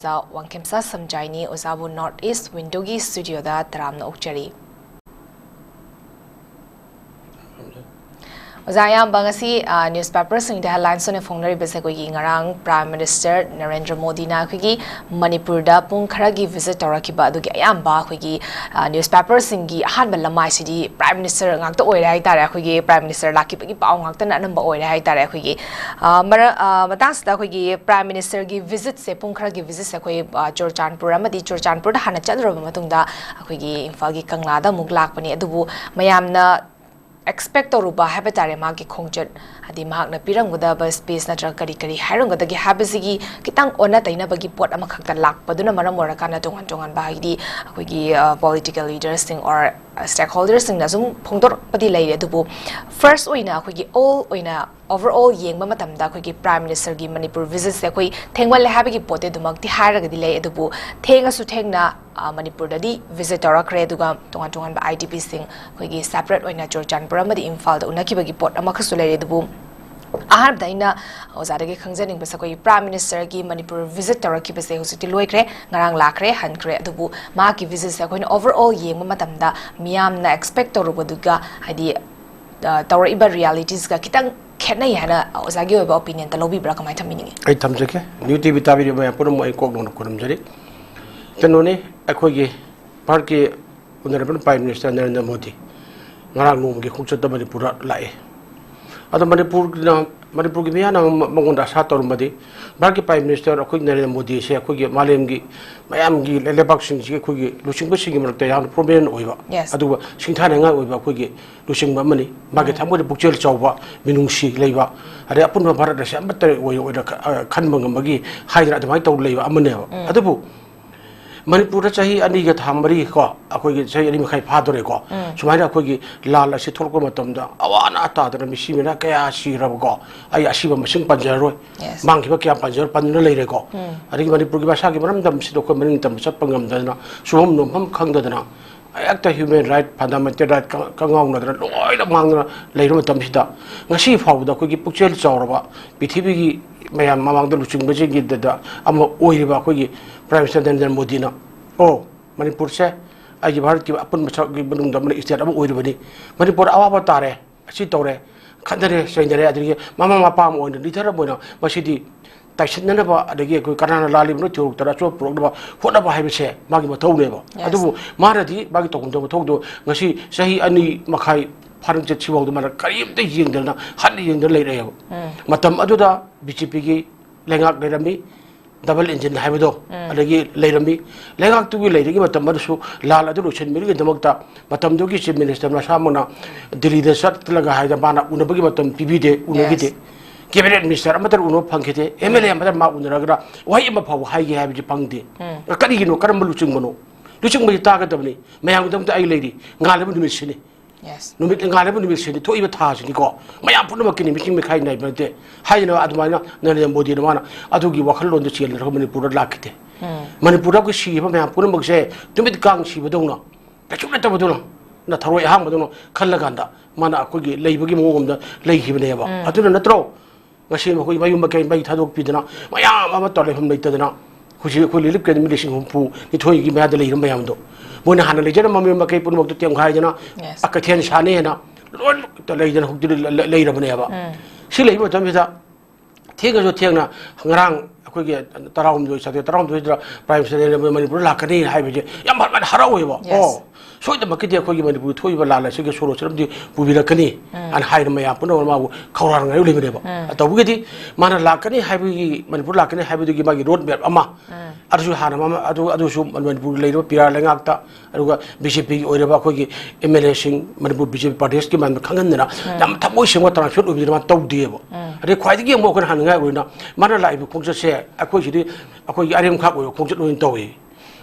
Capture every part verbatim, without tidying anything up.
ꯑꯣꯖꯥ Wangkhemcha ꯁꯝꯖꯥꯏꯅꯤ꯫ ꯑꯣꯖꯥꯕꯨ North East Windowꯒꯤ studioꯗ ꯇꯔꯥꯝꯅ ꯑꯣꯛꯆꯔꯤ꯫ ꯑꯣꯖꯥ, ꯑꯌꯥꯝꯕ ꯉꯁꯤ, ꯑ, newspaperꯁꯤꯡꯗ headlines ꯑꯣꯏꯅ ꯐꯣꯡꯅꯔꯤꯕꯁꯦ ꯑꯩꯈꯣꯏꯒꯤ ꯉꯔꯥꯡ Prime Minister ꯅꯔꯦꯟꯗ꯭ꯔ ꯃꯣꯗꯤꯅ ꯑꯩꯈꯣꯏꯒꯤ ꯃꯅꯤꯄꯨꯔꯗ ꯄꯨꯡ ꯈꯔꯒꯤ visit ꯇꯧꯔꯛꯈꯤꯕ ꯑꯗꯨꯒꯤ ꯑꯌꯥꯝꯕ ꯑꯩꯈꯣꯏꯒꯤ, ꯑ, newspaperꯁꯤꯡꯒꯤ ꯑꯍꯥꯟꯕ ꯂꯃꯥꯏꯁꯤꯗꯤ Prime Minister ꯉꯥꯛꯇ ꯑꯣꯏꯔꯦ ꯍꯥꯏꯇꯥꯔꯦ꯫ ꯑꯩꯈꯣꯏꯒꯤ Prime Minister ꯂꯥꯛꯈꯤꯕꯒꯤ ꯄꯥꯎ ꯉꯥꯛꯇꯅ ꯑꯅꯝꯕ ꯑꯣꯏꯔꯦ ꯍꯥꯏꯇꯥꯔꯦ꯫ ꯑꯩꯈꯣꯏꯒꯤ, ꯑ, ꯃꯔꯛ-, ꯑ, ꯃꯇꯥꯡꯁꯤꯗ ꯑꯩꯈꯣꯏꯒꯤ Prime Ministerꯒꯤ visitꯁꯦ, ꯄꯨꯡ ꯈꯔꯒꯤ visitꯁꯦ ꯑꯩꯈꯣꯏ, ꯑ, ꯆꯨꯔꯆꯥꯟꯄꯨꯔ ꯑꯃꯗꯤ ꯆꯨꯔꯆꯥꯟꯄꯨꯔꯗ ꯍꯥꯟꯅ ꯆꯠꯂꯨꯔꯕ ꯃꯇꯨꯡꯗ ꯑꯩꯈꯣꯏꯒꯤ ꯏꯝꯐꯥꯜꯒꯤ ꯀꯪꯂꯥꯗ ꯑꯃꯨꯛ ꯂꯥꯛꯄꯅꯤ꯫ ꯑꯗꯨꯕꯨ ꯃꯌꯥꯝꯅ expect ꯇꯧꯔꯨꯕ ꯍꯥꯏꯕ ꯇꯥꯔꯦ, ꯃꯥꯒꯤ ꯈꯣꯡꯆꯠ, ꯍꯥꯏꯗꯤ ꯃꯍꯥꯛꯅ ꯄꯤꯔꯝꯒꯗꯕ speech ꯅꯠꯇ꯭ꯔꯒ ꯀꯔꯤ ꯀꯔꯤ ꯍꯥꯏꯔꯝꯒꯗꯒꯦ ꯍꯥꯏꯕꯁꯤꯒꯤ ꯈꯤꯇꯪ ꯑꯣꯟꯅ ꯇꯩꯅꯕꯒꯤ ꯄꯣꯠ ꯑꯃꯈꯛꯇ ꯂꯥꯛꯄꯗꯨꯅ ꯃꯔꯝ ꯑꯣꯏꯔꯀꯥꯟꯗ ꯇꯣꯉꯥꯟ ꯇꯣꯉꯥꯟꯕ, ꯍꯥꯏꯗꯤ ꯑꯩꯈꯣꯏꯒꯤ, ꯑ, political leaderꯁꯤꯡ or stakeholderꯁꯤꯡꯅ ꯁꯨꯝ ꯐꯣꯡꯗꯣꯔꯛꯄꯗꯤ ꯂꯩꯔꯦ꯫ ꯑꯗꯨꯕꯨ first ꯑꯣꯏꯅ ꯑꯩꯈꯣꯏꯒꯤ all ꯑꯣꯏꯅ overall ꯌꯦꯡꯕ ꯃꯇꯝꯗ ꯑꯩꯈꯣꯏꯒꯤ Prime Ministerꯒꯤ ꯃꯅꯤꯄꯨꯔ visitꯁꯦ ꯑꯩꯈꯣꯏ ꯊꯦꯡꯃꯜꯂꯦ ꯍꯥꯏꯕꯒꯤ ꯄꯣꯠꯇꯤ ꯑꯗꯨꯃꯛꯇꯤ ꯍꯥꯏꯔꯒꯗꯤ ꯂꯩ, ꯑꯗꯨꯕꯨ ꯊꯦꯡꯉꯁꯨ ꯊꯦꯡꯅ, ꯑ, ꯃꯅꯤꯄꯨꯔꯗꯗꯤ visit ꯇꯧꯔꯛꯈ꯭ꯔꯦ꯫ ꯑꯗꯨꯒ ꯇꯣꯉꯥꯟ ꯇꯣꯉꯥꯟꯕ IDPꯁꯤꯡ ꯑꯩꯈꯣꯏꯒꯤ separate ꯑꯣꯏꯅ ꯆꯨꯔꯆꯥꯟꯄꯨꯔ ꯑꯃꯗꯤ ꯏꯝꯐꯥꯜꯗ ꯎꯅꯈꯤꯕꯒꯤ ꯄꯣꯠ ꯑꯃꯈꯛꯁꯨ ꯂꯩꯔꯦ꯫ ꯑꯗꯨꯕꯨ ꯑꯍꯥꯟꯕꯗ ꯑꯩꯅ ꯑꯣꯖꯥꯗꯒꯤ ꯈꯪꯖꯅꯤꯡꯕꯁꯦ, ꯑꯩꯈꯣꯏꯒꯤ Prime Ministerꯒꯤ ꯃꯅꯤꯄꯨꯔ visit ꯇꯧꯔꯛꯈꯤꯕꯁꯦ ꯍꯧꯖꯤꯛꯇꯤ ꯂꯣꯏꯈ꯭ꯔꯦ, ꯉꯔꯥꯡ ꯂꯥꯛꯈ꯭ꯔꯦ, ꯍꯟꯈ꯭ꯔꯦ꯫ ꯑꯗꯨꯕꯨ ꯃꯍꯥꯛꯀꯤ visitꯁꯦ ꯑꯩꯈꯣꯏꯅ overall ꯌꯦꯡꯕ ꯃꯇꯝꯗ ꯃꯤꯌꯥꯝꯅ expect ꯇꯧꯔꯨꯕꯗꯨꯒ, ꯍꯥꯏꯗꯤ, ꯑ, ꯇꯧꯔꯛꯏꯕ realityꯁꯒ ꯈꯤꯇꯪ ꯈꯦꯠꯅꯩ ꯍꯥꯏꯅ ꯑꯣꯖꯥꯒꯤ ꯑꯣꯏꯕ opinionꯇ ꯂꯧꯕꯤꯕ꯭ꯔꯥ? ꯀꯃꯥꯏꯅ ꯊꯝꯕꯤꯅꯤꯡꯉꯤ? ꯑꯩ ꯊꯝꯖꯒꯦ꯫ New TV ꯇꯥꯕꯤꯔꯤꯕ ꯃꯌꯥꯝ ꯄꯨꯝꯅꯃꯛ ꯑꯩ ꯀꯣꯛ ꯅꯧꯅ ꯈꯨꯔꯨꯝꯖꯔꯤ꯫ ꯀꯩꯅꯣꯅꯤ, ꯑꯩꯈꯣꯏꯒꯤ ꯚꯥꯔꯠꯀꯤ Honourable Prime Minister Narendra Modi ꯉꯔꯥꯡ ꯅꯣꯡꯃꯒꯤ ꯈꯣꯡꯆꯠꯇ ꯃꯅꯤꯄꯨꯔꯗ ꯂꯥꯛꯑꯦ꯫ ꯑꯗꯣ ꯃꯅꯤꯄꯨꯔꯅ, ꯃꯅꯤꯄꯨꯔꯒꯤ ꯃꯤꯌꯥꯝꯅ ꯃꯉꯣꯟꯗ ꯑꯁꯥ ꯇꯧꯔꯝꯕꯗꯤ ꯚꯥꯔꯠꯀꯤ Prime Minister ꯑꯩꯈꯣꯏ ꯅꯔꯦꯟꯗ꯭ꯔ ꯃꯣꯗꯤꯁꯦ ꯑꯩꯈꯣꯏꯒꯤ ꯃꯥꯂꯦꯝꯒꯤ ꯃꯌꯥꯝꯒꯤ ꯂꯩꯕꯥꯛꯁꯤꯡꯁꯤꯒꯤ ꯑꯩꯈꯣꯏꯒꯤ ꯂꯨꯆꯤꯡꯕꯁꯤꯡꯒꯤ ꯃꯔꯛꯇ ꯌꯥꯝꯅ prominent ꯑꯣꯏꯕ, Yes. ꯑꯗꯨꯒ ꯁꯤꯡꯊꯥꯅꯤꯡꯉꯥꯏ ꯑꯣꯏꯕ ꯑꯩꯈꯣꯏꯒꯤ ꯂꯨꯆꯤꯡꯕ ꯑꯃꯅꯤ꯫ ꯃꯥꯒꯤ ꯎꯝ꯫ ꯊꯃꯣꯏꯗ ꯄꯨꯛꯆꯦꯜ ꯆꯥꯎꯕ, ꯃꯤꯅꯨꯡꯁꯤ ꯂꯩꯕ, ꯑꯗꯩ ꯑꯄꯨꯟꯕ ꯚꯥꯔꯠ ꯑꯁꯦ ꯑꯃꯠꯇ ꯑꯣꯏ-, ꯑꯣꯏꯅ ꯈ-, ꯑ, ꯈꯟꯕ ꯉꯝꯕꯒꯤ ꯍꯥꯏꯗꯅ ꯑꯗꯨꯃꯥꯏꯅ ꯇꯧꯔ ꯂꯩꯕ ꯑꯃꯅꯦꯕ꯫ ꯎꯝ꯫ ꯑꯗꯨꯕꯨ ꯃꯅꯤꯄꯨꯔꯗ ꯆꯍꯤ ꯑꯅꯤꯒ ꯊꯥ ꯃꯔꯤ ꯀꯣ, ꯑꯩꯈꯣꯏꯒꯤ ꯆꯍꯤ ꯑꯅꯤ ꯃꯈꯥꯏ ꯐꯥꯗꯣꯔꯦꯀꯣ꯫ ꯎꯝ꯫ ꯁꯨꯃꯥꯏꯅ ꯑꯩꯈꯣꯏꯒꯤ ꯂꯥꯟ ꯑꯁꯤ ꯊꯣꯛꯂꯛꯄ ꯃꯇꯝꯗ ꯑꯋꯥ ꯑꯅꯥ ꯇꯥꯗꯅ ꯃꯤꯁꯤ ꯃꯤꯅꯥ ꯀꯌꯥ ꯁꯤꯔꯕꯀꯣ꯫ ꯑꯩ ꯑꯁꯤꯕ ꯃꯁꯤꯡ ꯄꯟꯖꯔꯔꯣꯏ꯫ Yes. ꯃꯥꯡꯈꯤꯕ ꯀꯌꯥ ꯄꯟꯖꯔ-, ꯄꯟꯗꯨꯅ ꯂꯩꯔꯦꯀꯣ꯫ ꯎꯝ꯫ ꯑꯗꯒꯤ ꯃꯅꯤꯄꯨꯔꯒꯤ ꯃꯁꯥꯒꯤ ꯃꯔꯝꯗꯝꯁꯤꯗ ꯑꯩꯈꯣꯏ ꯃꯅꯤꯡ ꯇꯝꯅ ꯆꯠꯄ ꯉꯝꯗꯗꯅ, ꯁꯨꯐꯝ ꯅꯣꯝꯐꯝ ꯈꯪꯗꯗꯅ, ꯍꯦꯛꯇ human right, fundamental right ꯀ-, ꯀꯉꯥꯎꯅꯗꯅ ꯂꯣꯏꯅ ꯃꯥꯡꯗꯅ ꯂꯩꯔꯕ ꯃꯇꯝꯁꯤꯗ, ꯉꯁꯤ ꯐꯥꯎꯕꯗ ꯑꯩꯈꯣꯏꯒꯤ ꯄꯨꯛꯆꯦꯜ ꯆꯥꯎꯔꯕ, ꯄ꯭ꯔꯤꯊꯤꯕꯤꯒꯤ ꯃꯌꯥꯝ ꯃꯃꯥꯡꯗ ꯂꯨꯆꯤꯡꯕꯁꯤꯡꯒꯤꯗ ꯑꯃ ꯑꯣꯏꯔꯤꯕ ꯑꯩꯈꯣꯏꯒꯤ Prime Minister ꯅꯔꯦꯟꯗ꯭ꯔ ꯃꯣꯗꯤꯅ, "ꯑꯣ, ꯃꯅꯤꯄꯨꯔꯁꯦ ꯑꯩꯒꯤ ꯚꯥꯔꯠꯀꯤ ꯑꯄꯨꯟꯕ ꯁꯔꯨꯛꯀꯤ ꯃꯅꯨꯡꯗ ꯑꯃꯅ, state ꯑꯃ ꯑꯣꯏꯔꯤꯕꯅꯤ꯫ ꯃꯅꯤꯄꯨꯔ ꯑꯋꯥꯕ ꯇꯥꯔꯦ, ꯑꯁꯤ ꯇꯧꯔꯦ, ꯈꯠꯅꯔꯦ, ꯆꯩꯅꯔꯦ, ꯑꯗꯒꯤ ꯃꯃꯥ ꯃꯄꯥ ꯑꯃ ꯑꯣꯏꯅ, leader ꯑꯃ ꯑꯣꯏꯅ ꯃꯁꯤꯗꯤ ꯇꯥꯏꯁꯤꯟꯅꯅꯕ, ꯑꯗꯒꯤ ꯑꯩꯈꯣꯏ ꯀꯅꯥꯅ ꯂꯥꯜꯂꯤꯕꯅꯣ ꯊꯤꯗꯣꯛꯇꯅ ꯑꯆꯨꯝꯕ ꯄꯨꯔꯛꯅꯕ ꯍꯣꯠꯅꯕ ꯍꯥꯏꯕꯁꯦ ꯃꯥꯒꯤ ꯃꯊꯧꯅꯦꯕ꯫ Yes. ꯑꯗꯨꯕꯨ ꯃꯥꯅꯗꯤ ꯃꯥꯒꯤ ꯇꯧꯐꯝ ꯊꯣꯛꯄ ꯃꯊꯧꯗꯣ ꯉꯁꯤ ꯆꯍꯤ ꯑꯅꯤ ꯃꯈꯥꯏ ꯐꯥꯔꯝ ꯆꯠꯁꯤꯐꯥꯎꯗ ꯃꯥꯅ ꯀꯔꯤꯝꯇ ꯌꯦꯡꯗꯅ, ꯍꯟꯅ ꯌꯦꯡꯗꯅ ꯂꯩꯔꯛꯑꯦꯕ꯫ ꯎꯝ꯫ ꯃꯇꯝ ꯑꯗꯨꯗ B J P ꯒꯤ ꯂꯩꯉꯥꯛ ꯂꯩꯔꯝꯃꯤ, double engine ꯍꯥꯏꯕꯗꯣ, ꯎꯝ꯫ ꯑꯗꯒꯤ ꯂꯩꯔꯝꯃꯤ꯫ ꯂꯩꯉꯥꯛꯇꯨꯒꯤ ꯂꯩꯔꯤꯉꯩ ꯃꯇꯝ ꯑꯗꯨꯁꯨ ꯂꯥꯟ ꯑꯗꯨ ꯂꯣꯏꯁꯤꯟꯕꯤꯔꯤꯉꯩꯗꯃꯛꯇ ꯃꯇꯝꯗꯨꯒꯤ Chief Minister ꯃꯁꯥꯃꯛꯅ ꯗꯤꯜꯂꯤꯗ ꯆꯠꯂꯒ ꯍꯥꯏꯗꯅ ꯃꯥꯅ ꯎꯅꯕꯒꯤ ꯃꯇꯝ ꯄꯤꯕꯤꯗꯦ, ꯎꯅꯈꯤꯗꯦ꯫ Yes. Cabinet Minister ꯑꯃꯠꯇ ꯎꯅꯕ ꯐꯪꯈꯤꯗꯦ꯫ M L A ꯑꯃꯠꯇ ꯃꯥ ꯎꯅꯔꯒ ꯋꯥꯍꯩ ꯑꯃ ꯐꯥꯎꯕ ꯍꯥꯏꯒꯦ ꯍꯥꯏꯕꯁꯤ ꯐꯪꯗꯦ꯫ ꯎꯝ꯫ ꯀꯔꯤꯒꯤꯅꯣ? ꯀꯔꯝꯕ ꯂꯨꯆꯤꯡꯕꯅꯣ? ꯂꯨꯆꯤꯡꯕꯁꯤ ꯇꯥꯒꯗꯕꯅꯤ꯫ ꯃꯌꯥꯝꯒꯤꯗꯃꯛꯇ ꯑꯩ ꯂꯩꯔꯤ꯫ ꯉꯥꯜꯂꯕ ꯅꯨꯃꯤꯠꯁꯤꯅꯤ꯫ Yes. ꯅꯨꯃꯤꯠ, ꯉꯥꯜꯂꯕ ꯅꯨꯃꯤꯠꯁꯤꯅꯤ, ꯊꯣꯛꯏꯕ ꯊꯥꯁꯤꯅꯤꯀꯣ꯫ ꯃꯌꯥꯝ ꯄꯨꯝꯅꯃꯛꯀꯤꯅꯤ, ꯃꯤꯆꯤꯡ ꯃꯤꯈꯥꯏ ꯅꯥꯏꯕ ꯅꯠꯇꯦ꯫ ꯍꯥꯏꯗꯅ ꯑꯗꯨꯃꯥꯏꯅ ꯅꯔꯦꯟꯗ꯭ꯔ ꯃꯣꯗꯤꯅ ꯃꯥꯅ ꯑꯗꯨꯒꯤ ꯋꯥꯈꯜꯂꯣꯟꯗ ꯆꯦꯜꯂꯒ ꯃꯅꯤꯄꯨꯔꯗ ꯂꯥꯛꯈꯤꯗꯦ꯫ ꯎꯝ꯫ ꯃꯅꯤꯄꯨꯔꯗ ꯑꯩꯈꯣꯏ ꯁꯤꯈꯤꯕ ꯃꯌꯥꯝ ꯄꯨꯝꯅꯃꯛꯁꯦ ꯅꯨꯃꯤꯠ ꯀꯥꯡ ꯁꯤꯕꯗꯧꯅ, ꯀꯩꯁꯨ ꯅꯠꯇꯕꯗꯧꯅ, ꯅ ꯊꯔꯣꯏ ꯑꯍꯥꯡꯕꯗꯧꯅ ꯈꯜꯂꯀꯥꯟꯗ ꯃꯥꯅ ꯑꯩꯈꯣꯏꯒꯤ ꯂꯩꯕꯒꯤ ꯃꯑꯣꯡ ꯑꯃꯗ ꯂꯩꯈꯤꯕꯅꯦꯕ꯫ ꯎꯝ꯫ ꯑꯗꯨꯅ ꯅꯠꯇ꯭ꯔꯣ ꯉꯁꯤ ꯃꯈꯣꯏ ꯃꯌꯨꯝ ꯃꯀꯩ ꯃꯩ ꯊꯥꯗꯣꯛꯄꯤꯗꯅ ꯃꯌꯥꯝ ꯑꯃ ꯇꯧꯔ ꯂꯩꯐꯝ ꯂꯩꯇꯗꯅ ꯍꯧꯖꯤꯛ ꯑꯩꯈꯣꯏ relief camp ꯃꯤ ꯂꯤꯁꯤꯡ ꯍꯨꯝꯐꯨ ꯅꯤꯊꯣꯏꯒꯤ ꯃꯌꯥꯗ ꯂꯩꯔꯤꯕ ꯃꯌꯥꯝꯗꯣ, ꯃꯣꯏꯅ ꯍꯥꯟꯅ ꯂꯩꯖꯔꯝꯕ ꯃꯌꯨꯝ ꯃꯀꯩ ꯄꯨꯝꯅꯃꯛꯇꯣ ꯇꯦꯝꯈꯥꯏꯗꯅ, Yes. ꯑ, ꯀꯩꯊꯦꯜ ꯁꯥꯅꯤ ꯍꯥꯏꯅ ꯂꯣꯏꯅꯃꯛꯇ ꯂꯩꯗꯅ ꯍꯧꯖꯤꯛꯇꯤ ꯂꯩ-, ꯂꯩ-, ꯂꯩꯔꯕꯅꯦꯕ꯫ ꯎꯝ꯫ ꯁꯤ ꯂꯩꯕ ꯃꯇꯝꯁꯤꯗ ꯊꯦꯡꯉꯁꯨ ꯊꯦꯡꯅ, ꯉꯔꯥꯡ ꯑꯩꯈꯣꯏꯒꯤ ꯇꯔꯥꯍꯨꯝꯗꯣꯏ, ꯁꯇꯦ ꯇꯔꯥꯍꯨꯝꯗꯣꯏꯗ Prime Minister ꯃꯅꯤꯄꯨꯔꯗ ꯂꯥꯛꯀꯅꯤ ꯍꯥꯏꯕꯁꯦ ꯌꯥꯝ ꯍꯔꯥꯎ-, ꯍꯔꯥꯎꯋꯦꯕ꯫ Yes. ꯑꯣ, ꯁꯣꯏꯗꯅꯃꯛꯀꯤꯗꯤ ꯑꯩꯈꯣꯏꯒꯤ ꯃꯅꯤꯄꯨꯔꯒꯤ ꯊꯣꯛꯏꯕ ꯂꯥꯟ ꯑꯁꯤꯒꯤ ꯁꯣꯔꯣꯛꯁꯤꯗ ꯑꯃꯗꯤ ꯄꯨꯕꯤꯔꯛꯀꯅꯤ ꯎꯝ꯫ ꯍꯥꯏꯅ ꯍꯥꯏꯅ ꯃꯌꯥꯝ ꯄꯨꯝꯅꯃꯛ ꯃꯥꯕꯨ ꯈꯧꯔꯥꯡꯅ ꯉꯥꯏꯔ ꯂꯩꯕꯅꯦꯕ꯫ ꯎꯝ꯫ ꯇꯧꯕꯒꯤꯗꯤ ꯃꯥꯅ ꯂꯥꯛꯀꯅꯤ ꯍꯥꯏꯕꯒꯤ, ꯃꯅꯤꯄꯨꯔ ꯂꯥꯛꯀꯅꯤ ꯍꯥꯏꯕꯗꯨꯒꯤ ꯃꯥꯒꯤ road map ꯑꯃ, ꯎꯝ꯫ ꯑꯗꯨꯁꯨ ꯍꯥꯟꯅ ꯃꯃ-, ꯑꯗꯨ, ꯑꯗꯨꯁꯨ ꯃꯅꯤꯄꯨꯔꯒꯤ ꯂꯩꯔꯤꯕ ꯄꯤꯌꯥꯔ ꯂꯩꯉꯥꯛꯇ, ꯑꯗꯨꯒ B J P ꯒꯤ ꯑꯣꯏꯔꯕ ꯑꯩꯈꯣꯏꯒꯤ M L A ꯁꯤꯡ, ꯃꯅꯤꯄꯨꯔ B J P ꯄ꯭ꯔꯗꯦꯁꯀꯤ ꯃꯌꯥꯝꯗ ꯈꯪꯍꯟꯗꯅ ꯎꯝ꯫ ꯌꯥꯝ ꯊꯃꯣꯏ ꯁꯦꯡꯕ transparent ꯑꯣꯏꯕꯤꯗꯅ ꯃꯥ ꯇꯧꯗꯦꯕ꯫ ꯎꯝ꯫ ꯑꯗꯩ ꯈ꯭ꯋꯥꯏꯗꯒꯤ ꯑꯃꯨꯛ ꯑꯩꯈꯣꯏꯅ ꯍꯥꯟꯅꯉꯥꯏ ꯑꯣꯏꯅ ꯃꯥꯅ ꯂꯥꯛꯏꯕ ꯈꯣꯡꯆꯠꯁꯦ ꯑꯩꯈꯣꯏꯁꯤꯗꯤ ꯑꯩꯈꯣꯏꯒꯤ ꯑꯔꯦꯝꯈꯥꯛ ꯑꯣꯏꯕ ꯈꯣꯡꯆꯠ ꯑꯣꯏꯅ ꯇꯧꯏ꯫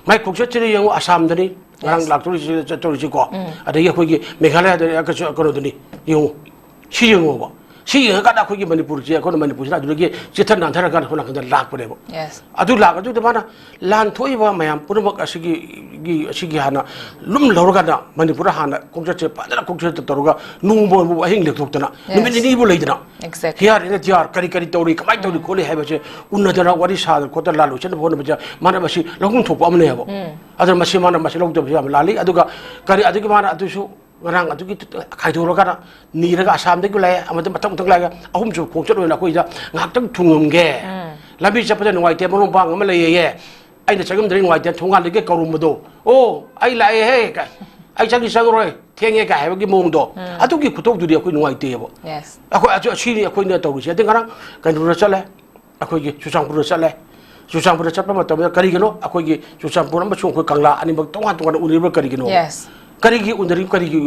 ꯃꯥꯏ ꯈꯣꯡꯆꯠꯁꯤꯗ ꯌꯦꯡꯉꯨ, ꯑꯁꯥꯝꯗꯅꯤ ꯉꯔꯥꯡ Yes. ꯂꯥꯛꯇꯧꯔꯤꯁꯤ, ꯆꯠꯇꯧꯔꯤꯁꯤꯀꯣ꯫ ꯎꯝ꯫ ꯑꯗꯒꯤ ꯑꯩꯈꯣꯏꯒꯤ ꯃꯦꯘꯥꯂꯌꯗ ꯀꯩꯅꯣꯗꯅꯤ, ꯌꯦꯡꯉꯨ, ꯁꯤ ꯌꯦꯡꯉꯣꯕ꯫ ꯁꯤ ꯌꯦꯡꯉꯀꯥꯟꯗ ꯑꯩꯈꯣꯏꯒꯤ ꯃꯅꯤꯄꯨꯔꯁꯦ, ꯑꯩꯈꯣꯏꯅ ꯃꯅꯤꯄꯨꯔꯁꯤꯅ ꯑꯗꯨꯗꯒꯤ ꯆꯦꯊ ꯅꯥꯟꯊꯔꯀꯥꯟꯗ ꯑꯩꯈꯣꯏ ꯅꯥꯀꯟꯗ ꯂꯥꯛꯄꯅꯦꯕ꯫ Yes. ꯑꯗꯨ ꯂꯥꯛ ꯑꯗꯨꯗ ꯃꯥꯅ ꯂꯥꯟ ꯊꯣꯛꯏꯕ ꯃꯌꯥꯝ ꯄꯨꯝꯅꯃꯛ ꯑꯁꯤꯒꯤ ꯒꯤ- ꯑꯁꯤꯒꯤ ꯍꯥꯟꯅ ꯂꯨꯝ ꯂꯧꯔꯀꯥꯟꯗ ꯃꯅꯤꯄꯨꯔꯗ ꯍꯥꯟꯅ ꯈꯣꯡꯆꯠꯁꯦ ꯐꯖꯅ ꯈꯣꯡꯆꯠ ꯇꯧꯔꯒ ꯅꯣꯡꯃꯕꯨ ꯑꯍꯤꯡ ꯂꯦꯛꯊꯣꯛꯇꯅ Yes. ꯅꯨꯃꯤꯠ ꯅꯤꯅꯤꯕꯨ ꯂꯩꯗꯅ Exactly. ꯍꯤꯌꯥꯔ ꯏꯟꯗ ꯇꯤꯌꯥꯔ ꯀꯔꯤ ꯀꯔꯤ ꯇꯧꯔꯤ, ꯀꯃꯥꯏꯅ ꯇꯧꯔꯤ ꯈꯣꯠꯂꯤ ꯍꯥꯏꯕꯁꯦ ꯎꯅꯗꯅ ꯋꯥꯔꯤ ꯁꯥꯗꯅ ꯈꯣꯠꯇꯅ ꯂꯥꯜꯂꯣꯏ ꯆꯠꯅꯕ ꯍꯣꯠꯅꯕꯁꯦ ꯃꯥꯅ ꯃꯁꯤ ꯂꯧꯐꯝ ꯊꯣꯛꯄ ꯑꯃꯅꯦꯕ꯫ ꯑꯗꯨꯅ ꯃꯁꯤ ꯃꯥꯅ ꯃꯁꯤ ꯂꯧꯗꯕꯁꯦ ꯌꯥꯝ ꯂꯥꯜꯂꯤ꯫ ꯑꯗꯨꯒ ꯀꯔꯤ ꯑꯗꯨꯒꯤ ꯃꯥꯅ ꯑꯗꯨꯁꯨ ꯉꯔꯥꯡ ꯑꯗꯨꯒꯤ ꯈꯥꯏꯗꯣꯔꯀꯥꯟꯗ ꯅꯤꯔꯒ ꯑꯁꯥꯝꯗꯒꯤ ꯂꯥꯛꯑꯦ, ꯑꯃꯗ ꯃꯊꯪ ꯃꯊꯪ ꯂꯥꯛꯑꯒ ꯑꯍꯨꯝꯁꯨ ꯈꯣꯡꯆꯠ ꯑꯣꯏꯅ ꯑꯩꯈꯣꯏꯗ ꯉꯥꯏꯍꯥꯛꯇꯪ ꯊꯨꯡꯉꯝꯒꯦ꯫ ꯂꯝꯕꯤ ꯆꯠꯄꯗ ꯅꯨꯡꯉꯥꯏꯇꯦ, ꯃꯔꯨꯞ ꯃꯄꯥꯡ ꯑꯃ ꯂꯩꯌꯦ, ꯑꯩꯅ ꯆꯪꯉꯝꯗ꯭ꯔꯗꯤ ꯅꯨꯡꯉꯥꯏꯇꯦ, ꯊꯣꯡꯒꯥꯟꯗꯒꯤ ꯀꯧꯔꯝꯕꯗꯣ, "ꯑꯣ, ꯑꯩ ꯂꯥꯛꯑꯦꯍꯦ, ꯀꯥꯏ, ꯑꯩ ꯆꯪꯗꯤ ꯆꯪꯉꯔꯣꯏ, ꯊꯦꯡꯉꯦ" ꯀꯥꯏ ꯍꯥꯏꯕꯒꯤ ꯃꯑꯣꯡꯗꯣ, ꯑꯗꯨꯒꯤ ꯈꯨꯇꯧꯗꯨꯗꯤ ꯑꯩꯈꯣꯏ ꯅꯨꯡꯉꯥꯏꯇꯦꯕ꯫ Yes. ꯑꯩꯈꯣꯏ ꯑꯗꯨ ꯑꯁꯤꯅꯤ ꯑꯩꯈꯣꯏꯅ ꯇꯧꯔꯤꯁꯦ꯫ ꯑꯗꯩ ꯉꯔꯥꯡ ꯀꯩꯅꯣꯗ ꯆꯠꯂꯦ, ꯑꯩꯈꯣꯏꯒꯤ ꯆꯨꯔꯆꯥꯟꯄꯨꯔꯗ ꯆꯠꯂꯦ꯫ ꯆꯨꯔꯆꯥꯟꯄꯨꯔꯗ ꯆꯠꯄ ꯃꯇꯝꯗ ꯀꯔꯤꯒꯤꯅꯣ ꯑꯩꯈꯣꯏꯒꯤ ꯆꯨꯔꯆꯥꯟꯄꯨꯔ ꯑꯃꯁꯨꯡ ꯑꯩꯈꯣꯏ ꯀꯪꯂꯥ ꯑꯅꯤꯃꯛ ꯇꯣꯉꯥꯟ ꯇꯣꯉꯥꯟꯅ ꯎꯅꯔꯤꯕ ꯀꯔꯤꯒꯤꯅꯣ? Yes. ꯀꯔꯤꯒꯤ ꯎꯅꯔꯤ, ꯀꯔꯤꯒꯤ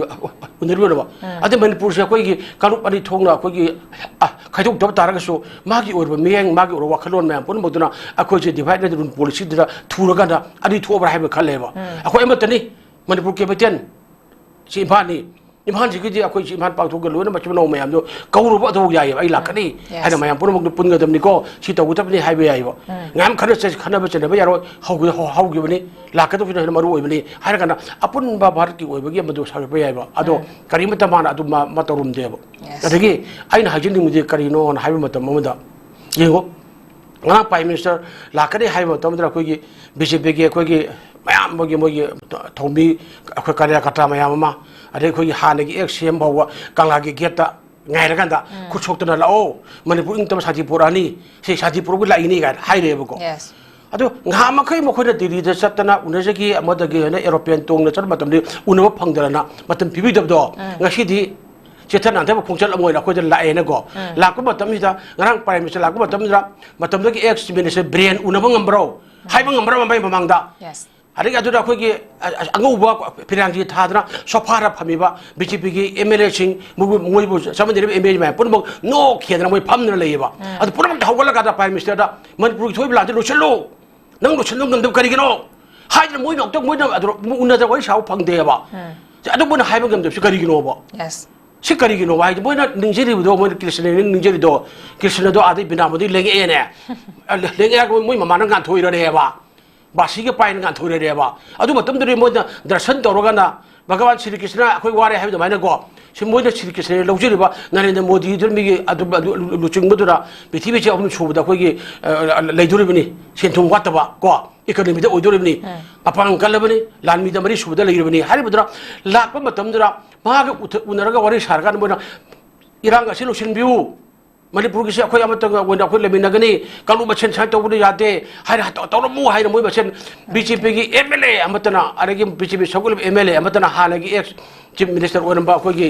ꯎꯅꯔꯤꯕꯅꯣꯕ? ꯑꯗꯩ ꯃꯅꯤꯄꯨꯔꯁꯦ ꯑꯩꯈꯣꯏꯒꯤ ꯀꯥꯡꯂꯨꯞ ꯑꯅꯤ ꯊꯣꯛꯅ ꯑꯩꯈꯣꯏꯒꯤ, ꯑ, ꯈꯥꯏꯗꯣꯛꯇꯕ ꯇꯥꯔꯒꯁꯨ ꯃꯥꯒꯤ ꯑꯣꯏꯔꯕ ꯃꯤꯠꯌꯦꯡ, ꯃꯥꯒꯤ ꯑꯣꯏꯔꯕ ꯋꯥꯈꯜꯂꯣꯟ ꯃꯌꯥꯝ ꯄꯨꯝꯅꯃꯛꯇꯨꯅ ꯑꯩꯈꯣꯏꯁꯦ divide and rule policyꯗꯨꯗ ꯊꯨꯔꯀꯥꯟꯗ ꯑꯅꯤ ꯊꯣꯛꯑꯕ꯭ꯔꯥ ꯍꯥꯏꯕ ꯈꯜꯂꯦꯕ꯫ ꯑꯩꯈꯣꯏ ꯑꯃꯠꯇꯅꯤ, ꯃꯅꯤꯄꯨꯔ capital ꯁꯤ ꯏꯝꯐꯥꯜꯅꯤ꯫ ꯏꯝꯐꯥꯜꯁꯤꯒꯤꯗꯤ ꯑꯩꯈꯣꯏ ꯁꯤ ꯏꯝꯐꯥꯜ ꯄꯥꯡꯊꯣꯛꯀꯦ ꯂꯣꯏꯅ ꯃꯆꯤꯟ ꯃꯅꯥꯎ ꯃꯌꯥꯝꯗꯣ ꯀꯧꯔꯨꯕ ꯑꯗꯨꯐꯥꯎ ꯌꯥꯏꯑꯕ, "ꯑꯩ ꯂꯥꯛꯀꯅꯤ" Yes. ꯍꯥꯏꯅ ꯃꯌꯥꯝ ꯄꯨꯝꯅꯃꯛꯇꯣ ꯄꯨꯟꯒꯗꯕꯅꯤꯀꯣ, ꯁꯤ ꯇꯧꯒꯗꯕꯅꯤ ꯍꯥꯏꯕ ꯌꯥꯏꯑꯕ꯫ ꯃꯌꯥꯝ ꯈꯟꯅ ꯆꯩ-, ꯈꯟꯅꯕ ꯆꯩꯅꯕ ꯌꯥꯔꯣꯏ, ꯍꯧꯈꯤ-, ꯍꯧ-, ꯍꯧꯈꯤꯕꯅꯤ, ꯂꯥꯛꯀꯗꯕꯁꯤꯅ ꯍꯦꯟꯅ ꯃꯔꯨ ꯑꯣꯏꯕꯅꯤ ꯍꯥꯏꯔ ꯀꯥꯟꯗ ꯑꯄꯨꯟꯕ ꯚꯥꯔꯠꯀꯤ ꯑꯣꯏꯕꯒꯤ ꯑꯃꯗꯣ ꯁꯥꯒꯠꯄ ꯌꯥꯏꯑꯕ꯫ ꯑꯗꯣ ꯀꯔꯤꯃꯠꯇ ꯃꯥꯅ ꯑꯗꯨ ꯃꯥ, ꯃꯥ ꯇꯧꯔꯝꯗꯦꯕ꯫ Yes. ꯑꯗꯒꯤ ꯑꯩꯅ ꯍꯥꯏꯖꯅꯤꯡꯕꯗꯤ ꯀꯔꯤꯅꯣꯅ ꯍꯥꯏꯕ ꯃꯇꯝ ꯑꯃꯗ, ꯌꯦꯡꯉꯣ, ꯉꯔꯥꯡ Prime Minister ꯂꯥꯛꯀꯅꯤ ꯍꯥꯏꯕ ꯃꯇꯝꯗ ꯑꯩꯈꯣꯏꯒꯤ BJPꯒꯤ ꯑꯩꯈꯣꯏꯒꯤ ꯃꯌꯥꯝ ꯃꯣꯏꯒꯤ, ꯃꯣꯏꯒꯤ ꯊꯧꯃꯤ, ꯑꯩꯈꯣꯏ ꯀꯥꯔꯌꯥꯀꯔꯇꯥ ꯃꯌꯥꯝ ꯑꯃ, ꯑꯗꯩ ꯑꯩꯈꯣꯏꯒꯤ ꯍꯥꯟꯅꯒꯤ ex CM ꯐꯥꯎꯕ ꯀꯪꯂꯥꯒꯤ gateꯇ ꯉꯥꯏꯔꯀꯥꯟꯗ ꯈꯨꯠ ꯁꯣꯛꯇꯅ "ꯂꯥꯛꯑꯣ, ꯃꯅꯤꯄꯨꯔ ꯏꯪ ꯇꯞꯄ ꯁꯥꯟꯇꯤ ꯄꯨꯔꯛꯑꯅꯤ, ꯁꯤ ꯁꯥꯟꯇꯤ ꯄꯨꯔꯛꯄꯒꯤ ꯂꯥꯛꯏꯅꯤ" ꯀꯥꯏꯅ ꯍꯥꯏꯔꯦꯕꯀꯣ꯫ Yes. ꯑꯗꯣ ꯉꯍꯥꯛ ꯃꯈꯩ ꯃꯈꯣꯏꯅ ꯗꯤꯜꯂꯤꯗ ꯆꯠꯇꯅ ꯎꯅꯖꯈꯤ, ꯑꯃꯗꯒꯤ ꯍꯦꯟꯅ aeroplane ꯇꯣꯡꯅ ꯆꯠꯄ ꯃꯇꯝꯗ ꯎꯅꯕ ꯐꯪꯗꯗꯅ ꯃꯇꯝ ꯄꯤꯕꯤꯗꯕꯗꯣ, ꯉꯁꯤꯗꯤ ꯆꯦꯊ ꯅꯥꯟꯊꯕ ꯈꯣꯡꯆꯠ ꯑꯃ ꯑꯣꯏꯅ ꯑꯩꯈꯣꯏꯗ ꯂꯥꯛꯑꯦꯅꯀꯣ꯫ ꯂꯥꯛꯄ ꯃꯇꯝꯁꯤꯗ, ꯉꯔꯥꯡ Prime Minister ꯂꯥꯛꯄ ꯃꯇꯝꯁꯤꯗ, ꯃꯇꯝꯗꯨꯒꯤ ex Minister ꯕꯤꯔꯦꯟ ꯎꯅꯕ ꯉꯝꯕ꯭ꯔꯣ? ꯍꯥꯏꯕ ꯉꯝꯕ꯭ꯔꯣ ꯃꯃꯥꯏ ꯃꯃꯥꯡꯗ? Yes. ꯑꯗꯒꯤ ꯑꯗꯨꯗ ꯑꯩꯈꯣꯏꯒꯤ, ꯑ-, ꯑ-, ꯑꯉꯧꯕ ꯐꯤꯔꯥꯡꯁꯤ ꯊꯥꯗꯅ ꯁꯣꯐꯥꯗ ꯐꯝꯃꯤꯕ BJPꯒꯤ MLAꯁꯤꯡ, ꯃꯣꯏꯕꯨ, ꯃꯣꯏꯕꯨ ꯆꯃꯟꯅꯔꯤꯕ MLA ꯃꯌꯥꯝ ꯄꯨꯝꯅꯃꯛ ꯅꯣꯛꯈꯤꯗꯅ ꯃꯣꯏ ꯐꯝꯗꯅ ꯂꯩꯌꯦꯕ꯫ ꯑꯗꯨ ꯄꯨꯝꯅꯃꯛꯇ ꯍꯧꯒꯠꯂꯀꯥꯟꯗ Prime Ministerꯗ, "ꯃꯅꯤꯄꯨꯔꯒꯤ ꯊꯣꯛꯏꯕ ꯂꯥꯟꯁꯦ ꯂꯣꯏꯁꯤꯜꯂꯨ, ꯅꯪ ꯂꯣꯏꯁꯤꯟꯕ ꯉꯝꯗꯕ ꯀꯔꯤꯒꯤꯅꯣ?" ꯍꯥꯏꯗꯅ ꯃꯣꯏꯅ ꯑꯃꯨꯛꯇ, ꯃꯣꯏꯅ ꯑꯗꯨ ꯎꯅꯗꯅ ꯋꯥꯔꯤ ꯁꯥꯕ ꯐꯪꯗꯦꯕ꯫ ꯑꯗꯨ ꯃꯣꯏꯅ ꯍꯥꯏꯕ ꯉꯝꯗꯕꯁꯤ ꯀꯔꯤꯒꯤꯅꯣꯕ? Yes. ꯁꯤ ꯀꯔꯤꯒꯤꯅꯣ ꯍꯥꯏꯗꯤ, ꯃꯣꯏꯅ ꯅꯤꯡꯖꯔꯤꯕꯗꯣ, ꯃꯣꯏꯅ ꯀ꯭ꯔꯤꯁꯅꯅ ꯅꯤꯡꯖꯔꯤꯗꯣ, ꯀ꯭ꯔꯤꯁꯅꯗꯣ ꯑꯥꯗꯩ ꯕꯤꯅꯥꯃꯗꯒꯤ ꯂꯦꯡꯉꯛꯑꯦꯅꯦ꯫ ꯂꯦꯡꯉꯛꯑꯒ ꯃꯣꯏ ꯃꯃꯥꯅ ꯉꯥꯟꯊꯣꯏꯔꯔꯦꯕ, ꯕꯥꯁꯤꯒ ꯄꯥꯏꯅ ꯉꯥꯟꯊꯣꯏꯔꯔꯦꯕ꯫ ꯑꯗꯨ ꯃꯇꯝꯗꯨꯗꯤ ꯃꯣꯏꯅ ꯗꯔꯁꯟ ꯇꯧꯔꯒꯅ ꯚꯒꯋꯥꯟ ꯁ꯭ꯔꯤ ꯀ꯭ꯔꯤꯁꯅ ꯑꯩꯈꯣꯏ ꯋꯥꯔꯦ ꯍꯥꯏꯕ ꯑꯗꯨꯃꯥꯏꯅꯀꯣ, ꯁꯤ ꯃꯣꯏꯅ ꯁ꯭ꯔꯤ ꯀ꯭ꯔꯤꯁꯅ ꯂꯧꯖꯔꯤꯕ ꯅꯔꯦꯟꯗ꯭ꯔ ꯃꯣꯗꯤ ꯙꯔꯃꯤꯒꯤ ꯑꯗꯨ, ꯑꯗꯨ ꯂꯨꯆꯤꯡꯕꯗꯨꯅ ꯄ꯭ꯔꯤꯊꯤꯕꯤꯁꯦ ꯑꯍꯨꯝ ꯁꯨꯕꯗ ꯑꯩꯈꯣꯏꯒꯤ, ꯑ, ꯂꯩꯗꯣꯔꯤꯕꯅꯤ, ꯁꯦꯟ ꯊꯨꯝ ꯋꯥꯠꯇꯕ ꯀꯣ, ꯏꯀꯣꯅꯣꯃꯤꯗ ꯑꯣꯏꯗꯣꯔꯤꯕꯅꯤ, ꯎꯝ꯫ ꯃꯄꯥꯡꯒꯜ ꯀꯜꯂꯕꯅꯤ, ꯂꯥꯟꯃꯤꯗ ꯃꯔꯤ ꯁꯨꯕꯗ ꯂꯩꯔꯤꯕꯅꯤ ꯍꯥꯏꯔꯤꯕꯗꯨꯅ, ꯂꯥꯛꯄ ꯃꯇꯝꯗꯨꯗ ꯃꯍꯥꯛꯀ ꯎꯊ-, ꯎꯅꯔꯒ ꯋꯥꯔꯤ ꯁꯥꯔꯀꯥꯟꯗ ꯃꯣꯏꯅ ꯏꯔꯥꯡ ꯑꯁꯤ ꯂꯣꯏꯁꯤꯟꯕꯤꯌꯨ, ꯃꯅꯤꯄꯨꯔꯒꯤꯁꯤ ꯑꯩꯈꯣꯏ ꯑꯃꯠꯇ ꯑꯣꯏꯅ ꯑꯩꯈꯣꯏ ꯂꯩꯃꯤꯟꯅꯒꯅꯤ, ꯀꯥꯡꯂꯨꯞ ꯃꯁꯦꯟ ꯁꯨꯃꯥꯏꯅ ꯇꯧꯕꯗꯤ ꯌꯥꯗꯦ ꯍꯥꯏꯅ ꯇꯧ-, ꯇꯧꯔꯝꯃꯨ ꯍꯥꯏꯅ ꯃꯣꯏ ꯃꯁꯦꯟ ꯕꯤ ꯖꯦ ꯄꯤꯒꯤ ꯑꯦꯝ ꯑꯦꯜ ꯑꯦ ꯑꯃꯠꯇꯅ, ꯑꯗꯒꯤ ꯕꯤ ꯖꯦ ꯄꯤ ꯁꯔꯨꯛ ꯑꯣꯏꯔꯤꯕ ꯑꯦꯝ ꯑꯦꯜ ꯑꯦ ꯑꯃꯠꯇꯅ ꯍꯥꯟꯅꯒꯤ ꯑꯦꯛꯁ ꯆꯤꯐ ꯃꯤꯅꯤꯁꯇꯔ ꯑꯣꯏꯔꯝꯕ ꯑꯩꯈꯣꯏꯒꯤ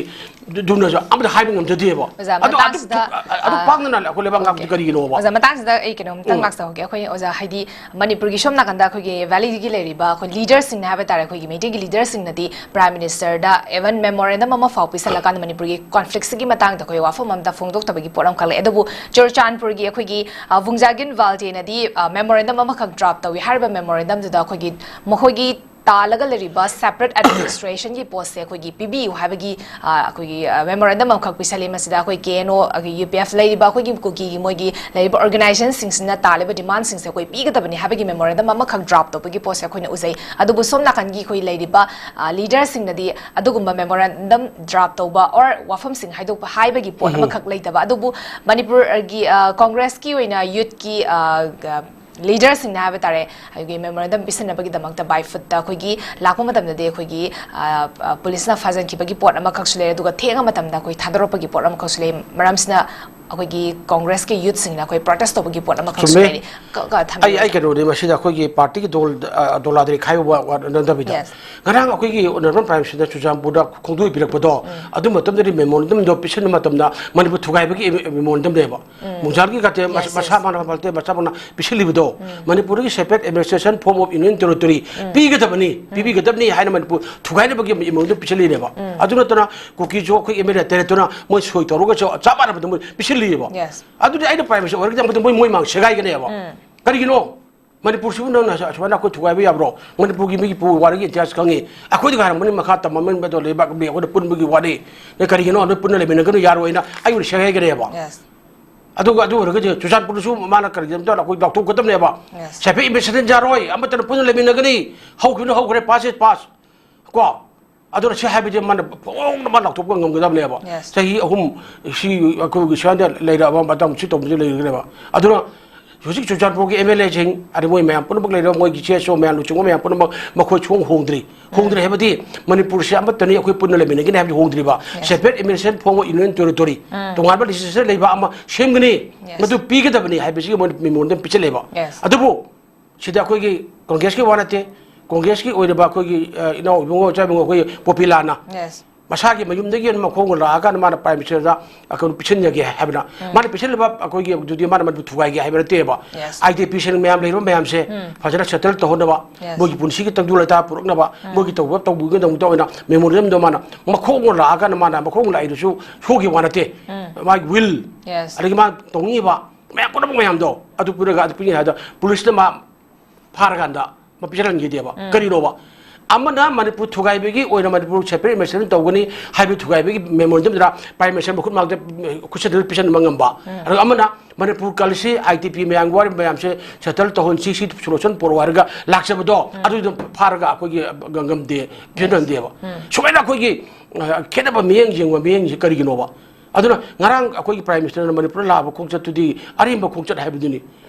ꯗꯨꯅꯁꯨ ꯑꯃꯠꯇ ꯍꯥꯏꯕ ꯉꯝꯖꯗꯦꯕ꯫ ꯑꯣꯖꯥ, ꯑꯗꯣ ꯑꯗꯨ, ꯃꯇꯥꯡꯁꯤꯗ, ꯑꯗꯨ ꯑ, ꯄꯥꯛꯅꯅ ꯑꯩꯈꯣꯏ ꯂꯩꯕꯥꯛ ꯉꯥꯛꯄꯗꯤ ꯑꯣꯀꯦ꯫ ꯀꯔꯤꯒꯤꯅꯣꯕ? ꯑꯣꯖꯥ, ꯃꯇꯥꯡꯁꯤꯗ ꯑꯩ ꯀꯩꯅꯣꯝꯇꯪ ꯎꯝ꯫ ꯂꯥꯛꯆꯍꯧꯒꯦ꯫ ꯑꯩꯈꯣꯏ ꯑꯣꯖꯥ, ꯍꯥꯏꯗꯤ ꯃꯅꯤꯄꯨꯔꯒꯤ ꯁꯣꯝ ꯅꯥꯀꯟꯗ ꯑꯩꯈꯣꯏꯒꯤ ꯚꯦꯂꯤꯒꯤ ꯂꯩꯔꯤꯕ ꯑꯩꯈꯣꯏ ꯂꯤꯗꯔꯁꯤꯡꯅ ꯍꯥꯏꯕ ꯇꯥꯔꯦ, ꯑꯩꯈꯣꯏꯒꯤ ꯃꯩꯇꯩꯒꯤ ꯂꯤꯗꯔꯁꯤꯡꯅꯗꯤ ꯄ꯭ꯔꯥꯏꯝ ꯃꯤꯅꯤꯁꯇꯔꯗ ꯏꯚꯟ ꯃꯦꯃꯣꯔꯦꯟꯗꯝ ꯑꯃ ꯐꯥꯎ ꯄꯤꯁꯜꯂꯀꯥꯟꯗ ꯃꯅꯤꯄꯨꯔꯒꯤ ꯀꯣꯟꯐ꯭ꯂꯤꯛꯁꯤꯒꯤ ꯃꯇꯥꯡꯗ ꯑꯩꯈꯣꯏ ꯋꯥꯐꯝ ꯑꯝꯇ ꯐꯣꯡꯗꯣꯛꯇꯕꯒꯤ ꯄꯣꯠ ꯑꯃꯈꯛ ꯂꯩ꯫ ꯑꯗꯨꯕꯨ ꯆꯨꯔꯆꯥꯟꯄꯨꯔꯒꯤ ꯑꯩꯈꯣꯏꯒꯤ, ꯑ, ꯚꯨꯡꯖꯥꯒꯤꯟ ꯚꯥꯜꯇꯦꯅꯗꯤ, ꯑ, ꯃꯦꯃꯣꯔꯦꯟꯗꯝ ꯑꯃꯈꯛ ꯗ꯭ꯔꯥꯐ ꯇꯧꯏ꯫ ꯍꯥꯏꯔꯤꯕ ꯃꯦꯃꯣꯔꯦꯟꯗꯝꯗꯨꯗ ꯑꯩꯈꯣꯏꯒꯤ ꯃꯈꯣꯏꯒꯤ ꯇꯥꯜꯂꯒ ꯂꯩꯔꯤꯕ ꯁꯦꯄꯔꯦꯠ ꯑꯦꯗꯃꯤꯅꯤꯁꯇ꯭ꯔꯦꯁꯟꯒꯤ ꯄꯣꯁꯁꯦ ꯑꯩꯈꯣꯏꯒꯤ ꯄꯤꯕꯤꯌꯨ ꯍꯥꯏꯕꯒꯤ, ꯑ, ꯑꯩꯈꯣꯏꯒꯤ, ꯑ, ꯃꯦꯃꯣꯔꯦꯟꯗꯝ ꯑꯃꯈꯛ ꯄꯤꯁꯜꯂꯤ꯫ ꯃꯁꯤꯗ ꯑꯩꯈꯣꯏ ꯀꯦ ꯑꯦꯟ ꯑꯣ, ꯑꯩꯈꯣꯏ ꯌꯨ ꯄꯤ ꯑꯦꯐ ꯂꯩꯔꯤꯕ ꯑꯩꯈꯣꯏꯒꯤ ꯀꯨꯀꯤꯒꯤ ꯃꯣꯏꯒꯤ ꯂꯩꯔꯤꯕ ꯑꯣꯔꯒꯅꯥꯏꯖꯦꯁꯟꯁꯤꯡꯁꯤꯅ ꯇꯥꯜꯂꯤꯕ ꯗꯤꯃꯥꯟꯁꯤꯡꯁꯦ ꯑꯩꯈꯣꯏ ꯄꯤꯒꯗꯕꯅꯤ ꯍꯥꯏꯕꯒꯤ ꯃꯦꯃꯣꯔꯦꯟꯗꯝ ꯑꯃꯈꯛ ꯗ꯭ꯔꯥꯐ ꯇꯧꯕꯒꯤ ꯄꯣꯠꯁꯦ ꯑꯩꯈꯣꯏꯅ ꯎꯖꯩ꯫ ꯑꯗꯨꯕꯨ ꯁꯣꯝ ꯅꯥꯀꯟꯒꯤ ꯑꯩꯈꯣꯏ ꯂꯩꯔꯤꯕ, ꯑ, ꯂꯤꯗꯔꯁꯤꯡꯅꯗꯤ ꯑꯗꯨꯒꯨꯝꯕ ꯃꯦꯃꯣꯔꯦꯟꯗꯝ ꯗ꯭ꯔꯥꯐ ꯇꯧꯕ ꯑꯣꯔ ꯋꯥꯐꯝꯁꯤꯡ ꯍꯥꯏꯗꯣꯛꯄ ꯍꯥꯏꯕꯒꯤ ꯄꯣꯠ ꯎꯝ꯫ ꯑꯃꯈꯛ ꯂꯩꯇꯕ꯫ ꯑꯗꯨꯕꯨ ꯃꯅꯤꯄꯨꯔꯒꯤ, ꯑ, ꯀꯣꯡꯒ꯭ꯔꯦꯁꯀꯤ ꯑꯣꯏꯅ ꯌꯨꯠꯀꯤ, ꯑ, ꯂꯤꯗꯔꯁꯤꯡꯅ ꯍꯥꯏꯕ ꯇꯥꯔꯦ, ꯑꯩꯈꯣꯏꯒꯤ ꯃꯦꯃꯣꯔꯦꯟꯗꯝ ꯄꯤꯁꯤꯟꯅꯕꯒꯤꯗꯃꯛꯇ ꯕꯥꯏ ꯐꯨꯠꯇ ꯑꯩꯈꯣꯏꯒꯤ ꯂꯥꯛꯄ ꯃꯇꯝꯗꯗꯤ ꯑꯩꯈꯣꯏꯒꯤ, ꯑ, ꯑ, ꯄꯨꯂꯤꯁꯅ ꯐꯥꯖꯤꯟꯈꯤꯕꯒꯤ ꯄꯣꯠ ꯑꯃꯈꯛꯁꯨ ꯂꯩ, ꯑꯗꯨꯒ ꯊꯦꯡꯉ ꯃꯇꯝꯗ ꯑꯩꯈꯣꯏ ꯊꯥꯗꯣꯔꯛꯄꯒꯤ ꯄꯣꯠ ꯑꯃꯈꯛꯁꯨ ꯂꯩ꯫ ꯃꯔꯝꯁꯤꯅ ꯑꯩꯈꯣꯏꯒꯤ ꯀꯣꯡꯒ꯭ꯔꯦꯁꯀꯤ ꯌꯨꯠꯁꯤꯡꯅ ꯑꯩꯈꯣꯏ ꯄ꯭ꯔꯣꯇꯦꯁ ꯇꯧꯕꯒꯤ ꯄꯣꯠ ꯑꯃꯈꯛꯁꯨ ꯆꯨꯝꯃꯦ꯫ ꯂꯩꯔꯤ꯫ ꯀ-, ꯀ-, ꯑꯩ, ꯊꯝꯕꯤꯌꯨ꯫ ꯑꯩ ꯀꯩꯅꯣꯅꯤ, ꯃꯁꯤꯗ ꯑꯩꯈꯣꯏꯒꯤ ꯄꯥꯔꯇꯤꯒꯤ ꯗꯣꯜ-, ꯑ, ꯗꯣꯂꯥꯗꯔꯤ ꯈꯥꯏꯕ ꯋꯥ-, ꯋꯥ-, ꯅꯠꯇꯕꯤꯗ, Yes꯫ ꯉꯔꯥꯡ ꯑꯩꯈꯣꯏꯒꯤ ꯑꯣꯅꯔꯦꯕꯜ ꯄ꯭ꯔꯥꯏꯝ ꯃꯤꯅꯤꯁꯇꯔꯅ ꯆꯨꯔꯆꯥꯟꯄꯨꯔꯗ ꯈꯣꯡꯗꯣꯏ ꯄꯤꯔꯛꯄꯗꯣ, ꯎꯝ꯫ ꯑꯗꯨ ꯃꯇꯝꯗꯗꯤ ꯃꯦꯃꯣꯔꯦꯟꯗꯝꯗꯣ ꯄꯤꯁꯤꯟꯕ ꯃꯇꯝꯗ ꯃꯅꯤꯄꯨꯔ ꯊꯨꯒꯥꯏꯕꯒꯤ ꯃꯦꯃꯣꯔꯦꯟꯗꯝꯅꯦꯕ꯫ ꯎꯝ꯫ ꯃꯨꯡꯖꯥꯜꯒꯤ ꯀꯥꯇꯦ ꯃꯁ-, Yes, ꯃꯁꯥ yes꯫ ꯃꯥꯅ ꯃꯜꯇꯦ ꯃꯁꯥ ꯃꯥꯅ ꯄꯤꯁꯤꯜꯂꯤꯕꯗꯣ, ꯎꯝ꯫ ꯃꯅꯤꯄꯨꯔꯒꯤ separate administration form of union territory ꯎꯝ꯫ ꯄꯤꯒꯗꯕꯅꯤ, ꯎꯝ꯫ ꯄꯤꯕꯤꯒꯗꯕꯅꯤ ꯍꯥꯏꯅ ꯃꯅꯤꯄꯨꯔ ꯊꯨꯒꯥꯏꯅꯕꯒꯤ ꯃꯑꯣꯡꯗ ꯄꯤꯁꯤꯜꯂꯤꯅꯦꯕ꯫ ꯎꯝ꯫ ꯑꯗꯨ ꯅꯠꯇꯅ ꯀꯨꯀꯤꯁꯨ ꯑꯩꯈꯣꯏ ꯑꯦꯝ ꯑꯦꯜ ꯑꯦ ꯇꯔꯦꯠꯇꯨꯅ ꯃꯣꯏ ꯁꯣꯏ ꯇꯧꯔꯒꯁꯨ ꯆꯞ ꯃꯥꯟꯅꯕꯗ ꯃꯣꯏ ꯄꯤꯁꯤꯜꯂꯤꯑꯕ꯫ Yes꯫ ꯑꯗꯨꯗꯤ ꯑꯩꯅ ꯄ꯭ꯔꯥꯏꯝ ꯃꯤꯅꯤꯁꯇꯔ ꯑꯣꯏꯔꯒꯗꯤ ꯑꯃꯗ ꯃꯣꯏ, ꯃꯣꯏ ꯃꯥꯡ ꯁꯦꯒꯥꯏꯒꯅꯦꯕ꯫ ꯎꯝ꯫ ꯀꯔꯤꯒꯤꯅꯣ? ꯃꯅꯤꯄꯨꯔꯁꯤꯕꯨ ꯅꯪꯅ ꯑꯁꯨ-, ꯑꯁꯨꯃꯥꯏꯅ ꯑꯩꯈꯣꯏ ꯊꯨꯒꯥꯏꯕ ꯌꯥꯕ꯭ꯔꯣ? ꯃꯅꯤꯄꯨꯔꯒꯤ ꯃꯤꯒꯤ ꯄꯨ-, ꯋꯥꯔꯤꯒꯤ ꯏꯇꯤꯍꯥꯁ ꯈꯪꯉꯤ꯫ ꯑꯩꯈꯣꯏꯗꯒ ꯍꯥꯏꯔꯝꯕꯅꯤ, ꯃꯈꯥ ꯇꯝꯃꯝꯕꯅꯤ, ꯑꯗꯣ ꯂꯩꯕꯥꯛ ꯃꯤ ꯑꯩꯈꯣꯏꯅ ꯄꯨꯟꯕꯒꯤ ꯋꯥꯔꯤ꯫ ꯅꯣꯏ ꯀꯔꯤꯒꯤꯅꯣ? ꯅꯣꯏ ꯄꯨꯟꯅ ꯂꯩꯃꯤꯟꯅꯒꯅꯨ, ꯌꯥꯔꯣꯏꯅ ꯑꯩ ꯑꯣꯏꯅ ꯁꯦꯒꯥꯏꯒꯅꯦꯕ꯫ Yes. ꯑꯗꯨꯒ ꯑꯗꯨ ꯑꯣꯏꯔꯒꯗꯤ ꯆꯨꯔꯆꯥꯟꯄꯨꯔꯗꯁꯨ ꯃꯥꯅ ꯀꯔꯤꯒꯤꯅꯣ ꯑꯩꯈꯣꯏ ꯂꯥꯎꯊꯣꯛꯀꯗꯕꯅꯦꯕ꯫ Yes. ꯁꯦꯐꯤ ꯏꯃꯤꯁꯟ ꯌꯥꯔꯣꯏ, ꯑꯃꯠꯇꯅ ꯄꯨꯟꯅ ꯂꯩꯃꯤꯟꯅꯒꯅꯤ꯫ ꯍꯧꯈꯤꯕꯅ ꯍꯧꯈ꯭ꯔꯦ, past is past꯫ ꯀꯣ? ꯑꯗꯨꯅ ꯁꯤ ꯍꯥꯏꯕꯁꯦ ꯃꯥꯅ ꯐꯣꯡꯅ ꯃꯥ ꯂꯥꯎꯊꯣꯛꯄ ꯉꯝꯒꯗꯕꯅꯦꯕ꯫ Yes. ꯆꯍꯤ ꯑꯍꯨꯝ ꯁꯤ ꯑꯩꯈꯣꯏꯒꯤ ꯁ꯭ꯋꯥꯏꯗ ꯂꯩꯔꯛꯑꯕ ꯃꯇꯝ ꯁꯤ ꯇꯧꯕꯁꯤ ꯂꯩꯒꯅꯦꯕ꯫ ꯑꯗꯨꯅ ꯍꯧꯖꯤꯛ ꯆꯨꯔꯆꯥꯟꯄꯨꯔꯒꯤ ꯑꯦꯝ ꯑꯦꯜ ꯑꯦꯁꯤꯡ, ꯑꯗꯩ ꯃꯣꯏ ꯃꯌꯥꯝ ꯄꯨꯝꯅꯃꯛ ꯂꯩꯔꯤꯕ ꯃꯣꯏꯒꯤ ꯁꯤ ꯑꯦꯁ ꯑꯣ ꯃꯌꯥꯝ, ꯂꯨꯆꯤꯡꯕ ꯃꯌꯥꯝ ꯄꯨꯝꯅꯃꯛ ꯃꯈꯣꯏ ꯁꯨꯡꯍꯣꯡ ꯍꯣꯡꯗ꯭ꯔꯤ꯫ ꯍꯣꯡꯗ꯭ꯔꯤ ꯍꯥꯏꯕꯗꯤ ꯃꯅꯤꯄꯨꯔꯁꯤ ꯑꯃꯠꯇꯅꯤ, ꯑꯩꯈꯣꯏ ꯄꯨꯟꯅ ꯂꯩꯃꯤꯟꯅꯒꯅꯤ ꯍꯥꯏꯕꯗꯤ ꯍꯣꯡꯗ꯭ꯔꯤꯕ꯫ Yes. Separate administration form of union territory, ꯎꯝ꯫ ꯇꯣꯉꯥꯟꯕ legislature ꯂꯩꯕ ꯑꯃ ꯁꯦꯝꯒꯅꯤ, Yes. ꯃꯗꯨ ꯄꯤꯒꯗꯕꯅꯤ ꯍꯥꯏꯕꯁꯤꯒꯤ ꯃꯣꯏꯅ memorandum ꯄꯤꯁꯜꯂꯦꯕ꯫ Yes. ꯑꯗꯨꯕꯨ ꯁꯤꯗ ꯑꯩꯈꯣꯏꯒꯤ ꯀꯪꯒ꯭ꯔꯦꯁꯀꯤ ꯋꯥ ꯅꯠꯇꯦ, ꯀꯪꯒ꯭ꯔꯦꯁꯀꯤ ꯑꯣꯏꯔꯤꯕ ꯑꯩꯈꯣꯏꯒꯤ, ꯑ, ꯏꯅꯥꯎ ꯏꯕꯨꯡꯉꯣ, ꯏꯆꯥ ꯏꯕꯨꯡꯉꯣ ꯑꯩꯈꯣꯏꯒꯤ ꯄꯣꯄꯤꯂꯥꯅ Yes. ꯃꯁꯥꯒꯤ ꯃꯌꯨꯝꯗꯒꯤ ꯃꯈꯣꯡꯅ ꯂꯥꯛꯑꯀꯥꯟꯗ ꯃꯥꯅ Prime Ministerꯗ, ꯑ, ꯀꯩꯅꯣ ꯄꯤꯁꯤꯟꯖꯒꯦ ꯍꯥꯏꯕꯅ, ꯃꯥꯅ ꯄꯤꯁꯤꯜꯂꯤꯕ ꯑꯩꯈꯣꯏꯒꯤ ꯑꯗꯨꯗꯤ ꯃꯥꯅ ꯃꯅꯤꯄꯨꯔ ꯊꯨꯒꯥꯏꯒꯦ ꯍꯥꯏꯕ ꯅꯠꯇꯦꯕ꯫ Yes. IDPꯁꯤꯡ ꯃꯌꯥꯝ ꯂꯩꯔꯤꯕ ꯃꯌꯥꯝꯁꯦ ꯐꯖꯅ settle ꯇꯧꯍꯟꯅꯕ, Yes. ꯃꯣꯏꯒꯤ ꯄꯨꯟꯁꯤꯒꯤ ꯇꯪꯗꯨ ꯂꯩꯇꯥ ꯄꯨꯔꯛꯅꯕ, ꯃꯣꯏꯒꯤ ꯇꯧꯕ ꯇꯧꯕꯒꯤꯗꯃꯛꯇ ꯑꯣꯏꯅ memorandumꯗꯣ ꯃꯥꯅ ꯃꯈꯣꯡꯅ ꯂꯥꯛꯑꯀꯥꯟꯗ ꯃꯥꯅ ꯃꯈꯣꯡ ꯂꯥꯛꯏꯗꯨꯁꯨ ꯁꯣꯏꯈꯤꯕ ꯋꯥ ꯅꯠꯇꯦ꯫ ꯃꯥꯒꯤ will, Yes. ꯑꯗꯒꯤ ꯃꯥ ꯇꯧꯅꯤꯡꯉꯤꯕ ꯃꯌꯥꯝ ꯄꯨꯝꯅꯃꯛ ꯃꯌꯥꯝꯗꯣ ꯑꯗꯨ ꯄꯨꯔꯒ ꯑꯗꯨ ꯄꯤꯅꯤ ꯍꯥꯏꯗ ꯄꯨꯂꯤꯁꯅ ꯃꯥ ꯐꯥꯔꯀꯥꯟꯗ ꯃꯥ ꯄꯤꯁꯤꯜꯍꯟꯈꯤꯗꯦꯕ꯫ ꯀꯔꯤꯅꯣꯕ? ꯑꯃꯅ ꯃꯅꯤꯄꯨꯔ ꯊꯨꯒꯥꯏꯕꯒꯤ ꯑꯣꯏꯅ ꯃꯅꯤꯄꯨꯔ separate administration ꯇꯧꯒꯅꯤ ꯍꯥꯏꯕ ꯊꯨꯒꯥꯏꯕꯒꯤ memorandumꯗꯨꯗ Prime Minister ꯃꯈꯨꯠ ꯃꯥꯡꯗ ꯈꯨꯠꯁꯗꯨꯗ ꯄꯤꯁꯤꯟꯕ ꯉꯝꯕ꯫ ꯑꯗꯨꯒ ꯑꯃꯅ ꯃꯅꯤꯄꯨꯔ ꯀꯜꯂꯤꯁꯤ IDP ꯃꯌꯥꯝꯒꯤ ꯋꯥꯔꯤꯕ ꯃꯌꯥꯝꯁꯦ settle ꯇꯧꯍꯟꯁꯤ, ꯁꯤ solution ꯄꯨꯔꯛꯑꯣ ꯍꯥꯏꯔꯒ ꯂꯥꯛꯆꯕꯗꯣ ꯑꯗꯨꯗꯣ ꯐꯥꯔꯒ ꯑꯩꯈꯣꯏꯒꯤ ꯉꯝꯗꯦ, ꯄꯤꯁꯤꯟꯍꯟꯗꯦꯕ꯫ ꯁꯨꯃꯥꯏꯅ ꯑꯩꯈꯣꯏꯒꯤ, ꯑ, ꯈꯦꯠꯅꯕ ꯃꯤꯠꯌꯦꯡ ꯌꯦꯡꯕ ꯃꯤꯠꯌꯦꯡꯁꯦ ꯀꯔꯤꯒꯤꯅꯣꯕ? ꯑꯗꯨꯅ ꯉꯔꯥꯡ ꯑꯩꯈꯣꯏꯒꯤ Prime Ministerꯅ ꯃꯅꯤꯄꯨꯔꯗ ꯂꯥꯛꯑꯕ ꯈꯣꯡꯆꯠꯇꯨꯗꯤ ꯑꯔꯦꯝꯕ ꯈꯣꯡꯆꯠ ꯍꯥꯏꯕꯗꯨꯅꯤ꯫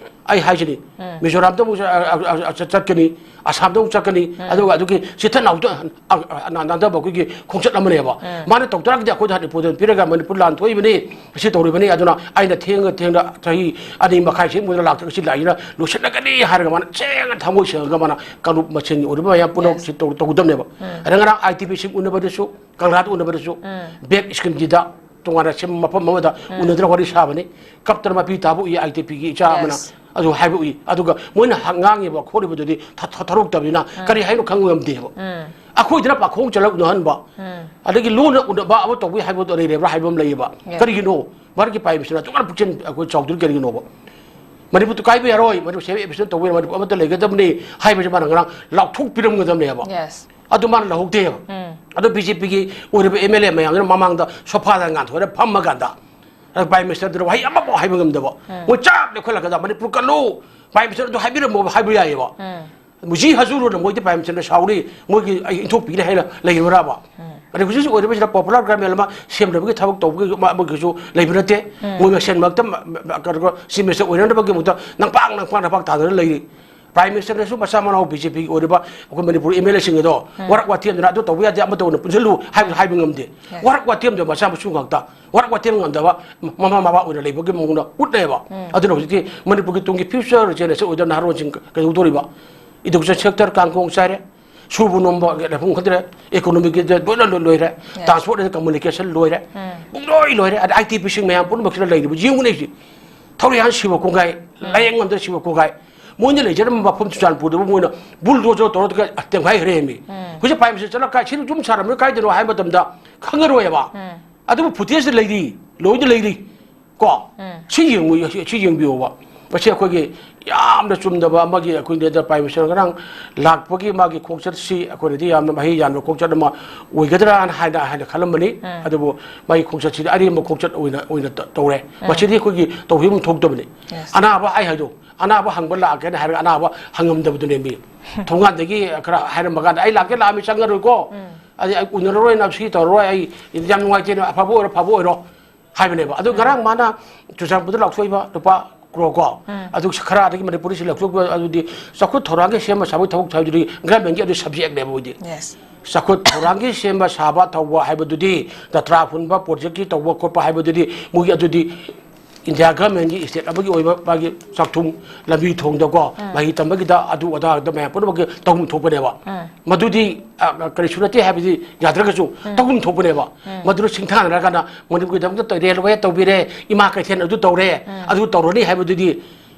ꯑꯩ ꯍꯥꯏꯁꯤꯅꯤ, ꯃꯤꯖꯣꯔꯥꯝꯗ ꯑꯃꯨꯛ ꯆ-, ꯑ, ꯑ, ꯑ, ꯆꯠꯀꯅꯤ, ꯑꯁꯥꯝꯗ ꯑꯃꯨꯛ ꯆꯠꯀꯅꯤ, ꯑꯗꯨꯒ ꯑꯗꯨꯒꯤ ꯆꯤꯊ ꯅꯥꯎꯗ, ꯑ, ꯑ, ꯅꯥꯟꯗꯕ ꯑꯩꯈꯣꯏꯒꯤ ꯈꯣꯡꯆꯠ ꯑꯃꯅꯦꯕ꯫ ꯃꯥꯅ ꯇꯧ ꯇꯥꯔꯒꯗꯤ ꯑꯩꯈꯣꯏꯗ ꯍꯥꯟꯅ ꯏꯝꯄꯣꯔꯇꯦꯟ ꯄꯤꯔꯒ ꯃꯅꯤꯄꯨꯔ ꯂꯥꯟ ꯊꯣꯛꯏꯕꯅꯤ, ꯑꯁꯤ ꯇꯧꯔꯤꯕꯅꯤ, ꯑꯗꯨꯅ ꯑꯩꯅ ꯊꯦꯡꯉ ꯊꯦꯡꯅ ꯆꯍꯤ ꯑꯅꯤ ꯃꯈꯥꯏ ꯁꯤꯃꯨꯛꯇ ꯂꯥꯛꯇ꯭ꯔꯒ ꯁꯤ ꯂꯥꯛꯏꯅ ꯂꯣꯏꯁꯤꯜꯂꯒꯅꯤ ꯍꯥꯏꯔꯒ ꯃꯥꯅ ꯁꯦꯡꯅ ꯊꯃꯣꯏ ꯁꯦꯡꯉꯒ ꯃꯥꯅ ꯀꯥꯡꯂꯨꯞ ꯃꯁꯦꯟꯒꯤ ꯑꯣꯏꯔꯤꯕ ꯃꯌꯥꯝ ꯄꯨꯝꯅꯃꯛ ꯁꯤ ꯇꯧ-, ꯇꯧꯒꯗꯕꯅꯦꯕ꯫ ꯑꯗ ꯉꯔꯥꯡ IDPꯁꯤꯡ ꯎꯅꯕꯗꯁꯨ, ꯀꯪꯂꯥꯗ ꯎꯅꯕꯗꯁꯨ, ꯕꯦꯛ ꯁ꯭ꯀꯤꯟꯒꯤꯗ ꯇꯣꯉꯥꯟꯅ ꯁꯦꯝꯕ ꯃꯐꯝ ꯑꯃꯗ ꯎꯅꯗꯅ ꯋꯥꯔꯤ ꯁꯥꯕꯅꯤ꯫ ꯀꯞꯇꯅ ꯃꯄꯤ ꯇꯥꯕ ꯎꯏ IDPꯒꯤ ꯏꯆꯥ ꯑꯃꯅ꯫ ꯑꯗꯨ ꯍꯥꯏꯕ ꯎꯏ꯫ ꯑꯗꯨꯒ ꯃꯣꯏꯅ ꯍ-, ꯉꯥꯡꯉꯤꯕ ꯈꯣꯠꯂꯤꯕꯗꯨꯗꯤ ꯊ-, ꯊ-, ꯊꯥꯗꯣꯛꯇꯕꯅꯤꯅ ꯀꯔꯤ ꯍꯥꯏꯅꯣ ꯈꯪꯕ ꯉꯝꯗꯦꯕ꯫ ꯑꯩꯈꯣꯏꯗꯅ ꯄꯥꯈꯣꯡ ꯆꯠꯂꯒ ꯎꯅꯍꯟꯕ, ꯑꯗꯒꯤ ꯂꯣꯟꯅ ꯎꯅꯕ ꯑꯃ ꯇꯧꯕꯤ ꯍꯥꯏꯕꯗꯣ ꯂꯩꯔꯕ꯭ꯔꯥ ꯍꯥꯏꯕ ꯑꯃ ꯂꯩꯌꯦꯕ꯫ ꯀꯔꯤꯒꯤꯅꯣ? ꯃꯥꯒꯤ Prime Minister ꯑꯗꯨꯛ ꯌꯥꯝꯅ ꯄꯨꯛꯆꯦꯜ ꯑꯩꯈꯣꯏ ꯆꯥꯎꯗ꯭ꯔꯤ ꯀꯔꯤꯒꯤꯅꯣꯕ? ꯃꯅꯤꯄꯨꯔꯗꯨ ꯀꯥꯏꯕ ꯌꯥꯔꯣꯏ, ꯃꯅꯤꯄꯨꯔ self efficient ꯇꯧꯕ ꯌꯥꯔꯣꯏ, ꯃꯅꯤꯄꯨꯔ ꯑꯃꯠꯇ ꯂꯩꯒꯗꯕꯅꯤ ꯍꯥꯏꯕꯁꯤ ꯃꯥꯅ ꯉꯔꯥꯡ ꯂꯥꯎꯊꯣꯛꯄꯤꯔꯝꯒꯗꯕꯅꯦꯕ꯫ Yes. ꯑꯗꯨ ꯃꯥꯅ ꯂꯧꯍꯧꯗꯦꯕ꯫ ꯑꯗꯣ BJPꯒꯤ ꯑꯣꯏꯔꯤꯕ MLA ꯃꯌꯥꯝꯗꯨꯅ ꯃꯃꯥꯡꯗ ꯁꯣꯐꯥꯗ ꯉꯥꯟꯊꯣꯛꯑꯒ ꯐꯝꯃꯀꯥꯟꯗ Prime Ministerꯗꯨꯅ ꯋꯥꯍꯩ ꯑꯃꯐꯥꯎ ꯍꯥꯏꯕ ꯉꯝꯗꯕ꯫ ꯃꯣꯏ ꯆꯥꯞ ꯂꯦꯞꯈꯠꯂꯛꯀꯗ "ꯃꯅꯤꯄꯨꯔ ꯀꯜꯂꯨ, Prime Minister ꯑꯗꯨ ꯍꯥꯏꯕꯤꯔꯝꯃꯣ" ꯍꯥꯏꯕ ꯌꯥꯏꯑꯕ꯫ ꯃꯨꯖꯤ ꯍꯖꯨꯔꯨꯅ ꯃꯣꯏꯗꯤ Prime Ministerꯅ ꯁꯥꯎꯔꯤ, ꯃꯣꯏꯒꯤ ꯑꯩ ꯏꯟꯊꯣꯛꯄꯤꯒꯅꯤ ꯍꯥꯏꯅ ꯂꯩꯔꯨꯔꯕ? ꯑꯗꯩ ꯍꯧꯖꯤꯛ ꯍꯧꯖꯤꯛ ꯑꯣꯏꯔꯤꯕꯁꯤꯗ popular ꯒ꯭ꯔꯥꯃꯦꯟ ꯑꯃ ꯁꯦꯝꯅꯕꯒꯤ ꯊꯕꯛ ꯇꯧꯕꯒꯤ ꯑꯃ-, ꯑꯃꯒꯤꯁꯨ ꯂꯩꯕ ꯅꯠꯇꯦ꯫ ꯃꯣꯏ ꯃꯁꯦꯟ ꯃꯔꯛꯇ ꯃ-, ꯃ-, ꯀꯩꯅꯣ, Chief Minister ꯑꯣꯏꯅꯅꯕꯒꯤꯗꯃꯛꯇ ꯅꯪꯄꯥꯛ ꯅꯪꯄꯥꯛ ꯅꯪꯄꯥꯛ ꯇꯥꯗꯅ ꯂꯩꯔꯤ꯫ Prime Ministerꯅꯁꯨ ꯃꯆꯥ ꯃꯅꯥꯎ BJPꯒꯤ ꯑꯣꯏꯔꯤꯕ ꯑꯩꯈꯣꯏ ꯃꯅꯤꯄꯨꯔ MLAꯁꯤꯡ ꯑꯗꯣ ꯋꯥꯔꯛ ꯋꯥꯇꯦꯝꯗꯨꯅ ꯑꯗꯨ ꯇꯧꯕ ꯌꯥꯗꯦ, ꯑꯃ ꯇꯧꯅ ꯄꯨꯟꯁꯤꯜꯂꯨ ꯍꯥꯏꯕ ꯍꯥꯏꯕ ꯉꯝꯗꯦ꯫ ꯋꯥꯔꯛ ꯋꯥꯇꯦꯝꯗꯣ ꯃꯆꯥ ꯃꯁꯨ ꯉꯥꯛꯇ ꯋꯥꯔꯛ ꯋꯥꯇꯦꯝ ꯉꯝꯗꯕ ꯃꯃꯥ ꯃꯄꯥ ꯑꯣꯏꯅ ꯂꯩꯕꯒꯤ ꯃꯑꯣꯡꯗ ꯎꯠꯂꯦꯕ꯫ ꯑꯗꯨꯅ ꯍꯧꯖꯤꯛꯇꯤ ꯃꯅꯤꯄꯨꯔꯒꯤ ꯇꯨꯡꯒꯤ future generation ꯑꯣꯏꯗꯕ ꯅꯍꯥꯔꯣꯟꯁꯤꯡ ꯀꯩꯗꯧꯗꯧꯔꯤꯕ? Education sector ꯀꯥꯡꯈꯣꯡ ꯆꯥꯏꯔꯦ, ꯁꯨꯕ ꯅꯣꯝꯕ ꯂꯩꯐꯝ ꯈꯪꯗ꯭ꯔꯦ, economyꯒꯤꯗ ꯂꯣꯏꯅ ꯂꯣꯏ-, ꯂꯣꯏꯔꯦ, transport and communication ꯂꯣꯏꯔꯦ, ꯄꯨꯡꯂꯣꯏ ꯂꯣꯏꯔꯦ꯫ ꯑꯗ ITBꯁꯤꯡ ꯃꯌꯥꯝ ꯄꯨꯝꯅꯃꯛꯁꯤꯗ ꯂꯩꯔꯤꯕ ꯌꯦꯡꯉꯨꯅꯦ ꯍꯧꯖꯤꯛ꯫ ꯊꯧꯔꯤ ꯍꯥꯟ ꯁꯤꯕ ꯀꯣꯡꯒꯥꯏ, ꯂꯥꯏꯌꯦꯡ ꯉꯝꯗ ꯁꯤꯕ ꯀꯣꯡꯒꯥꯏ꯫ ꯃꯣꯏꯅ ꯂꯩꯖꯔꯝꯕ ꯃꯐꯝ ꯆꯨꯔꯆꯥꯟꯄꯨꯔꯗꯕꯨ ꯃꯣꯏꯅ bulldozer ꯇꯧꯔꯒ ꯇꯦꯝꯈꯥꯏꯈ꯭ꯔꯦꯃꯤ꯫ ꯍꯧꯖꯤꯛ Prime Minister ꯆꯠꯂꯒ ꯀꯥꯏ ꯁꯤꯗ ꯌꯨꯝ ꯁꯥꯔꯝꯃꯤꯅꯣ ꯀꯥꯏꯗꯅꯣ ꯍꯥꯏꯕ ꯃꯇꯝꯗ ꯈꯪꯉꯔꯣꯏꯕ꯫ ꯑꯗꯨꯕꯨ footageꯇ ꯂꯩꯔꯤ, ꯂꯣꯏꯅ ꯂꯩꯔꯤ꯫ ꯀꯣ? ꯁꯤ ꯌꯦꯡꯉꯨ, ꯁꯤ, ꯁꯤ ꯌꯦꯡꯕꯤꯌꯣꯕ꯫ ꯃꯁꯤ ꯑꯩꯈꯣꯏꯒꯤ ꯌꯥꯝꯅ ꯆꯨꯝꯗꯕ ꯑꯃꯒꯤ ꯑꯩꯈꯣꯏ ꯅꯦꯗꯔ Prime Minister ꯉꯔꯥꯡ ꯂꯥꯛꯄꯒꯤ ꯃꯥꯒꯤ ꯈꯣꯡꯆꯠꯁꯤ ꯑꯩꯈꯣꯏꯅꯗꯤ ꯌꯥꯝꯅ ꯃꯍꯩ ꯌꯥꯟꯕ ꯈꯣꯡꯆꯠ ꯑꯃ ꯑꯣꯏꯒꯗ꯭ꯔꯥꯅ ꯍꯥꯏꯅ, ꯍꯥꯏꯅ ꯈꯜꯂꯝꯕꯅꯤ꯫ ꯑꯗꯨꯕꯨ ꯃꯥꯒꯤ ꯈꯣꯡꯆꯠꯁꯤꯗꯤ ꯑꯔꯦꯝꯕ ꯈꯣꯡꯆꯠ ꯑꯣꯏꯅ, ꯑꯣꯏꯅ ꯇ-, ꯇꯧꯔꯦ꯫ ꯃꯁꯤꯗꯤ ꯑꯩꯈꯣꯏꯒꯤ ꯇꯧꯐꯝ ꯊꯣꯛꯇꯕꯅꯤ꯫ ꯑꯅꯥꯕ ꯑꯩ ꯍꯥꯏꯗꯣ, ꯑꯅꯥꯕ ꯍꯪꯕ ꯂꯥꯛꯀꯦꯅ ꯍꯥꯏꯔꯒ ꯑꯅꯥꯕ ꯍꯪꯉꯝꯗꯕꯗꯨꯅꯦ ꯃꯤ꯫ ꯊꯣꯡꯒꯥꯟꯗꯒꯤ ꯈꯔ ꯍꯥꯏꯔꯝꯃ ꯀꯥꯟꯗ "ꯑꯩ ꯂꯥꯛꯀꯦ, ꯂꯥꯛꯑꯝꯃꯤ, ꯆꯪꯉꯔꯣꯏꯀꯣ꯫ ꯑꯩ, ꯑꯩ ꯎꯅꯔꯔꯣꯏ, ꯅꯪ ꯁꯤ ꯇꯧꯔꯔꯣꯏ, ꯑꯩ ꯌꯥꯝ ꯅꯨꯡꯉꯥꯏꯇꯦꯅꯦ, ꯑꯐꯕ ꯑꯣꯏꯔꯣ, ꯐꯕ ꯑꯣꯏꯔꯣ" ꯍꯥꯏꯕꯅꯦꯕ꯫ ꯑꯗꯨ ꯉꯔꯥꯡ ꯃꯥꯅ ꯆꯨꯔꯆꯥꯟꯄꯨꯔꯗ ꯂꯥꯎꯊꯣꯛꯏꯕ ꯂꯨꯄꯥ ꯀ꯭ꯔꯣꯔ ꯀꯣ, ꯑꯗꯨ ꯈꯔ ꯑꯗꯒꯤ ꯃꯅꯤꯄꯨꯔꯗ ꯁꯤ ꯂꯥꯎꯊꯣꯛꯄ ꯑꯗꯨꯗꯤ ꯆꯥꯎꯈꯠ ꯊꯧꯔꯥꯡꯒꯤ ꯁꯦꯝꯕ ꯁꯥꯕꯒꯤ ꯊꯕꯛ ꯍꯥꯏꯕꯗꯨꯗꯤ ꯒꯚꯔꯟꯃꯦꯟꯒꯤ ꯑꯗꯨ subjectꯅꯦꯕ ꯃꯣꯏꯗꯤ꯫ ꯆꯥꯎꯈꯠ ꯊꯧꯔꯥꯡꯒꯤ ꯁꯦꯝꯕ ꯁꯥꯕ ꯇꯧꯕ ꯍꯥꯏꯕꯗꯨꯗꯤ, ꯖꯇ꯭ꯔꯥ ꯍꯨꯟꯕ, ꯄ꯭ꯔꯣꯖꯦꯛꯀꯤ ꯇꯧꯕ ꯈꯣꯠꯄ ꯍꯥꯏꯕꯗꯨꯗꯤ ꯃꯣꯏꯒꯤ ꯑꯗꯨꯗꯤ ꯏꯟꯗꯤꯌꯥ ꯒꯚꯔꯟꯃꯦꯟꯒꯤ state ꯑꯃꯒꯤ ꯑꯣꯏꯕ ꯃꯥꯒꯤ ꯆꯥꯛꯊꯨꯡ, ꯂꯝꯕꯤ ꯊꯣꯡꯗꯀꯣ, ꯃꯍꯩ ꯇꯝꯕꯒꯤꯗ ꯑꯗꯨ ꯑꯗꯥꯗ ꯃꯌꯥꯝ ꯄꯨꯝꯅꯃꯛꯀꯤ ꯇꯧꯐꯝ ꯊꯣꯛꯄꯅꯦꯕ꯫ ꯃꯗꯨꯗꯤ, ꯑ, ꯀꯔꯤꯁꯨ ꯅꯠꯇꯦ ꯍꯥꯏꯕꯗꯤ ꯌꯥꯗ꯭ꯔꯒꯁꯨ ꯇꯧꯐꯝ ꯊꯣꯛꯄꯅꯦꯕ꯫ ꯃꯗꯨꯗ ꯁꯤꯡꯊꯥꯅꯔꯀꯥꯟꯗ ꯃꯅꯤꯄꯨꯔꯒꯤꯗꯃꯛꯇ railway ꯇꯧꯕꯤꯔꯦ, ꯏꯃꯥ ꯀꯩꯊꯦꯜ ꯑꯗꯨ ꯇꯧꯔꯦ, ꯑꯗꯨ ꯇꯧꯔꯅꯤ ꯍꯥꯏꯕꯗꯨꯗꯤ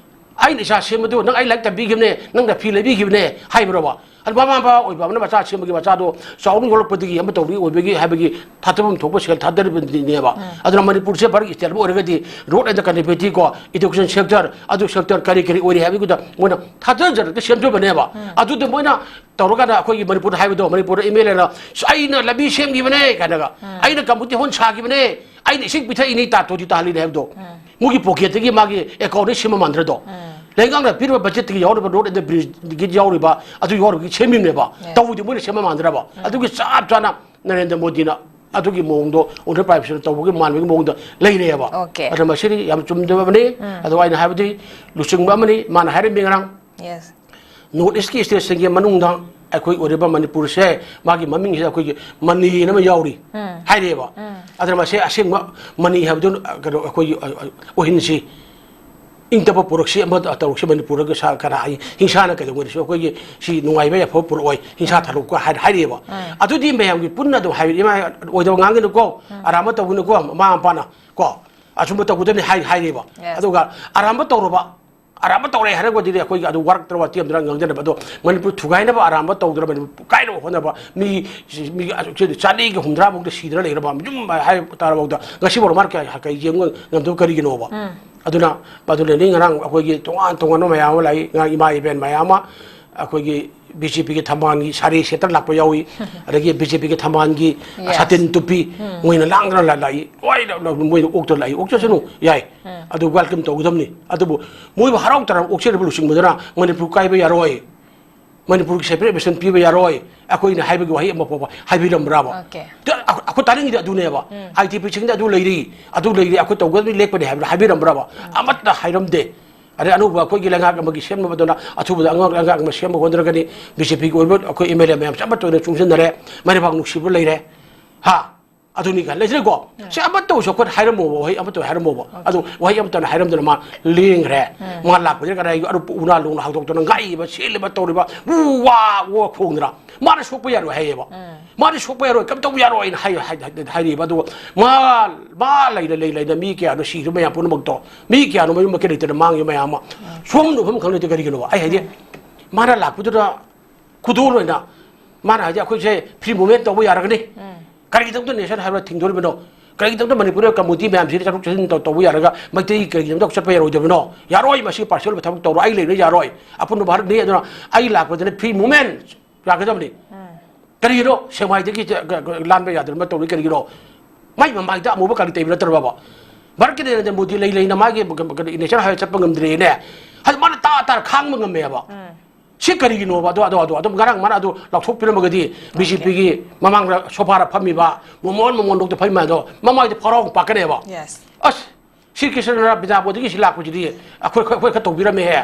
ꯑꯩꯅ ꯏꯆꯥ ꯁꯦꯝꯕꯗꯨ ꯅꯪ ꯑꯩ ꯂꯥꯏꯔꯤꯛ ꯇꯝꯕꯤꯈꯤꯕꯅꯦ, ꯅꯪꯅ ꯐꯤ ꯂꯩꯕꯤꯈꯤꯕꯅꯦ ꯍꯥꯏꯕ꯭ꯔꯕ? ꯑꯗꯨ ꯃꯃꯥ ꯃꯄꯥ ꯑꯣꯏꯕ ꯑꯃꯅ ꯃꯆꯥ ꯁꯦꯝꯕꯒꯤ ꯃꯆꯥꯗꯣ ꯆꯥꯎꯅ ꯌꯣꯛꯂꯛꯄꯗꯒꯤ ꯑꯃ ꯇꯧꯕꯒꯤ ꯑꯣꯏꯕꯒꯤ ꯍꯥꯏꯕꯒꯤ ꯊꯥꯗꯐꯝ ꯊꯣꯛꯄ ꯁꯦꯜ ꯊꯥꯗꯔꯤꯕꯅꯦꯕ꯫ ꯑꯗꯨꯅ ꯃꯅꯤꯄꯨꯔꯁꯦ ꯚꯥꯔꯠ ꯁ꯭ꯇꯦꯠ ꯑꯃ ꯑꯣꯏꯔꯒꯗꯤ ꯔꯣꯗ ꯑꯦꯟ ꯀꯅꯦꯛꯇꯤꯚꯤꯇꯤ ꯀꯣ, ꯏꯗꯨꯀꯦꯁꯟ ꯁꯦꯛꯇꯔ, ꯑꯗꯨ ꯁꯦꯛꯇꯔ ꯀꯔꯤ ꯀꯔꯤ ꯑꯣꯏꯔꯤ ꯍꯥꯏꯕꯒꯤꯗ ꯃꯣꯏꯅ ꯊꯥꯗꯖꯔꯒ ꯁꯦꯝꯖꯕꯅꯦꯕ꯫ ꯑꯗꯨꯗ ꯃꯣꯏꯅ ꯇꯧꯔꯀꯥꯟꯗ ꯑꯩꯈꯣꯏꯒꯤ ꯃꯅꯤꯄꯨꯔꯗ ꯍꯥꯏꯕꯗꯣ, ꯃꯅꯤꯄꯨꯔꯗ ꯑꯦꯝ ꯑꯦꯜ ꯑꯦꯅ "ꯑꯩꯅ ꯂꯝꯕꯤ ꯁꯦꯝꯈꯤꯕꯅꯦ" ꯀꯥꯏꯅꯒ, "ꯑꯩꯅ ꯀꯝꯃ꯭ꯌꯨꯅꯤꯇꯤ ꯍꯣꯜ ꯁꯥꯈꯤꯕꯅꯦ, ꯑꯩꯅ ꯏꯁꯤꯡ ꯄꯤꯊꯛꯏꯅꯦ" ꯇꯥ ꯇꯣꯇꯤ ꯇꯥꯍꯜꯂꯤꯅꯦ ꯍꯥꯏꯕꯗꯣ, ꯃꯣꯏꯒꯤ ꯄꯣꯀꯦꯠꯇꯒꯤ ꯃꯥꯒꯤ ꯑꯦꯀꯥꯎꯟꯗꯒꯤ ꯁꯦꯝꯕ ꯃꯥꯟꯗ꯭ꯔꯗꯣ? ꯂꯩꯉꯥꯛꯅ ꯄꯤꯔꯤꯕ ꯕꯖꯦꯠꯇꯒꯤ ꯌꯥꯎꯔꯤꯕ ꯔꯣꯗ ꯑꯦꯟ ꯕ꯭ꯔꯤꯖꯀꯤ ꯌꯥꯎꯔꯤꯕ, ꯑꯗꯨ ꯌꯥꯎꯔꯤꯕꯒꯤ ꯁꯦꯝꯃꯤꯕꯅꯦꯕ꯫ ꯇꯧꯕꯗꯤ ꯃꯣꯏꯅ ꯁꯦꯝꯕ ꯃꯥꯟꯗ꯭ꯔꯕ? ꯑꯗꯨꯒꯤ ꯆꯞ ꯆꯥꯅ ꯅꯔꯦꯟꯗ꯭ꯔ ꯃꯣꯗꯤꯅ ꯑꯗꯨꯒꯤ ꯃꯑꯣꯡꯗꯣ ꯑꯣꯅꯔ ꯄ꯭ꯔꯥꯏꯝ ꯃꯤꯅꯤꯁꯇꯔꯅ ꯇꯧꯕꯒꯤ ꯃꯥꯟꯕꯒꯤ ꯃꯑꯣꯡꯗ ꯂꯩꯔꯦꯕ꯫ ꯑꯣꯀꯦ꯫ ꯑꯗꯨꯅ ꯃꯁꯤꯗꯤ ꯌꯥꯝ ꯆꯨꯝꯗꯕꯅꯤ꯫ ꯑꯗꯣ ꯑꯩꯅ ꯍꯥꯏꯕꯗꯤ ꯂꯨꯆꯤꯡꯕ ꯑꯃꯅꯤ, ꯃꯥꯅ ꯍꯥꯏꯔꯝꯃꯤ ꯉꯔꯥꯡ, ꯅꯣꯔꯠ ꯏꯁꯀꯤ ꯁ꯭ꯇꯦꯠꯁꯤꯡꯒꯤ ꯃꯅꯨꯡꯗ ꯑꯩꯈꯣꯏ ꯑꯣꯏꯔꯤꯕ ꯃꯅꯤꯄꯨꯔꯁꯦ, ꯃꯥꯒꯤ ꯃꯃꯤꯡꯁꯤꯗ ꯑꯩꯈꯣꯏꯒꯤ ꯃꯅꯤ ꯑꯃ ꯌꯥꯎꯔꯤ ꯍꯥꯏꯔꯦꯕ꯫ ꯑꯗꯨꯅ ꯃꯁꯤ ꯑꯁꯦꯡꯕ ꯃꯅꯤ ꯍꯥꯏꯕꯗꯨ, ꯀꯩꯅꯣ, ꯑꯩꯈꯣꯏꯒꯤ, ꯑ, ꯑ, ꯑꯣꯏꯍꯟꯁꯤ꯫ ꯏꯪ ꯇꯞꯄ ꯄꯨꯔꯛꯁꯤ, ꯑꯃ ꯇꯧꯔꯛꯁꯤ, ꯃꯅꯤꯄꯨꯔꯗ ꯁꯥ-, ꯀꯅꯥ ꯍꯥꯏ-, ꯍꯤꯡꯁꯥꯅ ꯀꯩꯗꯧꯉꯩꯗꯁꯨ ꯑꯩꯈꯣꯏꯒꯤ ꯁꯤ ꯅꯨꯡꯉꯥꯏꯕ ꯌꯥꯏꯐꯕ ꯄꯨꯔꯛꯑꯣꯏ, ꯍꯤꯡꯁꯥ ꯊꯥꯗꯣꯛꯄ ꯍꯥꯏ-, ꯍꯥꯏꯔꯛꯑꯦꯕ꯫ ꯑꯗꯨꯗꯤ ꯃꯌꯥꯝꯒꯤ ꯄꯨꯟꯅ ꯑꯗꯨꯝ ꯍꯥꯏꯕ, ꯏꯃꯥ ꯑꯣꯏꯗꯕ ꯉꯥꯡꯒꯅꯨꯀꯣ, ꯑꯔꯥꯟꯕ ꯇꯧꯒꯅꯨꯀꯣ, ꯃꯃꯥ ꯃꯄꯥꯅ ꯀꯣ, ꯑꯆꯨꯝꯕ ꯇꯧꯒꯗꯕꯅꯤ ꯍꯥꯏ-, ꯍꯥꯏꯔꯦꯕ꯫ ꯑꯗꯨꯒ ꯑꯔꯥꯟꯕ ꯇꯧꯔꯕ, ꯑꯔꯥꯟꯕ ꯇꯧꯔꯦ ꯍꯥꯏꯔꯒꯗꯤ ꯑꯩꯈꯣꯏꯒꯤ ꯑꯗꯨ ꯋꯥꯔꯛꯇ꯭ꯔꯕ ꯋꯥꯇꯦꯝꯗꯅ ꯉꯥꯡꯖꯅꯕ꯫ ꯑꯗꯣ ꯃꯅꯤꯄꯨꯔ ꯊꯨꯒꯥꯏꯅꯕ ꯑꯔꯥꯟꯕ ꯇꯧꯗ꯭ꯔꯕ, ꯃꯅꯤꯄꯨꯔ ꯀꯥꯏꯅꯕ ꯍꯣꯠꯅꯕ ꯃꯤ, ꯃꯤ ꯆꯥꯅꯤꯒ ꯍꯨꯝꯗ꯭ꯔꯥ ꯃꯨꯛꯇ ꯁꯤꯗꯅ ꯂꯩꯔꯕ ꯌꯨꯝ ꯍꯥꯏ ꯇꯥꯔꯕꯧꯗ ꯉꯁꯤ ꯐꯥꯎ ꯃꯥꯅ ꯀꯌꯥ, ꯀꯩ ꯌꯦꯡꯕ ꯉꯝꯗꯕ ꯀꯔꯤꯒꯤꯅꯣꯕ? ꯑꯗꯨꯅ ꯃꯗꯨꯅꯅꯤ ꯉꯔꯥꯡ ꯑꯩꯈꯣꯏꯒꯤ ꯇꯣꯉꯥꯟ ꯇꯣꯉꯥꯟꯕ ꯃꯌꯥꯝ ꯑꯃ ꯂꯥꯛꯏ, ꯉꯔꯥꯡ ꯏꯃꯥ ꯏꯕꯦꯟ ꯃꯌꯥꯝ ꯑꯃ ꯑꯩꯈꯣꯏꯒꯤ ꯕꯤ ꯖꯦ ꯄꯤꯒꯤ ꯊꯝꯕꯥꯜꯒꯤ ꯁꯥꯔꯤ ꯁꯦꯠꯇꯅ ꯂꯥꯛꯄ ꯌꯥꯎꯏ, ꯑꯗꯒꯤ ꯕꯤ ꯖꯦ ꯄꯤꯒꯤ ꯊꯝꯕꯥꯜꯒꯤ ꯁꯥꯇꯤꯟ ꯇꯨꯞꯄꯤ, ꯃꯣꯏꯅ ꯂꯥꯡꯗꯅ ꯂꯥ-, ꯂꯥꯛꯏ, ꯂꯣꯏꯅ ꯂ-, ꯃꯣꯏꯅ ꯑꯣꯛꯇꯅ ꯂꯥꯛꯏ, ꯑꯣꯛꯆꯁꯅꯨ, ꯌꯥꯏ, ꯑꯗꯨ ꯋꯦꯜꯀꯝ ꯇꯧꯒꯗꯕꯅꯤ꯫ ꯑꯗꯨꯕꯨ ꯃꯣꯏꯕꯨ ꯍꯔꯥꯎ ꯇꯔꯥꯝ ꯑꯣꯛꯆꯔꯤꯕ ꯂꯨꯆꯤꯡꯕꯗꯨꯅ ꯃꯅꯤꯄꯨꯔ ꯀꯥꯏꯕ ꯌꯥꯔꯣꯏ, ꯃꯅꯤꯄꯨꯔꯒꯤ ꯁꯦꯄꯔꯦꯠ ꯅꯦꯁꯟ ꯄꯤꯕ ꯌꯥꯔꯣꯏ, ꯑꯩꯈꯣꯏꯅ ꯍꯥꯏꯕꯒꯤ ꯋꯥꯍꯩ ꯑꯃ ꯐꯥꯎꯕ ꯍꯥꯏꯕꯤꯔꯝꯕ꯭ꯔꯕ? ꯑꯣꯀꯦ꯫ ꯇ-, ꯑꯩꯈꯣꯏ ꯇꯥꯅꯤꯡꯉꯤꯗꯤ ꯑꯗꯨꯅꯦꯕ꯫ ꯑꯥꯏ ꯇꯤ ꯄꯤꯁꯤꯡꯗꯤ ꯑꯗꯨ ꯂꯩꯔꯤ, ꯑꯗꯨ ꯂꯩꯔꯤ, ꯑꯩꯈꯣꯏ ꯇꯧꯒꯗꯕꯅꯤ, ꯂꯦꯞꯀꯅꯤ ꯍꯥꯏꯕꯗꯣ ꯍꯥꯏꯕꯤꯔꯝꯕ꯭ꯔꯕ? ꯑꯃꯠꯇ ꯍꯥꯏꯔꯝꯗꯦ꯫ ꯑꯗꯩ ꯑꯅꯧꯕ ꯑꯩꯈꯣꯏꯒꯤ ꯂꯩꯉꯥꯛ ꯑꯃꯒꯤ ꯁꯦꯝꯅꯕꯗꯨꯅ ꯑꯊꯨꯕꯗ ꯑꯉꯥꯡ ꯂꯩꯉꯥꯛ ꯑꯃ ꯁꯦꯝꯕ ꯍꯣꯠꯅꯔꯒꯅꯤ꯫ ꯕꯤ ꯖꯦ ꯄꯤꯒꯤ ꯑꯣꯏꯕ ꯑꯩꯈꯣꯏ ꯑꯦꯝ ꯑꯦꯜ ꯑꯦ ꯃꯌꯥꯝꯁꯦ ꯑꯃꯠꯇ ꯑꯣꯏꯅ ꯆꯣꯡꯁꯤꯟꯅꯔꯦ꯫ ꯃꯥꯏꯕꯥꯛ ꯅꯨꯡꯁꯤꯕ ꯂꯩꯔꯦ꯫ ꯍꯥ? ꯑꯗꯨꯅꯤ ꯀꯥꯏꯅ ꯂꯩꯇ꯭ꯔꯦꯀꯣ? ꯁꯤ ꯑꯃꯠꯇ ꯑꯣꯏꯁꯨ ꯑꯩꯈꯣꯏꯅ ꯍꯥꯏꯔꯝꯃꯣꯕ, ꯋꯥꯍꯩ ꯑꯃꯠꯇ ꯑꯣꯏ ꯍꯥꯏꯔꯝꯃꯣꯕ꯫ ꯑꯗꯨ ꯋꯥꯍꯩ ꯑꯃꯠꯇꯅ ꯍꯥꯏꯔꯝꯗꯅ ꯃꯥ ꯂꯦꯡꯈ꯭ꯔꯦ꯫ ꯃꯥ ꯂꯥꯛꯄꯁꯤꯗ ꯀꯗꯥꯏꯒꯤ ꯑꯔꯨꯞꯄ ꯎꯅꯥ ꯂꯣꯡꯅ ꯍꯧꯗꯣꯛꯇꯅ ꯉꯥꯛꯏꯕ, ꯁꯦꯠꯂꯤꯕ, ꯇꯧꯔꯤꯕ, ꯎ ꯋꯥ, ꯎ ꯋꯥ ꯈꯣꯡꯗꯅ꯫ ꯃꯥꯅ ꯁꯣꯛꯄ ꯌꯥꯔꯣꯏ ꯍꯥꯏꯌꯦꯕ꯫ ꯃꯥꯅ ꯁꯣꯛꯄ ꯌꯥꯔꯣꯏ, ꯀꯩꯝ ꯇꯧꯕ ꯌꯥꯔꯣꯏꯅ ꯍꯥꯏ-, ꯍꯥꯏ-, ꯍꯥꯏ-, ꯍꯥꯏꯔꯤꯕ꯫ ꯑꯗꯨꯒ ꯃꯥ, ꯃꯥ ꯂꯩꯅ, ꯂꯩ ꯂꯩꯅ ꯃꯤ ꯀꯌꯥꯅꯣ ꯁꯤꯔꯤꯕ ꯃꯌꯥꯝ ꯄꯨꯝꯅꯃꯛꯇꯣ, ꯃꯤ ꯀꯌꯥꯅꯣ ꯃꯌꯨꯝ ꯃꯀꯩ ꯂꯩꯇꯅ ꯃꯥꯡꯉꯤꯕ ꯃꯌꯥꯝ ꯑꯃ꯫ ꯁꯣꯝꯗ ꯃꯐꯝ ꯈꯪ ꯂꯩꯇꯦ ꯀꯔꯤꯒꯤꯅꯣꯕ? ꯑꯩ ꯍꯥꯏꯗꯤ, ꯃꯥꯅ ꯂꯥꯛꯄꯗꯨꯗ ꯈꯨꯗꯣꯜ ꯑꯣꯏꯅ ꯃꯥꯅ ꯍꯥꯏꯗꯤ, "ꯑꯩꯈꯣꯏꯁꯦ free movement ꯇꯧꯕ ꯌꯥꯔꯒꯅꯤ꯫ ꯀꯔꯤꯒꯤꯗꯃꯛꯇ nationwide highway ꯊꯤꯡꯗꯣꯔꯤꯕꯅꯣ? ꯀꯔꯤꯒꯤꯗꯃꯛꯇ ꯃꯅꯤꯄꯨꯔꯗ community ꯃꯌꯥꯝꯁꯤꯗ ꯆꯠꯊꯣꯛ ꯆꯠꯁꯤꯟ ꯇꯧ-, ꯇꯧꯕ ꯌꯥꯔꯒ ꯃꯩꯇꯩ ꯀꯔꯤꯒꯤꯗꯃꯛꯇ ꯆꯠꯄ ꯌꯥꯔꯣꯏꯗꯕꯅꯣ? ꯌꯥꯔꯣꯏ, ꯃꯁꯤ personal ꯑꯣꯏꯕ ꯊꯕꯛ ꯇꯧꯔꯣꯏ꯫ ꯑꯩ ꯂꯩꯕꯅ ꯌꯥꯔꯣꯏ꯫ ꯑꯄꯨꯟꯕ ꯚꯥꯔꯠꯅꯤ, ꯑꯗꯨꯅ ꯑꯩ ꯂꯥꯛꯄꯗꯅ free movement ꯌꯥꯒꯗꯕꯅꯤ꯫ ꯀꯔꯤꯒꯤꯅꯣ ꯁꯦꯡꯃꯥꯏꯗꯒꯤ ꯆ-, ꯒ-, ꯒ-, ꯂꯥꯟꯕ ꯌꯥꯗꯅꯕ ꯇꯧꯔꯤ ꯀꯔꯤꯒꯤꯅꯣ? ꯃꯥꯏ ꯃꯃꯥꯏꯗ ꯑꯃꯨꯕ ꯀꯥꯂꯤ ꯇꯩꯕ ꯅꯠꯇ꯭ꯔꯕꯕ? ꯚꯥꯔꯠꯀꯤ ꯅꯔꯦꯟꯗ꯭ꯔ ꯃꯣꯗꯤ ꯂꯩ ꯂꯩꯅ ꯃꯥꯒꯤ ꯀ-, ꯀ-, nationwide highway ꯆꯠꯄ ꯉꯝꯗ꯭ꯔꯦꯅꯦ꯫ ꯍꯥꯏꯗꯤ ꯃꯥꯅ ꯇꯥ ꯇꯥꯔ ꯈꯥꯡꯕ ꯉꯝꯃꯦꯕ꯫ ꯁꯤ ꯀꯔꯤꯒꯤꯅꯣꯕ? ꯑꯗꯣ, ꯑꯗꯣ, ꯑꯗꯣ, ꯑꯗꯨꯝ ꯉꯔꯥꯡ ꯃꯥꯅ ꯑꯗꯨ ꯂꯥꯎꯊꯣꯛꯄꯤꯔꯝꯃꯒꯗꯤ, B J P ꯒꯤ ꯃꯃꯥꯡꯗ ꯁꯣꯐꯥꯗ ꯐꯝꯃꯤꯕ ꯃꯣꯃꯣꯟ, ꯃꯣꯃꯣꯟ ꯗꯣꯛꯇ ꯐꯝꯃꯤꯕ ꯑꯗꯣ ꯃꯃꯥꯏꯗ ꯐꯥꯎꯔꯥꯎ ꯄꯥꯛꯀꯅꯦꯕ꯫ Yes. ꯑꯁ, ꯁ꯭ꯔꯤ ꯀ꯭ꯔꯤꯁꯅꯅ ꯕꯤꯗ꯭ꯌꯥꯄꯣꯗꯒꯤ ꯁꯤ ꯂꯥꯛꯄꯁꯤꯗꯤ ꯑꯩꯈꯣꯏ, ꯑꯩꯈꯣꯏ, ꯑꯩꯈꯣꯏ ꯈꯔ ꯇꯧꯕꯤꯔꯝꯃꯦꯍꯦ꯫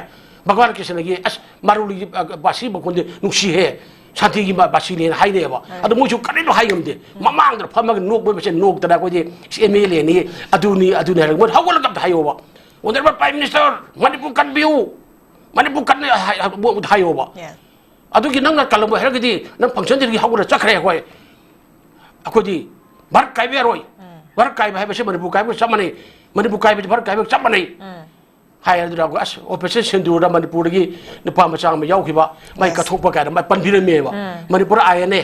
ꯚꯒꯋꯥꯟ ꯀ꯭ꯔꯤꯁꯅꯒꯤ, ꯑꯁ, ꯃꯥꯔꯨꯂꯤꯒꯤ, ꯑ, ꯕꯥꯁꯤ ꯃꯈꯣꯟꯗꯤ ꯅꯨꯡꯁꯤꯍꯦ꯫ ꯁꯥꯟꯇꯤꯒꯤ ꯕꯥ-, ꯕꯥꯁꯤꯅꯦꯅ ꯍꯥꯏꯅꯩꯕ꯫ ꯑꯗꯣ ꯃꯣꯏꯁꯨ ꯀꯔꯤꯝꯇ ꯍꯥꯏ ꯉꯝꯗꯦ꯫ ꯃꯃꯥꯡꯗ ꯐꯝꯃꯒ ꯅꯣꯛꯄ ꯃꯁꯦꯟ ꯅꯣꯛꯇꯅ ꯑꯩꯈꯣꯏꯗꯤ ꯁꯤ M L A ꯅꯤ, ꯑꯗꯨꯅꯤ, ꯑꯗꯨꯅꯤ ꯍꯥꯏꯔꯒ ꯃꯣꯏ ꯍꯧꯒꯠꯂꯒ ꯑꯝꯇ ꯍꯥꯏꯌꯣꯕ꯫ Honourable Prime Minister, Manipur ꯀꯟꯕꯤꯌꯨ꯫ Manipur ꯀꯟꯅ ꯍꯥꯏ-, ꯍꯥꯏ-, ꯍꯥꯏꯌꯣꯕ꯫ Yes. ꯑꯗꯨꯒꯤ ꯅꯪꯅ ꯀꯜꯂꯝꯃꯣꯏ ꯍꯥꯏꯔꯒꯗꯤ ꯅꯪ function ꯗꯒꯤ ꯍꯧꯒꯠꯂ ꯆꯠꯈ꯭ꯔꯦ ꯑꯩꯈꯣꯏ꯫ ꯑꯩꯈꯣꯏꯗꯤ ꯚꯥꯔꯠ ꯀꯥꯏꯕ ꯌꯥꯔꯣꯏ꯫ ꯚꯥꯔꯠ ꯀꯥꯏꯕ ꯍꯥꯏꯕꯁꯤ ꯃꯅꯤꯄꯨꯔ ꯀꯥꯏꯕꯒ ꯆꯞ ꯃꯥꯟꯅꯩ꯫ ꯃꯅꯤꯄꯨꯔ ꯀꯥꯏꯕꯁꯤ ꯚꯥꯔꯠ ꯀꯥꯏꯕꯒ ꯆꯞ ꯃꯥꯟꯅꯩ꯫ ꯍꯥꯏ ꯑꯗꯨꯅ ꯑꯩꯈꯣꯏ, ꯑꯁ, Operation ꯁꯤꯟꯗꯨꯔꯗ ꯃꯅꯤꯄꯨꯔꯗꯒꯤ ꯅꯨꯄꯥ ꯃꯆꯥ ꯑꯃ ꯌꯥꯎꯈꯤꯕ, ꯃꯥꯏ Yes. ꯀꯠꯊꯣꯛꯄ ꯀꯥꯏꯅ ꯃꯥꯏ ꯄꯟꯕꯤꯔꯝꯃꯦꯕ꯫ Manipur I N A,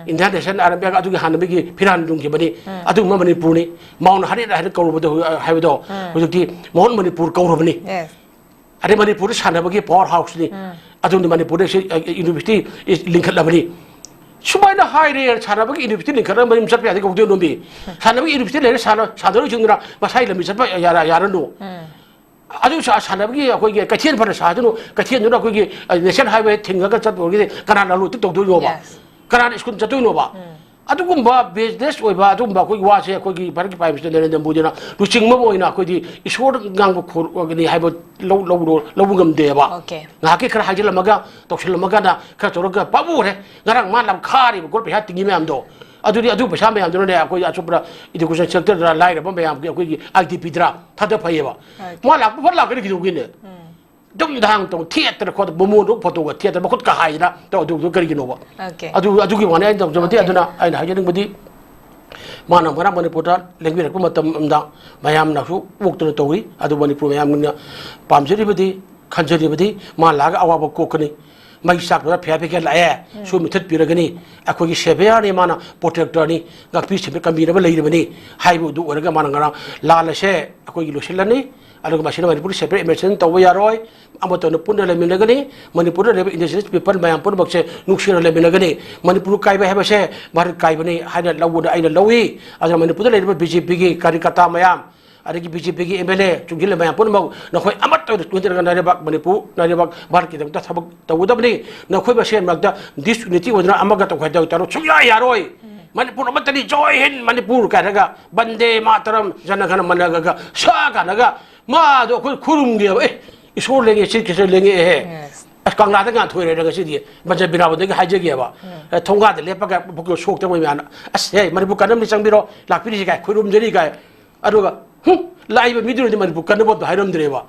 Indian National Army, ꯑꯗꯨꯒꯤ ꯍꯥꯟꯅ ꯃꯤꯒꯤ ꯐꯤꯔꯥꯟ ꯂꯨꯝꯈꯤꯕꯅꯤ꯫ ꯑꯗꯨꯒꯨꯝꯕ ꯃꯅꯤꯄꯨꯔꯅꯤ꯫ Mount Harit ꯍꯥꯏꯅ ꯀꯧꯔꯨꯕꯗꯣ, ꯍꯥꯏꯕꯗꯣ ꯍꯧꯖꯤꯛꯇꯤ Mount ꯃꯅꯤꯄꯨꯔ ꯀꯧꯔꯕꯅꯤ꯫ Yes. ꯑꯗꯩ ꯃꯅꯤꯄꯨꯔꯗ ꯁꯥꯟꯅꯕꯒꯤ power house ꯅꯤ꯫ ꯑꯗꯨꯅ ꯃꯅꯤꯄꯨꯔꯗ ꯁꯤ, ꯑ, university ꯂꯤꯡꯈꯠꯂꯕꯅꯤ꯫ ꯁꯨꯃꯥꯏꯅ ꯍꯥꯏꯔꯦ, ꯁꯥꯟꯅꯕꯒꯤ university ꯂꯤꯡꯈꯠꯂꯕꯅꯤ, ꯆꯠꯄ ꯌꯥꯗꯦ ꯀꯧꯗꯣꯏ ꯅꯣꯝꯕꯤ꯫ ꯁꯥꯟꯅꯕꯒꯤ university ꯂꯩꯔꯦ, ꯁꯥꯟꯅ-, ꯁꯥꯟꯅꯔꯣꯏꯁꯤꯡꯗꯨꯅ ꯃꯁꯥꯒꯤ ꯂꯝꯕꯤ ꯆꯠꯄ ꯌꯥꯔ-, ꯌꯥꯔꯅꯨ꯫ ꯑꯗꯨ ꯁꯥ-, ꯁꯥꯟꯅꯕꯒꯤ ꯑꯩꯈꯣꯏꯒꯤ ꯀꯩꯊꯦꯜ ꯐꯅ ꯁꯥꯗꯅꯨ, ꯀꯩꯊꯦꯜꯗꯨꯅ ꯑꯩꯈꯣꯏꯒꯤ, ꯑ, national highway ꯊꯤꯡꯉꯒ ꯆꯠꯄꯒꯤꯗꯤ ꯀꯅꯥ ꯂꯂꯣꯟ ꯏꯇꯤꯛ ꯇꯧꯗꯣꯏꯅꯣꯕ? Yes. ꯀꯅꯥꯅ school ꯆꯠꯇꯣꯏꯅꯣꯕ? ꯑꯗꯨꯒꯨꯝꯕ baseless ꯑꯣꯏꯕ ꯑꯗꯨꯒꯨꯝꯕ ꯑꯩꯈꯣꯏꯒꯤ ꯋꯥꯁꯦ ꯑꯩꯈꯣꯏꯒꯤ ꯚꯥꯔꯠꯀꯤ Prime Minister ꯅꯔꯦꯟꯗ꯭ꯔ ꯃꯣꯗꯤꯅ ꯂꯨꯆꯤꯡꯕ ꯑꯃ ꯑꯣꯏꯅ ꯑꯩꯈꯣꯏꯗꯤ ꯏꯁꯣꯔ ꯉꯥꯡꯕ ꯈꯣꯠꯄꯅꯤ ꯍꯥꯏꯕ ꯂꯧ-, ꯂꯧ-, ꯂꯧꯕ ꯉꯝꯗꯦꯕ꯫ Okay. ꯉꯥꯏꯍꯥꯛꯀꯤ ꯈꯔ ꯍꯥꯏꯖꯤꯜꯂꯝꯃꯒ, ꯇꯧꯁꯤꯜꯂꯝꯃꯒ ꯈꯔ ꯇꯧꯔꯒ ꯄꯥꯕꯨꯔꯦ꯫ ꯉꯔꯥꯡ ꯃꯥ ꯂꯝꯈꯥꯔꯤꯕ ꯒꯣꯜ ꯄꯩꯁꯥ ꯇꯤꯡꯉꯤ ꯃꯌꯥꯝꯗꯣ, ꯑꯗꯨꯗꯤ ꯑꯗꯨ ꯄꯩꯁꯥ ꯃꯌꯥꯝꯗꯨꯅꯅꯦ ꯑꯩꯈꯣꯏ ꯑꯆꯨꯞꯄꯗ education sector ꯗꯔ, ꯂꯥꯏꯔꯕ ꯃꯌꯥꯝꯒꯤ ꯑꯩꯈꯣꯏꯒꯤ I D P ꯗꯔ ꯊꯥꯗ ꯐꯩꯌꯦꯕ꯫ Right. ꯃꯥ ꯂꯥꯛꯄ ꯐꯠ ꯂꯥꯛꯀꯅꯤ ꯀꯩꯗꯧꯒꯦꯅꯦ? ꯗꯨꯝ ꯗꯥꯡ ꯇꯧ ꯊꯦꯠꯇꯅ ꯈꯣꯠꯇꯅ ꯃꯣꯃꯣꯟꯗꯨ ꯐꯣꯇꯣꯒ ꯊꯦꯠꯇꯅ ꯃꯈꯨꯠꯀ ꯍꯥꯏꯗꯅ ꯇꯧ ꯑꯗꯨꯗꯨ ꯀꯔꯤꯒꯤꯅꯣꯕ? Okay. ꯑꯗꯨ ꯑꯗꯨꯒꯤ ꯋꯥꯅꯤ ꯑꯩꯅ ꯇꯧꯖꯕꯗꯤ꯫ Okay. ꯑꯗꯨꯅ ꯑꯩꯅ ꯍꯥꯏꯖꯅꯤꯡꯕꯗꯤ ꯃꯥꯅ ꯉꯔꯥꯡ ꯃꯅꯤꯄꯨꯔꯗ ꯂꯦꯡꯕꯤꯔꯛꯄ ꯃꯇꯝꯗ ꯃꯌꯥꯝꯅꯁꯨ ꯑꯣꯛꯇꯅ ꯇꯧꯏ꯫ ꯑꯗꯨ ꯃꯅꯤꯄꯨꯔ ꯃꯌꯥꯝꯅ ꯄꯥꯝꯖꯔꯤꯕꯗꯤ, ꯈꯟꯖꯔꯤꯕꯗꯤ ꯃꯥ ꯂꯥꯛꯑꯒ ꯑꯋꯥꯕ ꯀꯣꯛꯀꯅꯤ, ꯃꯩ ꯆꯥꯛꯄꯗ ꯐꯤꯌꯥ ꯐꯤꯀꯦꯜ ꯂꯥꯛꯑꯦ, ꯁꯨ ꯃꯨꯊꯠꯄꯤꯔꯒꯅꯤ, ꯑꯩꯈꯣꯏꯒꯤ ꯁꯦꯚꯤꯌꯔꯅꯤ, ꯃꯥꯅ ꯄ꯭ꯔꯣꯇꯦꯛꯇꯔꯅꯤ, ꯉꯥꯛꯄꯤ ꯁꯦꯟꯕꯤ ꯀꯟꯕꯤꯅꯕ ꯂꯩꯔꯤꯕꯅꯤ ꯍꯥꯏꯕꯗꯨ ꯑꯣꯏꯔꯒ ꯃꯥꯅ ꯉꯔꯥꯡ ꯂꯥꯜ ꯑꯁꯦ ꯑꯩꯈꯣꯏꯒꯤ ꯂꯣꯏꯁꯤꯜꯂꯅꯤ꯫ ꯑꯗꯨꯒ ꯃꯁꯤꯅ ꯃꯅꯤꯄꯨꯔꯒꯤ ꯁꯦꯄꯔꯦꯠ ꯏꯃꯦꯖꯤꯅꯦꯁꯟ ꯇꯧꯕ ꯌꯥꯔꯣꯏ꯫ ꯑꯃꯠꯇ ꯑꯣꯏꯅ ꯄꯨꯟꯅ ꯂꯩꯃꯤꯟꯅꯒꯅꯤ꯫ ꯃꯅꯤꯄꯨꯔꯗ ꯂꯩꯔꯤꯕ indigenous people ꯃꯌꯥꯝ ꯄꯨꯝꯅꯃꯛꯁꯦ ꯅꯨꯡꯁꯤꯅ ꯂꯩꯃꯤꯟꯅꯒꯅꯤ꯫ ꯃꯅꯤꯄꯨꯔ ꯀꯥꯏꯕ ꯍꯥꯏꯕꯁꯦ ꯚꯥꯔꯠ ꯀꯥꯏꯕꯅꯤ ꯍꯥꯏꯅ ꯂꯧꯕꯗ ꯑꯩꯅ ꯂꯧꯏ꯫ ꯑꯗꯨꯅ ꯃꯅꯤꯄꯨꯔꯗ ꯂꯩꯔꯤꯕ ꯕꯤ ꯖꯦ ꯄꯤꯒꯤ ꯀꯥꯔꯤꯀꯥꯇꯥ ꯃꯌꯥꯝ, ꯑꯗꯒꯤ ꯕꯤ ꯖꯦ ꯄꯤꯒꯤ ꯑꯦꯝ ꯑꯦꯜ ꯑꯦ ꯆꯨꯡꯁꯤꯜꯂ ꯃꯌꯥꯝ ꯄꯨꯝꯅꯃꯛ ꯅꯈꯣꯏ ꯑꯃꯠꯇ ꯑꯣꯏꯅ ꯆꯨꯡꯁꯤꯜꯂꯒ ꯅꯥꯏꯔꯩꯕꯥꯛ ꯃꯅꯤꯄꯨꯔ, ꯅꯥꯏꯔꯩꯕꯥꯛ ꯚꯥꯔꯠꯀꯤꯗꯃꯛꯇ ꯊꯕꯛ ꯇꯧꯒꯗꯕꯅꯤ꯫ ꯅꯈꯣꯏ ꯃꯁꯦꯟ ꯃꯔꯛꯇ disunity ꯑꯣꯏꯗꯨꯅ ꯑꯃꯒ ꯇꯧꯈꯥꯏ ꯇꯧ ꯇꯧꯔꯣ ꯁꯨꯡꯌꯥ ꯌꯥꯔꯣꯏ꯫ ꯃꯅꯤꯄꯨꯔ ꯑꯃꯠꯇꯅꯤ, ꯖꯣꯏ ꯍꯤꯟ ꯃꯅꯤꯄꯨꯔ ꯀꯥꯏꯅꯒ ꯕꯟꯗꯦ ꯃꯥꯇꯔꯝ ꯖꯅ ꯒꯅ ꯃꯅꯒꯒ ꯁꯥ ꯀꯥꯏꯅꯒ ꯃꯥꯗꯣ ꯑꯩꯈꯣꯏ ꯈꯨꯔꯨꯝꯒꯦꯕ꯫ ꯑꯦ, ꯏꯁꯣꯔ ꯂꯦꯡꯉꯦ, ꯁꯤ ꯈꯤꯁꯣꯔ ꯂꯦꯡꯉꯛꯑꯦꯍꯦ꯫ Yes. ꯑꯁ, ꯀꯪꯂꯥꯗ ꯉꯥꯟꯊꯣꯏꯔꯦ ꯉꯁꯤꯗꯤ꯫ ꯕꯟꯖ ꯕꯤꯅꯥꯕꯗꯒꯤ ꯍꯥꯏꯖꯒꯦꯕ꯫ ꯑꯦ, ꯊꯣꯡꯒꯥꯗ ꯂꯦꯞꯄꯒ ꯄꯨꯛꯇꯣ ꯁꯣꯛꯇꯕ ꯃꯌꯥꯝꯅ, "ꯑꯁ, ꯍꯦ, ꯃꯅꯤꯄꯨꯔ ꯀꯟꯅꯕꯅꯤ ꯆꯪꯕꯤꯔꯣ, ꯂꯥꯛꯄꯤꯔꯤꯁꯤ ꯀꯥꯏ, ꯈꯨꯔꯨꯝꯖꯔꯤ ꯀꯥꯏ"꯫ ꯑꯗꯨꯒ, "ꯍꯨꯝ, ꯂꯥꯛꯏꯕ ꯃꯤꯗꯨꯅꯗꯤ ꯃꯅꯤꯄꯨꯔ ꯀꯟꯅꯕ ꯑꯝꯇ ꯍꯥꯏꯔꯝꯗ꯭ꯔꯦꯕ"꯫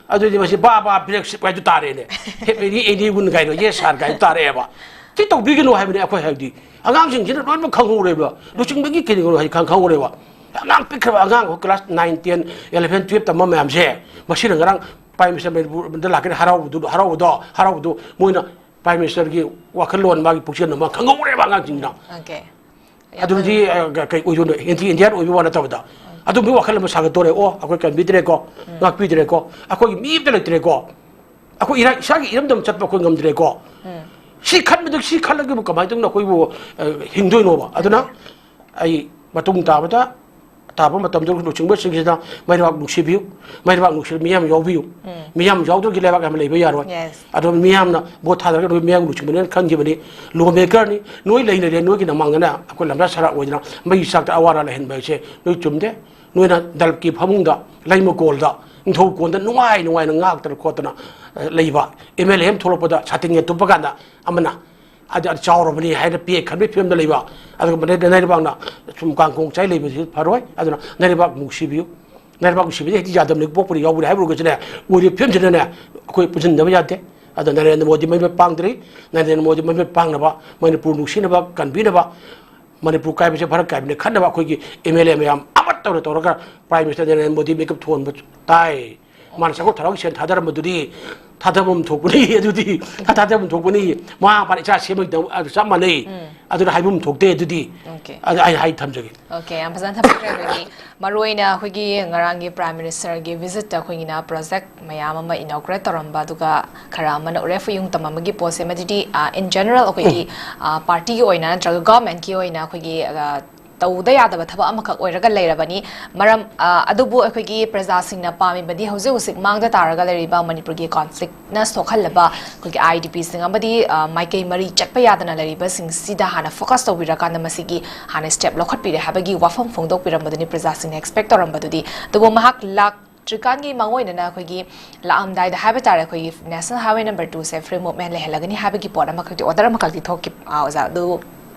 ꯑꯗꯨꯗꯤ ꯃꯁꯤ ꯕꯥ ꯕꯥ ꯕ꯭ꯔꯦꯛꯁꯤꯞ ꯍꯥꯏꯗꯨ ꯇꯥꯔꯦꯅꯦ꯫ "ꯍꯦ, ꯚꯦꯔꯤ ꯑꯦꯅꯤ ꯒꯨꯟ" ꯀꯥꯏꯗꯣ, "ꯌꯦꯁ ꯁꯥꯔ" ꯀꯥꯏꯗꯣ ꯇꯥꯔꯛꯑꯦꯕ꯫ ꯁꯤ ꯇꯧꯕꯤꯒꯅꯨ ꯍꯥꯏꯕꯅꯤ ꯑꯩꯈꯣꯏ ꯍꯥꯏꯕꯗꯤ꯫ ꯑꯉꯥꯡꯁꯤꯡꯁꯤꯅ ꯂꯣꯏꯅꯃꯛ ꯈꯪꯍꯧꯔꯦꯕ꯫ ꯂꯨꯆꯤꯡꯕꯒꯤ ꯀꯔꯤꯅꯣ ꯍꯥꯏ ꯈꯪ-, ꯈꯪꯍꯧꯔꯦꯕ꯫ ꯑꯉꯥꯡ ꯄꯤꯛꯈ꯭ꯔꯕ ꯑꯉꯥꯡ ꯑꯩꯈꯣꯏ class nine, ten, eleven, twelve ꯇꯝꯕ ꯃꯌꯥꯝꯁꯦ, ꯃꯁꯤꯅ ꯉꯔꯥꯡ Prime Minister ꯃꯅꯤꯄꯨꯔꯗ ꯂꯥꯛꯀꯅꯤ ꯍꯔꯥꯎꯕꯗꯨ, ꯍꯔꯥꯎꯕꯗꯣ, ꯍꯔꯥꯎꯕꯗꯣ ꯃꯣꯏꯅ Prime Ministerꯒꯤ ꯋꯥꯈꯜꯂꯣꯟ, ꯃꯥꯒꯤ ꯄꯨꯛꯆꯦꯜꯗꯣ ꯃꯥ ꯈꯪꯍꯧꯔꯦꯕ ꯑꯉꯥꯡꯁꯤꯡꯅ꯫ Okay. ꯑꯗꯨꯗꯤ, ꯑ, ꯀ-, ꯀꯩ ꯑꯣꯏꯗꯣꯏꯅꯣ? Anti Indian ꯑꯣꯏꯕ ꯋꯥ ꯅꯠꯇꯕꯗ꯫ ꯑꯗꯨꯝꯕꯒꯤ ꯋꯥꯈꯜ ꯑꯃ ꯁꯥꯒꯠꯇꯣꯔꯦ꯫ ꯑꯣ, ꯑꯩꯈꯣꯏ ꯀꯟꯕꯤꯗ꯭ꯔꯦꯀꯣ, ꯉꯥꯛꯄꯤꯗ꯭ꯔꯦꯀꯣ, ꯑꯩꯈꯣꯏꯒꯤ ꯃꯤ ꯑꯝꯇ ꯂꯩꯇ꯭ꯔꯦꯀꯣ, ꯑꯩꯈꯣꯏ ꯏꯔꯥ-, ꯏꯁꯥꯒꯤ ꯏꯔꯝꯗꯝ ꯆꯠꯄ ꯑꯩꯈꯣꯏ ꯉꯝꯗ꯭ꯔꯦꯀꯣ꯫ ꯁꯤ ꯈꯟꯕꯗ, ꯁꯤ ꯈꯜꯂꯒꯕꯨ ꯀꯃꯥꯏꯅ ꯇꯧꯅ ꯑꯩꯈꯣꯏꯕꯨ, ꯑ, ꯍꯤꯡꯗꯣꯏꯅꯣꯕ? ꯑꯗꯨꯅ ꯑꯩ ꯃꯇꯨꯡ ꯇꯥꯕꯗ, ꯇꯥꯕ ꯃꯇꯝꯗ ꯂꯨꯆꯤꯡꯕꯁꯤꯡꯁꯤꯅ ꯃꯩꯔꯥꯕꯥꯛ ꯅꯨꯡꯁꯤꯕꯤꯌꯨ, ꯃꯩꯔꯥꯕꯥꯛ ꯅꯨꯡꯁꯤꯕ ꯃꯤꯌꯥꯝ ꯌꯥꯎꯕꯤꯌꯨ꯫ ꯃꯤꯌꯥꯝ ꯌꯥꯎꯗ꯭ꯔꯗꯤ ꯂꯩꯕꯥꯛ ꯑꯃ ꯂꯩꯕ ꯌꯥꯔꯣꯏ꯫ Yes. ꯑꯗꯣ ꯃꯤꯌꯥꯝꯅ ꯚꯣꯠ ꯊꯥꯗꯔꯒ ꯅꯣꯏ ꯃꯤꯌꯥꯝ ꯂꯨꯆꯤꯡꯕꯅꯦꯅ ꯈꯟꯈꯤꯕꯅꯤ꯫ Law makerꯅꯤ, ꯅꯣꯏ ꯂꯩꯅꯔꯦ, ꯅꯣꯏꯒꯤ ꯅꯃꯥꯡꯗꯅ ꯑꯩꯈꯣꯏ ꯂꯝꯖꯥ ꯁꯔꯥ ꯑꯣꯏꯗꯅ ꯃꯩ ꯆꯥꯛꯇ ꯑꯋꯥꯔ ꯂꯩꯍꯟꯕ ꯍꯥꯏꯁꯦ ꯅꯣꯏ ꯆꯨꯝꯗꯦ꯫ ꯅꯣꯏꯅ ꯗꯜꯀꯤ ꯐꯃꯨꯡꯗ, ꯂꯩꯃꯀꯣꯜꯗ, ꯅꯤꯡꯊꯧ ꯀꯣꯟꯗ ꯅꯨꯡꯉꯥꯏ ꯅꯨꯡꯉꯥꯏꯅ ꯉꯥꯛꯇꯅ ꯈꯣꯠꯇꯅ, ꯑ, ꯂꯩꯕ꯫ ꯑꯦꯝ ꯑꯦꯜ ꯑꯦ ꯑꯃ ꯊꯣꯛꯂꯛꯄꯗ ꯁꯥꯇꯤꯟꯒ ꯇꯨꯞꯄ ꯀꯥꯟꯗ ꯑꯃꯅ ꯑꯗꯨ, ꯑꯗꯨ ꯆꯥꯎꯔꯕꯅꯤ ꯍꯥꯏꯅ ꯄꯦꯛ ꯈꯟꯕꯒꯤ ꯐꯤꯕꯝꯗ ꯂꯩꯕ, ꯑꯗꯨꯒ ꯅꯩ-, ꯅꯩꯔꯩꯕꯥꯛꯅ ꯁꯨꯝ ꯀꯥꯡꯈꯣꯡ ꯆꯥꯏ ꯂꯩꯕꯁꯤ ꯐꯔꯣꯏ꯫ ꯑꯗꯨꯅ ꯅꯩꯔꯩꯕꯥꯛ ꯅꯨꯡꯁꯤꯕꯤꯌꯨ, ꯅꯥꯏꯔꯩꯕꯥꯛ ꯅꯨꯡꯁꯤꯕꯗꯤ ꯍꯦꯛꯇ ꯌꯥꯗꯕꯅꯤ, ꯄꯣꯛꯄꯅꯤ ꯌꯥꯎꯕꯅꯤ ꯍꯥꯏꯕ ꯑꯣꯏꯔꯒꯁꯨꯅꯦ, ꯑꯣꯏꯔꯤꯕ ꯐꯤꯕꯝꯁꯤꯗꯅꯦ ꯑꯩꯈꯣꯏ ꯄꯨꯟꯁꯤꯟꯗꯕ ꯌꯥꯗꯦ꯫ ꯑꯗꯣ ꯅꯔꯦꯟꯗ꯭ꯔ ꯃꯣꯗꯤ ꯃꯃꯤꯠ ꯄꯥꯡꯗ꯭ꯔꯤ꯫ ꯅꯔꯦꯟꯗ꯭ꯔ ꯃꯣꯗꯤ ꯃꯃꯤꯠ ꯄꯥꯡꯅꯕ, ꯃꯅꯤꯄꯨꯔ ꯅꯨꯡꯁꯤꯅꯕ, ꯀꯟꯕꯤꯅꯕ, ꯃꯅꯤꯄꯨꯔ ꯀꯥꯏꯕꯁꯦ ꯚꯥꯔꯠ ꯀꯥꯏꯕꯅꯤ ꯈꯟꯅꯕ ꯑꯩꯈꯣꯏꯒꯤ ꯑꯦꯝ ꯑꯦꯜ ꯑꯦ ꯃꯌꯥꯝ ꯑꯃꯠꯇ ꯇꯧꯔ ꯇꯧꯔꯒ ꯄ꯭ꯔꯥꯏꯝ ꯃꯤꯅꯤꯁꯇꯔ ꯅꯔꯦꯟꯗ꯭ꯔ ꯃꯣꯗꯤ ꯃꯤꯀꯞ ꯊꯣꯛꯍꯟꯕ ꯇꯥꯏ꯫ ꯃꯥꯅ ꯆꯪꯉꯣ ꯊꯔꯥꯎꯒꯤ ꯁꯦꯟ ꯊꯥꯗꯔꯝꯕꯗꯨꯗꯤ ꯊꯥꯗꯕ ꯑꯃ ꯊꯣꯛꯄꯅꯤ꯫ ꯑꯗꯨꯗꯤ ꯊꯥꯗꯕ ꯑꯃ ꯊꯣꯛꯄꯅꯤ꯫ ꯃꯃꯥ ꯃꯄꯥꯅ ꯏꯆꯥ ꯁꯦꯝꯕꯒꯤꯗꯃꯛ ꯑꯗꯨ ꯆꯞ ꯃꯥꯟꯅꯩ꯫ ꯑꯗꯨꯅ ꯍꯥꯏꯕ ꯑꯃ ꯊꯣꯛꯇꯦ꯫ ꯑꯗꯨꯗꯤ ꯑꯣꯀꯦ꯫ ꯑꯗꯨ ꯑꯩ ꯍꯥꯏ ꯊꯝꯖꯒꯦ꯫ ꯑꯣꯀꯦ, ꯌꯥꯝ ꯐꯖꯅ ꯊꯝꯕꯤꯈ꯭ꯔꯦ꯫ ꯑꯩꯈꯣꯏꯒꯤ ꯃꯔꯨꯑꯣꯏꯅ ꯑꯩꯈꯣꯏꯒꯤ ꯉꯔꯥꯡꯒꯤ ꯄ꯭ꯔꯥꯏꯝ ꯃꯤꯅꯤꯁꯇꯔꯒꯤ ꯚꯤꯖꯤꯠꯇ ꯑꯩꯈꯣꯏꯒꯤꯅ ꯄ꯭ꯔꯣꯖꯦꯛ ꯃꯌꯥꯝ ꯑꯃ ꯏꯅꯣꯒ꯭ꯔꯦꯠ ꯇꯧꯔꯝꯕ, ꯑꯗꯨꯒ ꯈꯔ ꯑꯃꯅ ꯎꯔꯦ ꯐꯨꯌꯨꯡ ꯇꯝ ꯑꯃꯒꯤ ꯄꯣꯠꯁꯦ, ꯃꯗꯨꯗꯤ, ꯑ, in general ꯑꯩꯈꯣꯏꯒꯤ, ꯎꯝ꯫ ꯑ, ꯄꯥꯔꯇꯤꯒꯤ ꯑꯣꯏꯅ ꯅꯠꯇ꯭ꯔꯒ ꯒꯚꯔꯟꯃꯦꯟꯠꯀꯤ ꯑꯣꯏꯅ ꯑꯩꯈꯣꯏꯒꯤ, ꯑ, ꯇꯧꯗ ꯌꯥꯗꯕ ꯊꯕꯛ ꯑꯃꯈꯛ ꯑꯣꯏꯔꯒ ꯂꯩꯔꯕꯅꯤ꯫ ꯃꯔꯝ, ꯑ, ꯑꯗꯨꯕꯨ ꯑꯩꯈꯣꯏꯒꯤ ꯄ꯭ꯔꯖꯥꯁꯤꯡꯅ ꯄꯥꯝꯃꯤꯕꯗꯤ ꯍꯧꯖꯤꯛ ꯍꯧꯖꯤꯛ ꯃꯥꯡꯗ ꯇꯥꯔꯒ ꯂꯩꯔꯤꯕ ꯃꯅꯤꯄꯨꯔꯒꯤ ꯀꯣꯟꯐ꯭ꯂꯤꯛꯅ ꯁꯣꯛꯍꯜꯂꯕ ꯑꯩꯈꯣꯏꯒꯤ ꯑꯥꯏ ꯗꯤ ꯄꯤꯁꯤꯡ ꯑꯃꯗꯤ, ꯑ, ꯃꯥꯏꯀꯩ ꯃꯔꯤ ꯆꯠꯄ ꯌꯥꯗꯅ ꯂꯩꯔꯤꯕꯁꯤꯡꯁꯤꯗ ꯍꯥꯟꯅ ꯐꯣꯀꯁ ꯇꯧꯕꯤꯔꯀꯥꯟꯗ ꯃꯁꯤꯒꯤ ꯍꯥꯟꯅ ꯁ꯭ꯇꯦꯞ ꯂꯧꯈꯠꯄꯤꯔꯦ ꯍꯥꯏꯕꯒꯤ ꯋꯥꯐꯝ ꯐꯣꯡꯗꯣꯛꯄꯤꯔꯝꯕꯗꯨꯅꯤ ꯄ꯭ꯔꯖꯥꯁꯤꯡꯅ ꯑꯦꯛꯁꯄꯦꯛ ꯇꯧꯔꯝꯕꯗꯨꯗꯤ꯫ ꯑꯗꯨꯕꯨ ꯃꯍꯥꯛ ꯂꯥꯛꯇ꯭ꯔꯤꯀꯥꯟꯒꯤ ꯃꯥꯡꯑꯣꯏꯅꯅ ꯑꯩꯈꯣꯏꯒꯤ ꯂꯥꯛꯑꯝꯗꯥꯏꯗ ꯍꯥꯏꯕ ꯇꯥꯔꯦ, ꯑꯩꯈꯣꯏꯒꯤ ꯅꯦꯁꯅꯦꯜ ꯍꯥꯏꯋꯦ ꯅꯝꯕꯔ ꯇꯨꯁꯦ ꯐ꯭ꯔꯤ ꯃꯨꯚꯃꯦꯟꯠ ꯂꯩꯍꯜꯂꯒꯅꯤ ꯍꯥꯏꯕꯒꯤ ꯄꯣꯠ ꯑꯃꯈꯛꯇꯤ, ꯑꯣꯔꯗꯔ ꯑꯃꯈꯛꯇꯤ ꯊꯣꯛꯈꯤ, ꯑ, ꯑꯣꯖꯥ꯫ ꯑꯗꯨ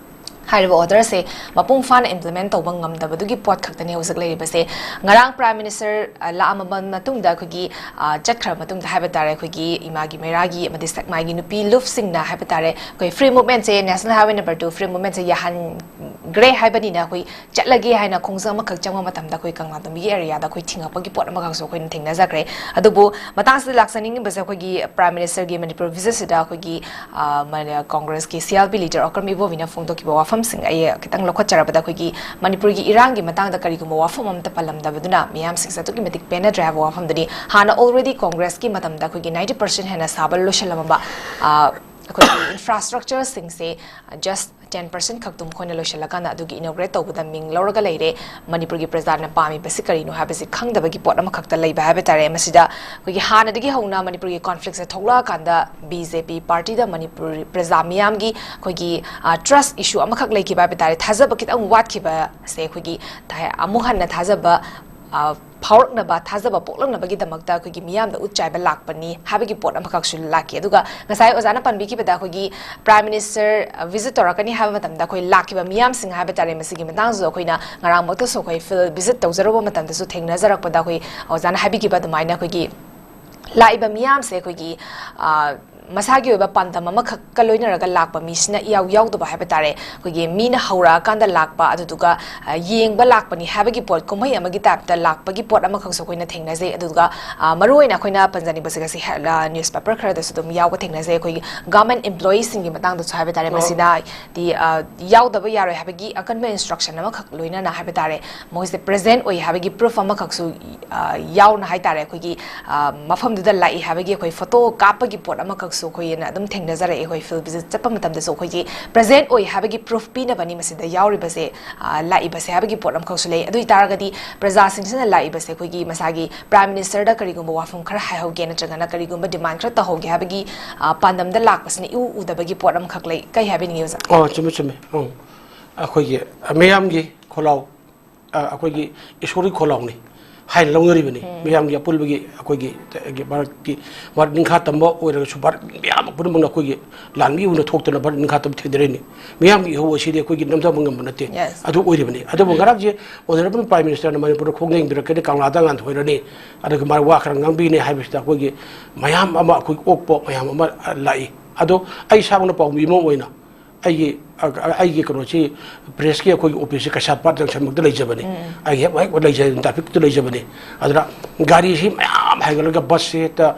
ꯍꯥꯏꯔꯤꯕ ꯑꯣꯔꯗꯔꯁꯦ ꯃꯄꯨꯡ ꯐꯥꯅ ꯏꯝꯄ꯭ꯂꯤꯃꯦꯟꯠ ꯇꯧꯕ ꯉꯝꯗꯕꯗꯨꯒꯤ ꯄꯣꯠ ꯈꯛꯇꯅꯤ ꯍꯧꯖꯤꯛ ꯂꯩꯔꯤꯕꯁꯦ꯫ ꯉꯔꯥꯡ ꯄ꯭ꯔꯥꯏꯝ ꯃꯤꯅꯤꯁꯇꯔ, ꯑ, ꯂꯥꯛꯑꯝꯃꯕ ꯃꯇꯨꯡꯗ ꯑꯩꯈꯣꯏꯒꯤ, ꯑ, ꯆꯠꯈ꯭ꯔꯕ ꯃꯇꯨꯡꯗ ꯍꯥꯏꯕ ꯇꯥꯔꯦ, ꯑꯩꯈꯣꯏꯒꯤ ꯏꯃꯥꯒꯤ ꯃꯩꯔꯥꯒꯤ ꯑꯃꯗꯤ ꯁꯦꯛꯃꯥꯏꯒꯤ ꯅꯨꯄꯤ ꯂꯨꯞꯁꯤꯡꯅ ꯍꯥꯏꯕ ꯇꯥꯔꯦ, ꯑꯩꯈꯣꯏ ꯐ꯭ꯔꯤ ꯃꯨꯚꯃꯦꯟꯠꯁꯦ, national highway number two free ꯃꯨꯚꯃꯦꯟꯠꯁꯦ ꯌꯥꯍꯟꯈ꯭ꯔꯦ ꯍꯥꯏꯕꯅꯤꯅ ꯑꯩꯈꯣꯏ ꯆꯠꯂꯒꯦ ꯍꯥꯏꯅ ꯈꯣꯡꯖꯪ ꯑꯃꯈꯛ ꯆꯪꯕ ꯃꯇꯝꯗ ꯑꯩꯈꯣꯏ ꯀꯪꯂꯥꯇꯣꯝꯕꯤꯒꯤ ꯑꯦꯔꯤꯌꯥꯗ ꯑꯩꯈꯣꯏ ꯊꯤꯡꯉꯛꯄꯒꯤ ꯄꯣꯠ ꯑꯃꯈꯛꯁꯨ ꯑꯩꯈꯣꯏꯅ ꯊꯦꯡꯅꯖꯈ꯭ꯔꯦ꯫ ꯑꯗꯨꯕꯨ ꯃꯇꯥꯡꯁꯤꯗ ꯂꯥꯛꯆꯅꯤꯡꯉꯤꯕꯁꯦ, ꯑꯩꯈꯣꯏꯒꯤ ꯄ꯭ꯔꯥꯏꯝ ꯃꯤꯅꯤꯁꯇꯔꯒꯤ ꯃꯅꯤꯄꯨꯔ ꯚꯤꯖꯤꯠꯁꯤꯗ ꯑꯩꯈꯣꯏꯒꯤ, ꯑ, ꯃꯅ-, ꯀꯣꯡꯒ꯭ꯔꯦꯁꯀꯤ C L P leader Okram ꯏꯕꯣꯕꯤꯅ ꯐꯣꯡꯗꯣꯛꯈꯤꯕ ꯋꯥꯐꯝꯁꯤꯡ ꯑꯩ ꯈꯤꯇꯪ ꯂꯧꯈꯠꯆꯔꯕꯗ, ꯑꯩꯈꯣꯏꯒꯤ ꯃꯅꯤꯄꯨꯔꯒꯤ ꯏꯔꯥꯡꯒꯤ ꯃꯇꯥꯡꯗ ꯀꯔꯤꯒꯨꯝꯕ ꯋꯥꯐꯝ ꯑꯃꯠꯇ ꯄꯜꯂꯝꯗꯕꯗꯨꯅ ꯃꯤꯌꯥꯝꯁꯤꯡꯁꯦ ꯑꯗꯨꯛꯀꯤ ꯃꯇꯤꯛ ꯄꯦꯟꯅꯗ꯭ꯔꯦ ꯍꯥꯏꯕ ꯋꯥꯐꯝꯗꯨꯅꯤ꯫ ꯍꯥꯟꯅ already ꯀꯣꯡꯒ꯭ꯔꯦꯁꯀꯤ ꯃꯇꯝꯗ ꯑꯩꯈꯣꯏꯒꯤ ninety percent ꯍꯦꯟꯅ ꯁꯥꯕ ꯂꯣꯏꯁꯤꯜꯂꯝꯃꯕ, ꯑ, ꯑꯩꯈꯣꯏꯒꯤ ꯏꯟꯐ꯭ꯔꯥꯁ꯭ꯇ꯭ꯔꯛꯆꯔꯁꯤꯡꯁꯦ just ten percent ꯈꯛꯇ ꯃꯈꯣꯏꯅ ꯂꯣꯏꯁꯤꯜꯂꯀꯥꯟꯗ ꯑꯗꯨꯒꯤ ꯏꯅꯣꯒ꯭ꯔꯦꯠ ꯇꯧꯕꯗ ꯃꯤꯡ ꯂꯧꯔꯒ ꯂꯩꯔꯦ꯫ ꯃꯅꯤꯄꯨꯔꯒꯤ ꯄ꯭ꯔꯖꯥꯅ ꯄꯥꯝꯃꯤꯕꯁꯤ ꯀꯔꯤꯅꯣ ꯍꯥꯏꯕꯁꯤ ꯈꯪꯗꯕꯒꯤ ꯄꯣꯠ ꯑꯃꯈꯛꯇ ꯂꯩꯕ ꯍꯥꯏꯕ ꯇꯥꯔꯦ꯫ ꯃꯁꯤꯗ ꯑꯩꯈꯣꯏꯒꯤ ꯍꯥꯟꯅꯗꯒꯤ ꯍꯧꯅ ꯃꯅꯤꯄꯨꯔꯒꯤ ꯀꯣꯟꯐ꯭ꯂꯤꯛꯁꯦ ꯊꯣꯛꯂꯛꯑꯀꯥꯟꯗ ꯕꯤ ꯖꯦ ꯄꯤ ꯄꯥꯔꯇꯤꯗ ꯃꯅꯤꯄꯨꯔ ꯄ꯭ꯔꯖꯥ ꯃꯤꯌꯥꯝꯒꯤ ꯑꯩꯈꯣꯏꯒꯤ, ꯑ, ꯇ꯭ꯔꯁ ꯏꯁꯨ ꯑꯃꯈꯛ ꯂꯩꯈꯤꯕ ꯍꯥꯏꯕ ꯇꯥꯔꯦ, ꯊꯥꯖꯕ ꯈꯤꯇꯪ ꯋꯥꯠꯈꯤꯕꯁꯦ ꯑꯩꯈꯣꯏꯒꯤ ꯊꯥ-, ꯑꯃꯨꯛ ꯍꯟꯅ ꯊꯥꯖꯕ, ꯑ, ꯐꯥꯎꯔꯛꯅꯕ, ꯊꯥꯖꯕ ꯄꯣꯛꯂꯛꯅꯕꯒꯤꯗꯃꯛꯇ ꯑꯩꯈꯣꯏꯒꯤ ꯃꯤꯌꯥꯝꯗ ꯎꯠ ꯆꯥꯏꯕ ꯂꯥꯛꯄꯅꯤ ꯍꯥꯏꯕꯒꯤ ꯄꯣꯠ ꯑꯃꯈꯛꯁꯨ ꯂꯥꯛꯈꯤ꯫ ꯑꯗꯨꯒ ꯉꯁꯥꯏ ꯑꯣꯖꯥꯅ ꯄꯟꯕꯤꯈꯤꯕꯗ ꯑꯩꯈꯣꯏꯒꯤ Prime Minister, ꯑ, visit ꯇꯧꯔꯛꯀꯅꯤ ꯍꯥꯏꯕ ꯃꯇꯝꯗ ꯑꯩꯈꯣꯏ ꯂꯥꯛꯈꯤꯕ ꯃꯤꯌꯥꯝꯁꯤꯡ ꯍꯥꯏꯕ ꯇꯥꯔꯦ, ꯃꯁꯤꯒꯤ ꯃꯇꯥꯡꯁꯨ ꯑꯩꯈꯣꯏꯅ ꯉꯔꯥꯡꯃꯛꯇꯁꯨ ꯑꯩꯈꯣꯏ field visit ꯇꯧꯖꯔꯨꯕ ꯃꯇꯝꯗꯁꯨ ꯊꯦꯡꯅꯖꯔꯛꯄꯗ ꯑꯩꯈꯣꯏ ꯑꯣꯖꯥꯅ ꯍꯥꯏꯕꯤꯈꯤꯕ ꯑꯗꯨꯃꯥꯏꯅ ꯑꯩꯈꯣꯏꯒꯤ ꯂꯥꯛꯏꯕ ꯃꯤꯌꯥꯝꯁꯦ ꯑꯩꯈꯣꯏꯒꯤ, ꯑ, ꯃꯁꯥꯒꯤ ꯑꯣꯏꯕ ꯄꯥꯟꯗꯝ ꯑꯃꯈꯛꯀ ꯂꯣꯏꯅꯔꯒ ꯂꯥꯛꯄ ꯃꯤꯁꯤꯅ ꯏꯌꯥꯎ ꯌꯥꯎꯗꯕ ꯍꯥꯏꯕ ꯇꯥꯔꯦ꯫ ꯑꯩꯈꯣꯏꯒꯤ ꯃꯤꯅ ꯍꯧꯔꯛꯑꯀꯥꯟꯗ ꯂꯥꯛꯄ, ꯑꯗꯨꯗꯨꯒ, ꯑ, ꯌꯦꯡꯕ ꯂꯥꯛꯄꯅꯤ ꯍꯥꯏꯕꯒꯤ ꯄꯣꯠ, ꯀꯨꯝꯍꯩ ꯑꯃꯒꯤ type ꯇ ꯂꯥꯛꯄꯒꯤ ꯄꯣꯠ ꯑꯃꯈꯛꯁꯨ ꯑꯩꯈꯣꯏꯅ ꯊꯦꯡꯅꯖꯩ꯫ ꯑꯗꯨꯗꯨꯒ, ꯑ, ꯃꯔꯨꯑꯣꯏꯅ ꯑꯩꯈꯣꯏꯅ ꯄꯟꯖꯅꯤꯡꯕꯁꯦ ꯉꯁꯤ ꯍꯦ-, ꯑ, newspaper ꯈꯔꯗꯁꯨ ꯑꯗꯨꯝ ꯌꯥꯎꯕ ꯊꯦꯡꯅꯖꯩ꯫ ꯑꯩꯈꯣꯏꯒꯤ government employees ꯁꯤꯡꯒꯤ ꯃꯇꯥꯡꯗꯁꯨ ꯍꯥꯏꯕ ꯇꯥꯔꯦ, ꯑꯣ꯫ ꯃꯁꯤꯗ ꯗꯤ, ꯑ, ꯌꯥꯎꯗꯕ ꯌꯥꯔꯣꯏ ꯍꯥꯏꯕꯒꯤ ꯑꯀꯟꯕ instruction ꯑꯃꯈꯛ ꯂꯣꯏꯅꯅ ꯍꯥꯏꯕ ꯇꯥꯔꯦ, ꯃꯈꯣꯏꯁꯦ present ꯑꯣꯏ ꯍꯥꯏꯕꯒꯤ proof ꯑꯃꯈꯛꯁꯨ, ꯑ, ꯌꯥꯎꯅ ꯍꯥꯏ ꯇꯥꯔꯦ, ꯑꯩꯈꯣꯏꯒꯤ, ꯑ, ꯃꯐꯝꯗꯨꯗ ꯂꯥꯛꯏ ꯍꯥꯏꯕꯒꯤ ꯑꯩꯈꯣꯏ photo ꯀꯥꯞꯄꯒꯤ ꯄꯣꯠ ꯑꯃꯈꯛꯁꯨ ꯑꯩꯈꯣꯏꯅ ꯑꯗꯨꯝ ꯊꯦꯡꯅꯖꯔꯛꯑꯦ꯫ ꯑꯩꯈꯣꯏ field visit ꯆꯠꯄ ꯃꯇꯝꯗꯁꯨ ꯑꯩꯈꯣꯏꯒꯤ present ꯑꯣꯏ ꯍꯥꯏꯕꯒꯤ proof ꯄꯤꯅꯕꯅꯤ ꯃꯁꯤꯗ ꯌꯥꯎꯔꯤꯕꯁꯦ, ꯑ, ꯂꯥꯛꯏꯕꯁꯦ ꯍꯥꯏꯕꯒꯤ ꯄꯣꯠ ꯑꯃꯈꯛꯁꯨ ꯂꯩ꯫ ꯑꯗꯨ ꯑꯣꯏ ꯇꯥꯔꯒꯗꯤ ꯄ꯭ꯔꯖꯥꯁꯤꯡꯁꯤꯅ ꯂꯥꯛꯏꯕꯁꯦ ꯑꯩꯈꯣꯏꯒꯤ ꯃꯁꯥꯒꯤ Prime Minister ꯗ ꯀꯔꯤꯒꯨꯝꯕ ꯋꯥꯐꯝ ꯈꯔ ꯍꯥꯏꯍꯧꯒꯦ ꯅꯠꯇ꯭ꯔꯒꯅ ꯀꯔꯤꯒꯨꯝꯕ demand ꯈꯔ ꯇꯧꯍꯧꯒꯦ ꯍꯥꯏꯕꯒꯤ, ꯑ, ꯄꯥꯟꯗꯝꯗ ꯂꯥꯛꯄꯁꯤꯅ ꯏꯎ ꯎꯗꯕꯒꯤ ꯄꯣꯠ ꯑꯃꯈꯛ ꯂꯩ꯫ ꯀꯩ ꯍꯥꯏꯕꯤꯅꯤꯡꯉꯤ ꯑꯣꯖꯥ? ꯑꯣ, ꯆꯨꯝꯃꯦ, ꯆꯨꯝꯃꯦ꯫ ꯎꯝ꯫ ꯑꯩꯈꯣꯏꯒꯤ ꯃꯤꯌꯥꯝꯒꯤ ꯈꯣꯜꯂꯥꯎ, ꯑ, ꯑꯩꯈꯣꯏꯒꯤ ꯏꯁꯣꯔꯒꯤ ꯈꯣꯜꯂꯥꯎꯅꯤ ꯍꯥꯏꯅ ꯂꯧꯅꯔꯤꯕꯅꯤ꯫ ꯎꯝ꯫ ꯃꯤꯌꯥꯝꯒꯤ ꯑꯄꯨꯟꯕꯒꯤ ꯑꯩꯈꯣꯏꯒꯤ, ꯑꯩꯒꯤ ꯚꯥꯔꯠꯀꯤ, ꯚꯥꯔꯠ ꯅꯤꯡꯈꯥ ꯇꯝꯕ ꯑꯣꯏꯔꯒꯁꯨ ꯚꯥꯔꯠ ꯃꯤꯌꯥꯝ ꯄꯨꯝꯅꯃꯛꯅ ꯑꯩꯈꯣꯏꯒꯤ ꯂꯥꯟꯃꯤ ꯑꯣꯏꯅ ꯊꯣꯛꯇꯨꯅ ꯚꯥꯔꯠ ꯅꯤꯡꯈꯥ ꯇꯝꯕ ꯊꯦꯡꯅꯔꯤꯅꯤ꯫ ꯃꯤꯌꯥꯝꯒꯤ ꯏꯍꯧ ꯑꯁꯤꯗꯤ ꯑꯩꯈꯣꯏꯒꯤ ꯅꯝꯊꯕ ꯉꯝꯕ ꯅꯠꯇꯦ꯫ Yes꯫ ꯑꯗꯨ ꯑꯣꯏꯔꯤꯕꯅꯤ꯫ ꯑꯗꯨꯕꯨ ꯉꯔꯥꯡꯁꯦ Honourable Prime Minister ꯅ ꯃꯅꯤꯄꯨꯔꯗ ꯈꯣꯡꯖꯪ ꯌꯦꯡꯕꯤꯔꯛꯀꯅꯤ, ꯀꯪꯂꯥꯗ ꯉꯥꯟꯊꯣꯏꯔꯅꯤ, ꯑꯗꯨꯒ ꯃꯥ ꯋꯥ ꯈꯔ ꯉꯥꯡꯕꯤꯅꯤ ꯍꯥꯏꯕꯁꯤꯗ ꯑꯩꯈꯣꯏꯒꯤ ꯃꯌꯥꯝ ꯑꯃ, ꯑꯩꯈꯣꯏꯒꯤ ꯑꯣꯛꯄ ꯃꯌꯥꯝ ꯑꯃ, ꯑ, ꯂꯥꯛꯏ꯫ ꯑꯗꯣ ꯑꯩ ꯏꯁꯥꯃꯛꯅ ꯄꯥꯎꯃꯤ ꯑꯃ ꯑꯣꯏꯅ ꯑꯩꯒꯤ, ꯑ, ꯑꯩꯒꯤ ꯀꯩꯅꯣꯁꯤ, press ꯀꯤ ꯑꯩꯈꯣꯏꯒꯤ office ꯁꯤ ꯀꯩꯁꯥꯝꯄꯥꯠ junction ꯃꯛꯇ ꯂꯩꯖꯕꯅꯤ꯫ ꯎꯝ꯫ ꯑꯩꯒꯤ ꯍꯦꯛ, ꯍꯦꯛ ꯂꯩꯖ-, traffic ꯇ ꯂꯩꯖꯕꯅꯤ꯫ ꯑꯗꯨꯅ ꯒꯥꯔꯤꯁꯤ ꯃꯌꯥꯝ ꯍꯥꯏꯒꯠꯂꯒ bus ꯁꯦ ꯍꯦꯛꯇ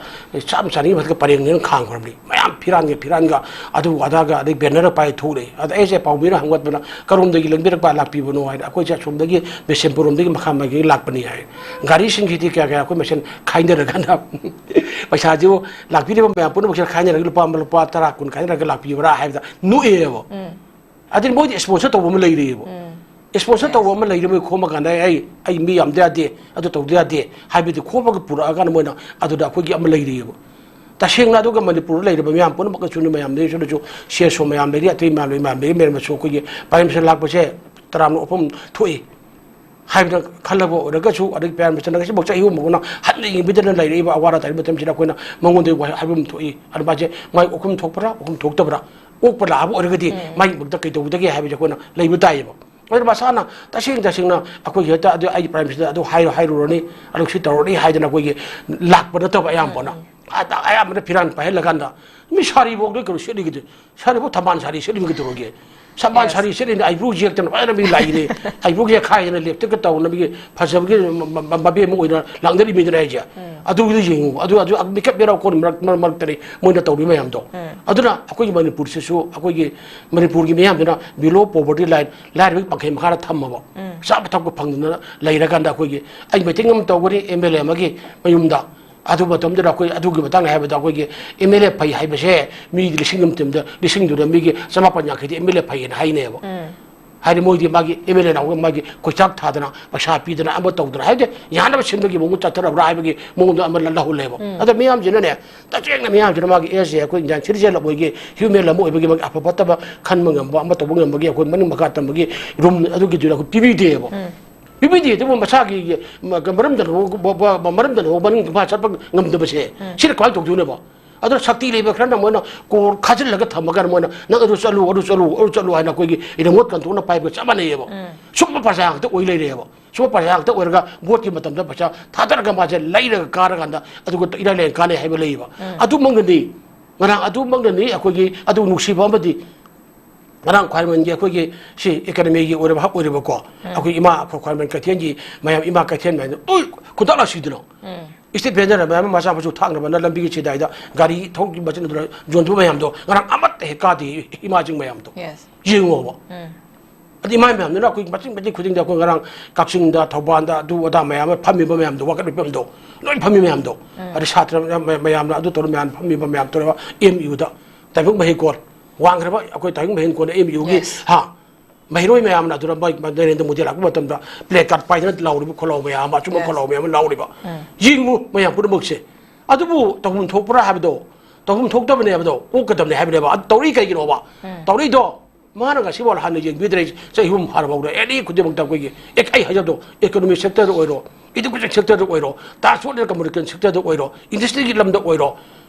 ꯆꯥꯝ ꯆꯥꯅꯤ ꯃꯊꯛꯇ ꯄꯔꯦꯡ ꯂꯦꯡ ꯈꯥꯝꯈ꯭ꯔꯕꯅꯤ꯫ ꯃꯌꯥꯝ ꯐꯤꯔꯥꯟꯒ ꯐꯤꯔꯥꯟꯒ ꯑꯗꯨ ꯑꯗꯥꯒ ꯑꯗꯩ banner ꯄꯥꯏ ꯊꯣꯛꯂꯛꯏ꯫ ꯑꯗ ꯑꯩꯁꯦ ꯄꯥꯎꯃꯤꯅ ꯍꯪꯒꯠꯄꯗ, "ꯀꯔꯣꯝꯗꯒꯤ ꯂꯦꯡꯕꯤꯔꯛꯄ ꯂꯥꯛꯄꯤꯕꯅꯣ?" ꯍꯥꯏꯅ꯫ "ꯑꯩꯈꯣꯏꯁꯦ ꯑꯁꯣꯝꯗꯒꯤ ꯕꯤꯁꯦꯝꯄꯨꯔ ꯔꯣꯝꯗꯒꯤ ꯃꯈꯥ ꯃꯥꯏꯀꯩ ꯂꯥꯛꯄꯅꯤ" ꯍꯥꯏ꯫ ꯒꯥꯔꯤꯁꯤꯡꯁꯤꯗꯤ ꯀꯌꯥ ꯀꯌꯥ ꯑꯩꯈꯣꯏ ꯃꯁꯦꯟ ꯈꯥꯏꯅꯔꯀꯥꯟꯗ ꯄꯩꯁꯥꯁꯤꯕꯨ ꯂꯥꯛꯄꯤꯔꯤꯕ ꯃꯌꯥꯝ ꯄꯨꯝꯅꯃꯛꯁꯦ ꯈꯥꯏꯅꯔꯒ ꯂꯨꯄꯥ ꯑꯃ, ꯂꯨꯄꯥ ꯇꯔꯥ, ꯀꯨꯟ ꯈꯥꯏꯅꯔꯒ ꯂꯥꯛꯄꯤꯕ꯭ꯔꯥ ꯍꯥꯏꯕꯗ ꯅꯣꯛꯑꯦꯕ꯫ ꯎꯝ꯫ ꯑꯗꯨꯗꯤ ꯃꯣꯏꯗꯤ sponsor ꯇꯧꯕ ꯑꯃ ꯂꯩꯔꯤꯑꯕ꯫ ꯎꯝ꯫ Sponsor Yes꯫ ꯇꯧꯕ ꯑꯃ ꯂꯩꯔꯤ, ꯃꯣꯏ ꯈꯣꯝꯃꯀꯥꯟꯗ, "ꯑꯩ, ꯑꯩ ꯃꯤ ꯌꯥꯝꯗ ꯌꯥꯗꯦ, ꯑꯗꯨ ꯇꯧꯗ ꯌꯥꯗꯦ" ꯍꯥꯏꯕꯗꯤ ꯈꯣꯝꯃꯒ ꯄꯨꯔꯛꯑꯀꯥꯟꯗ ꯃꯣꯏꯅ ꯑꯗꯨꯗ ꯑꯩꯈꯣꯏꯒꯤ ꯑꯃ ꯂꯩꯔꯤꯑꯕ꯫ ꯇꯁꯦꯡꯅ ꯑꯗꯨꯒ ꯃꯅꯤꯄꯨꯔꯗ ꯂꯩꯔꯤꯕ ꯃꯤꯌꯥꯝ ꯄꯨꯝꯅꯃꯛꯅꯁꯨ, ꯃꯌꯥꯝꯗꯒꯤꯁꯨ ꯁꯤ ꯑꯦꯁ ꯑꯣ ꯃꯌꯥꯝ ꯂꯩꯔꯤ, ꯑꯇꯩ ꯃꯌꯥꯝ ꯂꯩꯔꯤ, ꯃꯌꯥꯝ ꯂꯩꯔꯤ, ꯃꯌꯥꯝꯅꯁꯨ ꯑꯩꯈꯣꯏꯒꯤ Prime Minister ꯂꯥꯛꯄꯁꯦ ꯇꯔꯥꯝꯅ ꯑꯣꯛꯐꯝ ꯊꯣꯛꯏ꯫ ꯍꯥꯏꯕꯅ ꯈꯜꯂꯕ ꯑꯣꯏꯔꯒꯁꯨ, ꯑꯗꯒꯤ ꯄ꯭ꯔꯥꯏꯝ ꯃꯤꯅꯤꯁꯇꯔꯅ ꯉꯁꯤꯐꯥꯎ ꯆꯍꯤ ꯑꯍꯨꯝ ꯃꯈꯣꯏꯅ ꯍꯟꯅ ꯌꯦꯡꯕꯤꯗꯅ ꯂꯩꯔꯛꯏꯕ ꯑꯋꯥ ꯑꯅꯥ ꯇꯥꯔꯤꯕ ꯃꯇꯝꯁꯤꯗ ꯑꯩꯈꯣꯏꯅ ꯃꯉꯣꯟꯗ ꯋꯥ-, ꯍꯥꯏꯕ ꯑꯃ ꯊꯣꯛꯏ꯫ ꯑꯗꯨ ꯃꯥꯁꯦ ꯃꯥꯏ ꯑꯣꯛꯐꯝ ꯊꯣꯛꯄ꯭ꯔꯥ, ꯑꯣꯛꯐꯝ ꯊꯣꯛꯇꯕ꯭ꯔꯥ, ꯑꯣꯛꯄ ꯂꯥꯛꯑꯕ ꯑꯣꯏꯔꯒꯗꯤ ꯎꯝ꯫ ꯃꯥꯒꯤ ꯃꯛꯇ ꯀꯩꯗꯧꯒꯗꯒꯦ ꯍꯥꯏꯕꯁꯦ ꯑꯩꯈꯣꯏꯅ ꯂꯩꯕ ꯇꯥꯏꯌꯦꯕ꯫ ꯑꯗꯨꯅ ꯃꯁꯥꯅ ꯇꯁꯦꯡ ꯇꯁꯦꯡꯅ ꯑꯩꯈꯣꯏꯒꯤ ꯍꯦꯛꯇ ꯑꯗꯨ ꯑꯩꯒꯤ ꯄ꯭ꯔꯥꯏꯝ ꯃꯤꯅꯤꯁꯇꯔꯗ ꯑꯗꯨ ꯍꯥꯏꯔꯣ, ꯍꯥꯏꯔꯨꯔꯅꯤ, ꯑꯗꯨ ꯁꯤ ꯇꯧꯔꯅꯤ ꯍꯥꯏꯗꯅ ꯑꯩꯈꯣꯏꯒꯤ ꯂꯥꯛꯄ ꯅꯠꯇꯕ ꯑꯌꯥꯝꯕꯅ꯫ ꯎꯝ, ꯎꯝ꯫ ꯑꯗ ꯑꯌꯥꯝꯕꯅ ꯐꯤꯔꯥꯟ ꯄꯥꯏꯍꯜꯂꯀꯥꯟꯗ ꯃꯤ ꯁꯥꯔꯤꯐꯥꯎꯗ ꯀꯩꯅꯣ ꯁꯦꯠꯂꯤꯒꯤꯗꯤ, ꯁꯥꯔꯤꯐꯥꯎ ꯊꯝꯕꯥꯜ ꯁꯥꯔꯤ ꯁꯦꯠꯂꯤꯕ ꯀꯩꯗꯧꯔꯒꯦ? ꯊꯝꯕꯥꯜ Yes. ꯁꯥꯔꯤ ꯁꯦꯠꯂꯤꯅ ꯑꯥꯏꯕ꯭ꯔꯣ ꯌꯦꯛꯇꯅ ꯐꯖꯅ ꯃꯤ ꯂꯥꯛꯏꯅꯦ꯫ ꯑꯥꯏꯕ꯭ꯔꯣ ꯌꯦꯛꯈꯥꯏꯗꯅ ꯂꯤꯞꯁꯇꯤꯛꯀ ꯇꯧꯅꯕꯒꯤ ꯐꯖꯕꯒꯤ ꯃ-, ꯃ-, ꯃ-, ꯃꯕꯦ ꯑꯃ ꯑꯣꯏꯅ ꯂꯥꯡꯅꯔꯤꯃꯤꯗꯅ ꯑꯩꯁꯦ꯫ ꯎꯝ꯫ ꯑꯗꯨꯒꯤꯗꯨ ꯌꯦꯡꯉꯨ꯫ ꯑꯗꯨ, ꯑꯗꯨ ꯃꯤꯀꯞ ꯃꯤꯔꯥꯎ ꯀꯣꯟ ꯃꯔꯛ-, ꯃꯔꯛ-, ꯃꯔꯛꯇꯅꯤ ꯃꯣꯏꯅ ꯇꯧꯔꯤ ꯃꯌꯥꯝꯗꯣ꯫ ꯎꯝ꯫ ꯑꯗꯨꯅ ꯑꯩꯈꯣꯏꯒꯤ ꯃꯅꯤꯄꯨꯔꯁꯤꯁꯨ, ꯑꯩꯈꯣꯏꯒꯤ ꯃꯅꯤꯄꯨꯔꯒꯤ ꯃꯤꯌꯥꯝꯗꯨꯅ below poverty line, ꯂꯥꯏꯔꯕꯒꯤ ꯄꯥꯡꯈꯩ ꯃꯈꯥꯗ ꯊꯝꯃꯕ꯫ ꯎꯝ꯫ ꯆꯥꯕ ꯊꯛꯄ ꯐꯪꯗꯅ ꯂꯩꯔꯀꯥꯟꯗ ꯑꯩꯈꯣꯏꯒꯤ ꯑꯩ meeting ꯑꯃ ꯇꯧꯒꯅꯤ ꯑꯦꯝ ꯑꯦꯜ ꯑꯦ ꯑꯃꯒꯤ ꯃꯌꯨꯝꯗ꯫ ꯑꯗꯨ ꯃꯇꯝꯗꯨꯗ ꯑꯩꯈꯣꯏ ꯑꯗꯨꯒꯤ ꯃꯇꯥꯡꯗ ꯍꯥꯏꯕꯗ ꯑꯩꯈꯣꯏꯒꯤ ꯑꯦꯝ ꯑꯦꯜ ꯑꯦ ꯐꯩ ꯍꯥꯏꯕꯁꯦ ꯃꯤꯗꯤ ꯂꯤꯁꯤꯡ ꯑꯃ ꯇꯤꯝꯗ ꯂꯤꯁꯤꯡꯗꯨꯗ ꯃꯤꯒꯤ ꯆꯃꯥꯄꯟ ꯌꯥꯡꯈꯩꯗꯤ ꯑꯦꯝ ꯑꯦꯜ ꯑꯦ ꯐꯩꯌꯦꯅ ꯍꯥꯏꯅꯩꯌꯦꯕ꯫ ꯎꯝ꯫ ꯍꯥꯏꯗꯤ ꯃꯣꯏꯗꯤ ꯃꯥꯒꯤ ꯑꯦꯝ ꯑꯦꯜ ꯑꯦ ꯅꯥꯎꯒ ꯃꯥꯒꯤ ꯀꯣꯏꯆꯥꯛ ꯊꯥꯗꯅ ꯄꯩꯁꯥ ꯄꯤꯗꯅ ꯑꯃ ꯇꯧꯗꯅ ꯍꯥꯏꯕꯗꯤ ꯌꯥꯅꯕ ꯁꯤꯟꯕꯒꯤ ꯃꯑꯣꯡ ꯆꯠꯊꯔꯕ꯭ꯔꯥ ꯍꯥꯏꯕꯒꯤ ꯃꯑꯣꯡꯗ ꯑꯃ ꯂ-, ꯂꯧꯍꯜꯂꯦꯕ꯫ ꯎꯝ꯫ ꯑꯗ ꯃꯤꯌꯥꯝꯁꯤꯅꯅꯦ ꯇꯁꯦꯡꯅ ꯃꯤꯌꯥꯝꯁꯤꯅ ꯃꯥꯒꯤ ꯑꯦꯁ ꯑꯦ ꯑꯩꯈꯣꯏ ꯏꯟꯗꯤꯌꯥꯟ ꯁꯤꯇꯤꯖꯦꯟ ꯑꯃ ꯑꯣꯏꯒꯤ ꯍ꯭ꯌꯨꯃꯦꯟ ꯑꯃ ꯑꯣꯏꯕꯒꯤ ꯃꯥꯒꯤ ꯑꯐ ꯐꯠꯇꯕ ꯈꯟꯕ ꯉꯝꯕ ꯑꯃ ꯇꯧꯕ ꯉꯝꯕꯒꯤ ꯑꯩꯈꯣꯏ ꯃꯅꯤꯡ ꯃꯈꯥ ꯇꯝꯕꯒꯤ ꯔꯨꯝ ꯑꯗꯨꯒꯤꯗꯨꯗ ꯑꯩꯈꯣꯏ ꯄꯤꯕꯤꯗꯦꯕ꯫ ꯎꯝ꯫ ꯄꯤꯕꯤꯗꯦ꯫ ꯑꯗꯨꯕꯨ ꯃꯁꯥꯒꯤ ꯃ-, ꯃꯔꯝꯗ ꯂꯨꯍꯣꯡ-, ꯕ-, ꯕ-, ꯃꯔꯝꯗ ꯂꯨꯍꯣꯡꯕ ꯃꯅꯤꯡ ꯃꯈꯥ ꯆꯠꯄ ꯉꯝꯗꯕꯁꯦ ꯎꯝ꯫ ꯁꯤꯅ ꯀꯃꯥꯏꯅ ꯇꯧꯗꯣꯏꯅꯣꯕ? ꯑꯗꯨꯅ ꯁꯛꯇꯤ ꯂꯩꯕ ꯈꯔꯅ ꯃꯣꯏꯅ ꯀꯣꯔ ꯈꯥꯖꯤꯜꯂꯒ ꯊꯝꯃꯒ ꯃꯣꯏꯅ "ꯅꯪ ꯑꯗꯨ ꯆꯠꯂꯨ, ꯑꯗꯨ ꯆꯠꯂꯨ, ꯑꯗꯨ ꯆꯠꯂꯨ" ꯍꯥꯏꯅ ꯑꯩꯈꯣꯏꯒꯤ ꯔꯤꯃꯣꯠ ꯀꯟꯇ꯭ꯔꯣꯜꯅ ꯄꯥꯏꯕꯒ ꯆꯞ ꯃꯥꯟꯅꯩꯌꯦꯕ꯫ ꯎꯝ꯫ ꯁꯨꯝꯕ ꯄ꯭ꯔꯖꯥ ꯉꯥꯛꯇ ꯑꯣꯏ ꯂꯩꯔꯦꯕ꯫ ꯁꯨꯝꯕ ꯄ꯭ꯔꯖꯥ ꯉꯥꯛꯇ ꯑꯣꯏꯔꯒ ꯚꯣꯠꯀꯤ ꯃꯇꯝꯗ ꯄꯩꯁꯥ ꯊꯥꯗꯔꯒ ꯃꯥꯁꯦ ꯂꯩꯔꯒ ꯀꯥꯔꯀꯥꯟꯗ ꯑꯗꯨꯒ ꯏꯔꯥꯏ ꯂꯥꯏꯅ ꯀꯥꯟꯅꯩ ꯍꯥꯏꯕ ꯂꯩꯌꯦꯕ꯫ ꯎꯝ꯫ ꯑꯗꯨꯃꯛꯅꯅꯤ, ꯉꯔꯥꯡ ꯑꯗꯨꯃꯛꯅꯅꯤ ꯑꯩꯈꯣꯏꯒꯤ ꯑꯗꯨ ꯅꯨꯡꯁꯤꯕ ꯑꯃꯗꯤ ꯉꯔꯥꯡ ꯈ꯭ꯋꯥꯏꯔꯝꯕꯟꯒꯤ ꯑꯩꯈꯣꯏꯒꯤ ꯁꯤ ꯏꯀꯅꯃꯤꯒꯤ ꯑꯣꯏꯔꯕ ꯍꯛ ꯑꯣꯏꯔꯕꯀꯣ, ꯎꯝ꯫ ꯑꯩꯈꯣꯏ ꯏꯃꯥ ꯑꯩꯈꯣꯏ ꯈ꯭ꯋꯥꯏꯔꯝꯕꯟ ꯀꯩꯊꯦꯜꯒꯤ ꯃꯌꯥꯝ, ꯏꯃꯥ ꯀꯩꯊꯦꯜ ꯃꯌꯥꯝꯗꯣ ꯂꯣꯏ ꯈꯨꯗꯥ ꯂꯥꯛꯁꯤꯗꯅ꯫ ꯎꯝ꯫ ꯏꯁꯇꯦꯠ ꯕꯦꯟꯗꯔ ꯃꯌꯥꯝ ꯑꯃ ꯃꯆꯥ ꯃꯁꯨ ꯊꯥꯛꯅꯕꯅ ꯂꯝꯕꯤꯒꯤ ꯆꯤꯗꯥꯏꯗ ꯒꯥꯔꯤ ꯊꯧꯔꯤ ꯃꯆꯤꯟ ꯑꯗꯨꯗ ꯌꯣꯟꯕ ꯃꯌꯥꯝꯗꯣ ꯉꯔꯥꯡ ꯑꯃꯠꯇ ꯍꯦꯛ ꯀꯥꯗꯦ ꯏꯃꯥꯁꯤꯡ ꯃꯌꯥꯝꯗꯣ꯫ Yes. ꯌꯦꯡꯉꯣꯕ꯫ ꯎꯝ꯫ ꯑꯗꯨ ꯏꯃꯥ ꯃꯌꯥꯝꯗꯨꯅ ꯑꯩꯈꯣꯏ ꯃꯆꯤꯟ ꯃꯆꯤꯟ ꯈꯨꯗꯤꯡꯗ ꯑꯩꯈꯣꯏ ꯉꯔꯥꯡ ꯀꯛꯆꯤꯡꯗ, ꯊꯧꯕꯥꯜꯗ, ꯑꯗꯨ ꯑꯗꯥ ꯃꯌꯥꯝ ꯑꯃ ꯐꯝꯃꯤꯕ ꯃꯌꯥꯝꯗꯣ, ꯋꯥꯀꯠ ꯃꯤꯐꯝꯗꯣ ꯂꯣꯏ ꯐꯝꯃꯤ ꯃꯌꯥꯝꯗꯣ꯫ ꯎꯝ꯫ ꯑꯗꯩ ꯁꯥꯇ꯭ꯔ ꯃꯌꯥꯝ, ꯃꯌꯥꯝꯅ ꯑꯗꯨ ꯇꯧꯔ ꯃꯌꯥꯝ ꯐꯝꯃꯤꯕ ꯃꯌꯥꯝ ꯇꯧꯔꯒ ꯑꯦꯝ ꯌꯨꯗ ꯇꯥꯏꯕꯪ ꯃꯍꯩꯀꯣꯜ ꯋꯥꯡꯈ꯭ꯔꯕ ꯑꯩꯈꯣꯏ ꯇꯥꯏꯕꯪ ꯃꯍꯩꯀꯣꯜ ꯑꯦꯝ ꯌꯨꯒꯤ, Yes. ꯍꯥ, ꯃꯍꯩꯔꯣꯏ ꯃꯌꯥꯝꯅ ꯑꯗꯨꯅ ꯃꯣꯏ ꯅꯔꯦꯟꯗ꯭ꯔ ꯃꯣꯗꯤ ꯂꯥꯛꯄ ꯃꯇꯝꯗ ꯄ꯭ꯂꯦ ꯀꯥꯔꯗ ꯄꯥꯏꯗꯅ ꯂꯥꯎꯔꯤꯕ ꯈꯣꯜꯂꯥꯎ ꯃꯌꯥꯝ ꯑꯃ, ꯑꯆꯨꯝꯕ Yes. ꯈꯣꯜꯂꯥꯎ ꯃꯌꯥꯝ ꯑꯃ ꯂꯥꯎꯔꯤꯕ꯫ ꯎꯝ꯫ ꯌꯦꯡꯉꯨ ꯃꯌꯥꯝ ꯄꯨꯝꯅꯃꯛꯁꯦ꯫ ꯑꯗꯨꯕꯨ ꯇꯧꯐꯝ ꯊꯣꯛꯄ꯭ꯔꯥ ꯍꯥꯏꯕꯗꯣ, ꯇꯧꯐꯝ ꯊꯣꯛꯇꯕꯅꯦ ꯍꯥꯏꯕꯗꯣ, ꯑꯣꯛꯀꯗꯕꯅꯦ ꯍꯥꯏꯕꯅꯦꯕ꯫ ꯑꯗꯨ ꯇꯧꯔꯤ ꯀꯩꯒꯤꯅꯣꯕ? ꯎꯝ꯫ ꯇꯧꯔꯤꯗꯣ ꯃꯥꯅ ꯉꯁꯤꯐꯥꯎ ꯍꯟꯅ ꯌꯦꯡꯕꯤꯗ꯭ꯔꯦ꯫ ꯆꯍꯤ ꯑꯍꯨꯝ ꯐꯥꯔꯐꯥꯎꯗ ꯑꯦꯅꯤ ꯈꯨꯗꯤꯡꯃꯛꯇ ꯑꯩꯈꯣꯏꯒꯤ ꯑꯦ-, ꯑꯩ ꯍꯥꯏꯖꯕꯗꯣ, ꯏꯀꯣꯅꯣꯃꯤꯛ ꯁꯦꯛꯇꯔꯗ ꯑꯣꯏꯔꯣ, ꯏꯗꯨꯀꯦꯁꯟ ꯁꯦꯛꯇꯔꯗ ꯑꯣꯏꯔꯣ, ꯇ꯭ꯔꯥꯟꯁꯄꯣꯔꯠ ꯑꯦꯟ ꯀꯝꯃꯨꯅꯤꯀꯦꯁꯟ ꯁꯦꯛꯇꯔꯗ ꯑꯣꯏꯔꯣ, ꯏꯟꯗꯁꯇ꯭ꯔꯤꯒꯤ ꯂꯝꯗ ꯑꯣꯏꯔꯣ,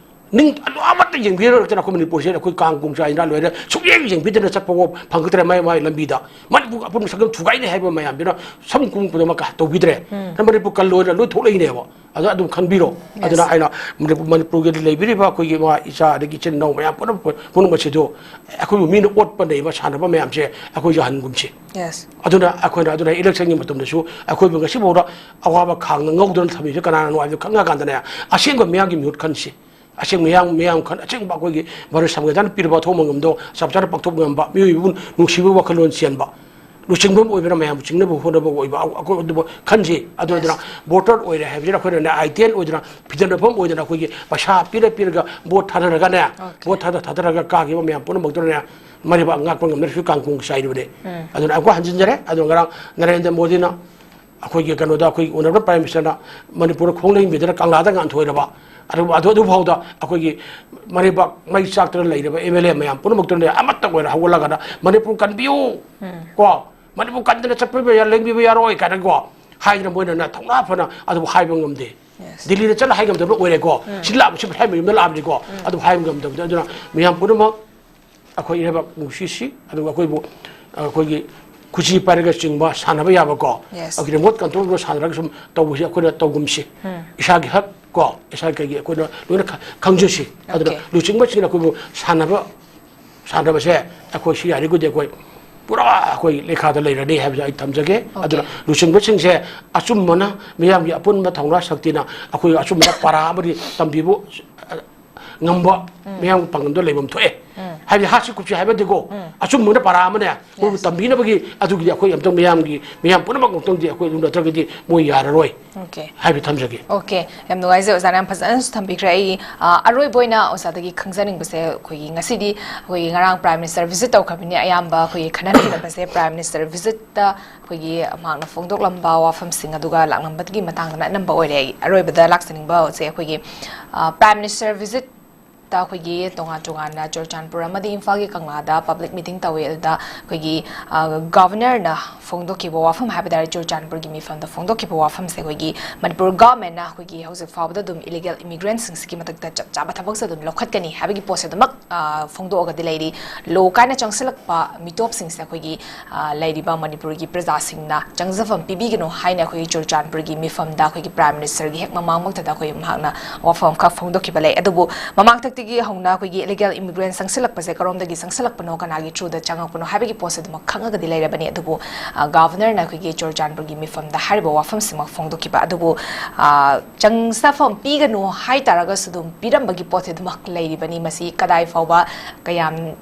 ꯅꯤꯡ ꯑꯗꯨ ꯑꯃꯠꯇ ꯌꯦꯡꯕꯤꯔꯛꯇꯅ ꯑꯩꯈꯣꯏ ꯃꯅꯤꯄꯨꯔꯁꯦ ꯑꯩꯈꯣꯏ ꯀꯥꯡ ꯀꯣꯡꯆꯥꯏꯅ ꯂꯣꯏꯔꯦ꯫ ꯁꯨꯛꯌꯦꯡ ꯌꯦꯡꯕꯤꯗꯅ ꯆꯠꯄ ꯐꯥꯎ ꯐꯪꯉꯛꯇ꯭ꯔꯦ꯫ ꯃꯥꯏ ꯃꯥꯏ ꯂꯝꯕꯤꯗ ꯃꯅꯤꯄꯨꯔ ꯑꯄꯨꯟꯕ ꯁꯛꯇꯝ ꯊꯨꯒꯥꯏꯅꯤ ꯍꯥꯏꯕ ꯃꯌꯥꯝꯗꯨꯅ ꯁꯝ ꯀꯨꯝ ꯈꯨꯗꯤꯡꯃꯛ ꯇꯧꯕꯤꯗ꯭ꯔꯦ꯫ ꯃꯅꯤꯄꯨꯔ ꯀꯜꯂꯣꯏꯅ ꯂꯣꯏ ꯊꯣꯛꯂꯛꯏꯅꯦꯕ꯫ ꯑꯗꯣ ꯑꯗꯨꯝ ꯈꯟꯕꯤꯔꯣ꯫ ꯑꯗꯨꯅ ꯑꯩꯅ ꯃꯅꯤꯄꯨꯔ, ꯃꯅꯤꯄꯨꯔꯒꯤ ꯂꯩꯕꯤꯔꯤꯕ ꯑꯩꯈꯣꯏꯒꯤ ꯏꯃꯥ, ꯏꯆꯥ, ꯑꯗꯒꯤ ꯏꯆꯤꯟ ꯏꯅꯥꯎ ꯃꯌꯥꯝ ꯄꯨꯝꯅꯃꯛ, ꯄꯨꯝꯅꯃꯛ ꯑꯁꯤꯗꯣ ꯑꯩꯈꯣꯏꯕꯨ ꯃꯤꯅ ꯑꯣꯠꯄ ꯅꯩꯕ ꯁꯥꯟꯅꯕ ꯃꯌꯥꯝꯁꯦ ꯑꯩꯈꯣꯏ ꯌꯥꯍꯟꯒꯨꯝꯁꯤ꯫ ꯑꯗꯨꯅ ꯑꯩꯈꯣꯏꯅ, ꯑꯗꯨꯅ ꯏꯂꯦꯛꯁꯟꯒꯤ ꯃꯇꯝꯗꯁꯨ ꯑꯩꯈꯣꯏꯕꯨ ꯉꯁꯤꯐꯥꯎꯗ ꯑꯋꯥꯕ ꯈꯥꯡꯅ ꯉꯧꯗꯨꯅ ꯊꯝꯃꯤꯁꯦ ꯀꯅꯥꯅꯣ ꯍꯥꯏꯕꯗꯨ ꯈꯪꯉꯀꯥꯟꯗꯅꯦ, ꯑꯁꯦꯡꯕ ꯃꯤꯌꯥꯝꯒꯤ ꯃꯤꯍꯨꯠ ꯈꯟꯁꯤ꯫ ꯑꯁꯦꯡꯕ ꯃꯤꯌꯥꯝ, ꯃꯤꯌꯥꯝ ꯈꯟ-, ꯑꯁꯦꯡꯕ ꯑꯩꯈꯣꯏꯒꯤ ꯚꯥꯔꯠ ꯁꯪꯕꯤꯙꯥꯟꯅ ꯄꯤꯔꯕ ꯑꯊꯧꯕ ꯃꯉꯝꯗꯣ ꯆꯞ ꯆꯥꯅ ꯄꯥꯡꯊꯣꯛꯄ ꯉꯝꯕ, ꯃꯤꯑꯣꯏꯕꯕꯨ ꯅꯨꯡꯁꯤꯕ ꯋꯥꯈꯜꯂꯣꯟ ꯆꯦꯟꯕ, ꯂꯨꯆꯤꯡꯕ ꯑꯃ ꯑꯣꯏꯕꯅ ꯃꯌꯥꯝꯕꯨ ꯆꯤꯡꯅꯕ ꯍꯣꯠꯅꯕ ꯑꯣꯏꯕ, ꯑ-, ꯑꯩꯈꯣꯏ ꯑꯗꯨꯕꯨ ꯈꯟꯁꯤ꯫ ꯑꯗꯨ ꯑꯣꯏꯗꯅ ꯚꯣꯇꯔ ꯑꯣꯏꯔꯦ ꯍꯥꯏꯕꯁꯤꯅ ꯑꯩꯈꯣꯏꯅꯅꯦ, ꯑꯥꯏꯗꯦꯟ ꯑꯣꯏꯗꯅ ꯐꯤꯗꯅꯐꯝ ꯑꯣꯏꯗꯅ ꯑꯩꯈꯣꯏꯒꯤ ꯄꯩꯁꯥ ꯄꯤꯔ ꯄꯤꯔꯒ ꯚꯣꯠ ꯊꯥꯗꯔꯒꯅꯦ, ꯚꯣꯠ ꯊꯥꯗ-, ꯊꯥꯗꯔꯒ ꯀꯥꯈꯤꯕ ꯃꯌꯥꯝ ꯄꯨꯝꯅꯃꯛꯇꯨꯅꯅꯦ ꯃꯔꯤꯕ ꯉꯥꯛꯄ ꯉꯝꯅꯔꯁꯨ ꯀꯥꯡꯈꯣꯡ ꯆꯥꯏꯔꯤꯕꯅꯤ꯫ ꯑꯗꯨꯅ ꯑꯃꯨꯛ ꯍꯟꯖꯤꯟꯖꯔꯦ꯫ ꯑꯗꯨꯅ ꯉꯔꯥꯡ ꯅꯔꯦꯟꯗ꯭ꯔ ꯃꯣꯗꯤꯅ ꯑꯩꯈꯣꯏꯒꯤ ꯀꯩꯅꯣꯗ, ꯑꯩꯈꯣꯏꯒꯤ ꯑꯣꯅꯔꯦꯕꯜ ꯄ꯭ꯔꯥꯏꯝ ꯃꯤꯅꯤꯁꯇꯔꯅ ꯃꯅꯤꯄꯨꯔꯗ ꯈꯣꯡ ꯂꯩꯍꯟꯕꯤꯗꯅ ꯀꯪꯂꯥꯗ ꯉꯥꯟꯊꯣꯏꯔꯕ, ꯑꯗꯨ, ꯑꯗꯨ, ꯑꯗꯨꯐꯥꯎꯗ ꯑꯩꯈꯣꯏꯒꯤ ꯃꯔꯩꯕꯥꯛ ꯃꯩ ꯆꯥꯛꯇꯅ ꯂꯩꯔꯤꯕ ꯑꯦꯝ ꯑꯦꯜ ꯑꯦ ꯃꯌꯥꯝ ꯄꯨꯝꯅꯃꯛꯇꯨꯅ ꯑꯃꯠꯇ ꯑꯣꯏꯅ ꯍꯧꯒꯠꯂꯒꯅ "ꯃꯅꯤꯄꯨꯔ ꯀꯟꯕꯤꯌꯨ", ꯀꯣ, "ꯃꯅꯤꯄꯨꯔ ꯀꯟꯗꯅ ꯆꯠꯄ ꯌꯥ-, ꯂꯦꯡꯕꯤꯕ ꯌꯥꯔꯣꯏ" ꯀꯥꯏꯅꯀꯣ ꯍꯥꯏꯗꯅ ꯃꯣꯏꯅꯅꯦ ꯊꯧꯅꯥ ꯐꯅ ꯑꯗꯨꯕꯨ ꯍꯥꯏꯕ ꯉꯝꯗꯦ꯫ ꯗꯤꯜꯂꯤꯗ ꯆꯠꯂ ꯍꯥꯏ ꯉꯝꯗꯕ ꯑꯣꯏꯔꯦꯀꯣ꯫ ꯁꯤ ꯂꯥꯛꯄꯁꯤ ꯃꯁꯥꯏ ꯃꯌꯨꯝꯗ ꯂꯥꯛꯑꯕꯅꯤꯀꯣ꯫ ꯑꯗꯨꯕꯨ ꯍꯥꯏꯕ ꯉꯝꯗꯕꯗ, ꯑꯗꯨꯅ ꯃꯌꯥꯝ ꯄꯨꯝꯅꯃꯛ ꯑꯩꯈꯣꯏ ꯏꯔꯩꯕꯥꯛ ꯅꯨꯡꯁꯤꯁꯤ, ꯑꯗꯨꯒ ꯑꯩꯈꯣꯏꯕꯨ, ꯑꯩꯈꯣꯏꯒꯤ ꯈꯨꯠꯁꯤ ꯄꯥꯏꯔꯒ ꯆꯤꯡꯕ, ꯁꯥꯟꯅꯕ ꯌꯥꯕꯀꯣ, ꯑꯩꯈꯣꯏ ꯔꯤꯃꯣꯠ ꯀꯟꯇ꯭ꯔꯣꯜꯗ ꯁꯥꯟꯅꯔꯒ ꯁꯨꯝ ꯇꯧꯕꯁꯤ ꯑꯩꯈꯣꯏꯅ ꯇꯧꯒꯨꯝꯁꯤ꯫ ꯏꯁꯥꯒꯤ ꯍꯛ ꯀꯣ, ꯏꯁꯥꯒꯤ ꯀꯩꯒꯤ ꯑꯩꯈꯣꯏꯅ ꯂꯣꯏꯅ ꯈ-, ꯈꯪꯖꯁꯤ꯫ ꯑꯗꯨꯅ ꯂꯨꯆꯤꯡꯕꯁꯤꯡꯅ ꯑꯩꯈꯣꯏꯕꯨ ꯁꯥꯟꯅꯕ, ꯁꯥꯟꯅꯕꯁꯦ ꯑꯩꯈꯣꯏ ꯁꯤ ꯌꯥꯔꯤꯈꯩꯗꯤ ꯑꯩꯈꯣꯏ ꯄꯨꯔꯥ ꯑꯩꯈꯣꯏ ꯂꯩꯈꯥꯗ ꯂꯩꯔꯅꯤ ꯍꯥꯏꯕꯁꯦ ꯑꯩ ꯊꯝꯖꯒꯦ꯫ ꯑꯗꯨꯅ ꯂꯨꯆꯤꯡꯕꯁꯤꯡꯁꯦ ꯑꯆꯨꯝꯕꯅ, ꯃꯤꯌꯥꯝꯒꯤ ꯑꯄꯨꯟꯕ ꯊꯧꯅꯥ ꯁꯛꯇꯤꯅ ꯑꯩꯈꯣꯏ ꯑꯆꯨꯝꯕ ꯄꯔꯥ ꯑꯃꯗꯤ ꯇꯝꯕꯤꯕ ꯉꯝꯕ ꯃꯤꯌꯥꯝꯒꯤ ꯄꯥꯡꯒꯜꯗꯣ ꯂꯩꯐꯝ ꯊꯣꯛꯑꯦ꯫ ꯍꯥꯏꯕꯗꯤ ꯍꯥꯠꯁꯤ ꯈꯨꯠꯁꯤ ꯍꯥꯏꯕꯗꯤꯀꯣ, ꯑꯆꯨꯝꯕꯅ ꯄꯔꯥ ꯑꯃꯅꯦ, ꯃꯣꯏꯕꯨ ꯇꯝꯕꯤꯅꯕꯒꯤ, ꯑꯗꯨꯒꯤꯗꯤ ꯑꯩꯈꯣꯏ ꯑꯝꯇꯪ ꯃꯤꯌꯥꯝꯒꯤ, ꯃꯤꯌꯥꯝ ꯄꯨꯝꯅꯃꯛ ꯑꯃꯨꯛꯇꯪꯗꯤ ꯑꯩꯈꯣꯏ ꯑꯗꯨ ꯅꯠꯇ꯭ꯔꯒꯗꯤ ꯃꯣꯏ ꯌꯥꯔꯔꯣꯏ ꯍꯥꯏꯕ ꯊꯝꯖꯒꯦ꯫ ꯑꯣꯀꯦ, ꯌꯥꯝ ꯅꯨꯡꯉꯥꯏꯖꯩ ꯑꯣꯖꯥꯅ ꯌꯥꯝ ꯐꯖꯅꯁꯨ ꯊꯝꯕꯤꯈ꯭ꯔꯦ꯫ ꯑꯩ, ꯑ, ꯑꯔꯣꯏꯕ ꯑꯣꯏꯅ ꯑꯣꯖꯥꯗꯒꯤ ꯈꯪꯖꯅꯤꯡꯕꯁꯦ, ꯑꯩꯈꯣꯏꯒꯤ ꯉꯁꯤꯗꯤ ꯑꯩꯈꯣꯏꯒꯤ ꯉꯔꯥꯡ Prime Minister visit ꯇꯧꯈ꯭ꯔꯕꯅꯤ, ꯑꯌꯥꯝꯕ ꯑꯩꯈꯣꯏꯒꯤ ꯈꯟꯅ ꯅꯩꯅꯕꯁꯦ Prime Minister visit ꯇ ꯑꯩꯈꯣꯏꯒꯤ ꯃꯍꯥꯛꯅ ꯐꯣꯡꯗꯣꯛꯂꯝꯕ ꯋꯥꯐꯝꯁꯤꯡ ꯑꯗꯨꯒ ꯂꯥꯛꯂꯝꯕꯒꯤ ꯃꯇꯥꯡꯗꯅ ꯑꯅꯝꯕ ꯑꯣꯏꯔꯦ꯫ ꯑꯩ ꯑꯔꯣꯏꯕꯗ ꯂꯥꯛꯆꯅꯤꯡꯕꯁꯦ ꯑꯩꯈꯣꯏꯒꯤ, ꯑ, Prime Minister visit ꯇ ꯑꯩꯈꯣꯏꯒꯤ ꯇꯣꯉꯥꯟ ꯇꯣꯉꯥꯟꯅ ꯆꯨꯔꯆꯥꯟꯄꯨꯔ ꯑꯃꯗꯤ ꯏꯝꯐꯥꯜꯒꯤ ꯀꯪꯂꯥꯗ ꯄꯕ꯭ꯂꯤꯛ ꯃꯤꯇꯤꯡ ꯇꯧꯏ꯫ ꯑꯗꯨꯗ ꯑꯩꯈꯣꯏꯒꯤ, ꯑ, ꯒꯚꯔꯅꯔꯅ ꯐꯣꯡꯗꯣꯛꯈꯤꯕ ꯋꯥꯐꯝ ꯍꯥꯏꯕ ꯇꯥꯔꯦ, ꯆꯨꯔꯆꯥꯟꯄꯨꯔꯒꯤ ꯃꯤꯐꯝꯗ ꯐꯣꯡꯗꯣꯛꯈꯤꯕ ꯋꯥꯐꯝꯁꯦ ꯑꯩꯈꯣꯏꯒꯤ ꯃꯅꯤꯄꯨꯔ ꯒꯚꯔꯟꯃꯦꯟꯠꯅ ꯑꯩꯈꯣꯏꯒꯤ ꯍꯧꯖꯤꯛ ꯐꯥꯎꯕꯗ ꯑꯗꯨꯝ ꯏꯂꯤꯒꯦꯜ ꯏꯃꯤꯒ꯭ꯔꯦꯟꯠꯁꯤꯡꯁꯤꯒꯤ ꯃꯊꯛꯇ ꯆꯞ ꯆꯥꯕ ꯊꯕꯛꯁꯦ ꯑꯗꯨꯝ ꯂꯧꯈꯠꯀꯅꯤ ꯍꯥꯏꯕꯒꯤ ꯄꯣꯠꯁꯦ ꯑꯗꯨꯃꯛ, ꯑ, ꯐꯣꯡꯗꯣꯛꯑꯒꯗꯤ ꯂꯩꯔꯤ꯫ ꯂꯣ ꯀꯥꯏꯅ ꯆꯪꯁꯤꯜꯂꯛꯄ ꯃꯤꯇꯣꯞꯁꯤꯡꯁꯦ ꯑꯩꯈꯣꯏꯒꯤ ꯑ, ꯂꯩꯔꯤꯕ ꯃꯅꯤꯄꯨꯔꯒꯤ ꯄ꯭ꯔꯖꯥꯁꯤꯡꯅ ꯆꯪꯖꯐꯝ ꯄꯤꯕꯤꯒꯅꯨ ꯍꯥꯏꯅ ꯑꯩꯈꯣꯏꯒꯤ ꯆꯨꯔꯆꯥꯟꯄꯨꯔꯒꯤ ꯃꯤꯐꯝꯗ ꯑꯩꯈꯣꯏꯒꯤ ꯄ꯭ꯔꯥꯏꯝ ꯃꯤꯅꯤꯁꯇꯔꯒꯤ ꯍꯦꯛ ꯃꯃꯥꯡꯃꯛꯇꯗ ꯑꯩꯈꯣꯏ ꯃꯍꯥꯛꯅ ꯋꯥꯐꯝ ꯑꯃꯈꯛ ꯐꯣꯡꯗꯣꯛꯈꯤꯕ ꯂꯩ꯫ ꯑꯗꯨꯕꯨ ꯃꯃꯥꯡꯊꯛꯇꯒꯤ ꯍꯧꯅ ꯑꯩꯈꯣꯏꯒꯤ ꯏꯂꯤꯒꯦꯜ ꯏꯃꯤꯒ꯭ꯔꯦꯟꯠ ꯆꯪꯁꯤꯜꯂꯛꯄꯁꯦ ꯀꯔꯣꯝꯗꯒꯤ ꯆꯪꯁꯤꯜꯂꯛꯄꯅꯣ, ꯀꯅꯥꯒꯤ ꯊ꯭ꯔꯨꯗ ꯆꯪꯉꯛꯄꯅꯣ ꯍꯥꯏꯕꯒꯤ ꯄꯣꯠꯁꯦ ꯑꯗꯨꯃꯛ ꯈꯪꯉꯒꯗꯤ ꯂꯩꯔꯕꯅꯤ꯫ ꯑꯗꯨꯕꯨ, ꯑ, ꯒꯚꯔꯅꯔꯅ ꯑꯩꯈꯣꯏꯒꯤ ꯆꯨꯔꯆꯥꯟꯄꯨꯔꯒꯤ ꯃꯤꯐꯝꯗ ꯍꯥꯏꯔꯤꯕ ꯋꯥꯐꯝꯁꯤꯃꯛ ꯐꯣꯡꯗꯣꯛꯈꯤꯕ꯫ ꯑꯗꯨꯕꯨ, ꯑ, ꯆꯪꯖꯐꯝ ꯄꯤꯒꯅꯨ ꯍꯥꯏ ꯇꯥꯔꯒꯁꯨ ꯑꯗꯨꯝ ꯄꯤꯔꯝꯕꯒꯤ ꯄꯣꯠꯁꯦ ꯑꯗꯨꯃꯛ ꯂꯩꯔꯤꯕꯅꯤ꯫ ꯃꯁꯤ ꯀꯗꯥꯏ ꯐꯥꯎꯕ ꯀꯌꯥꯝ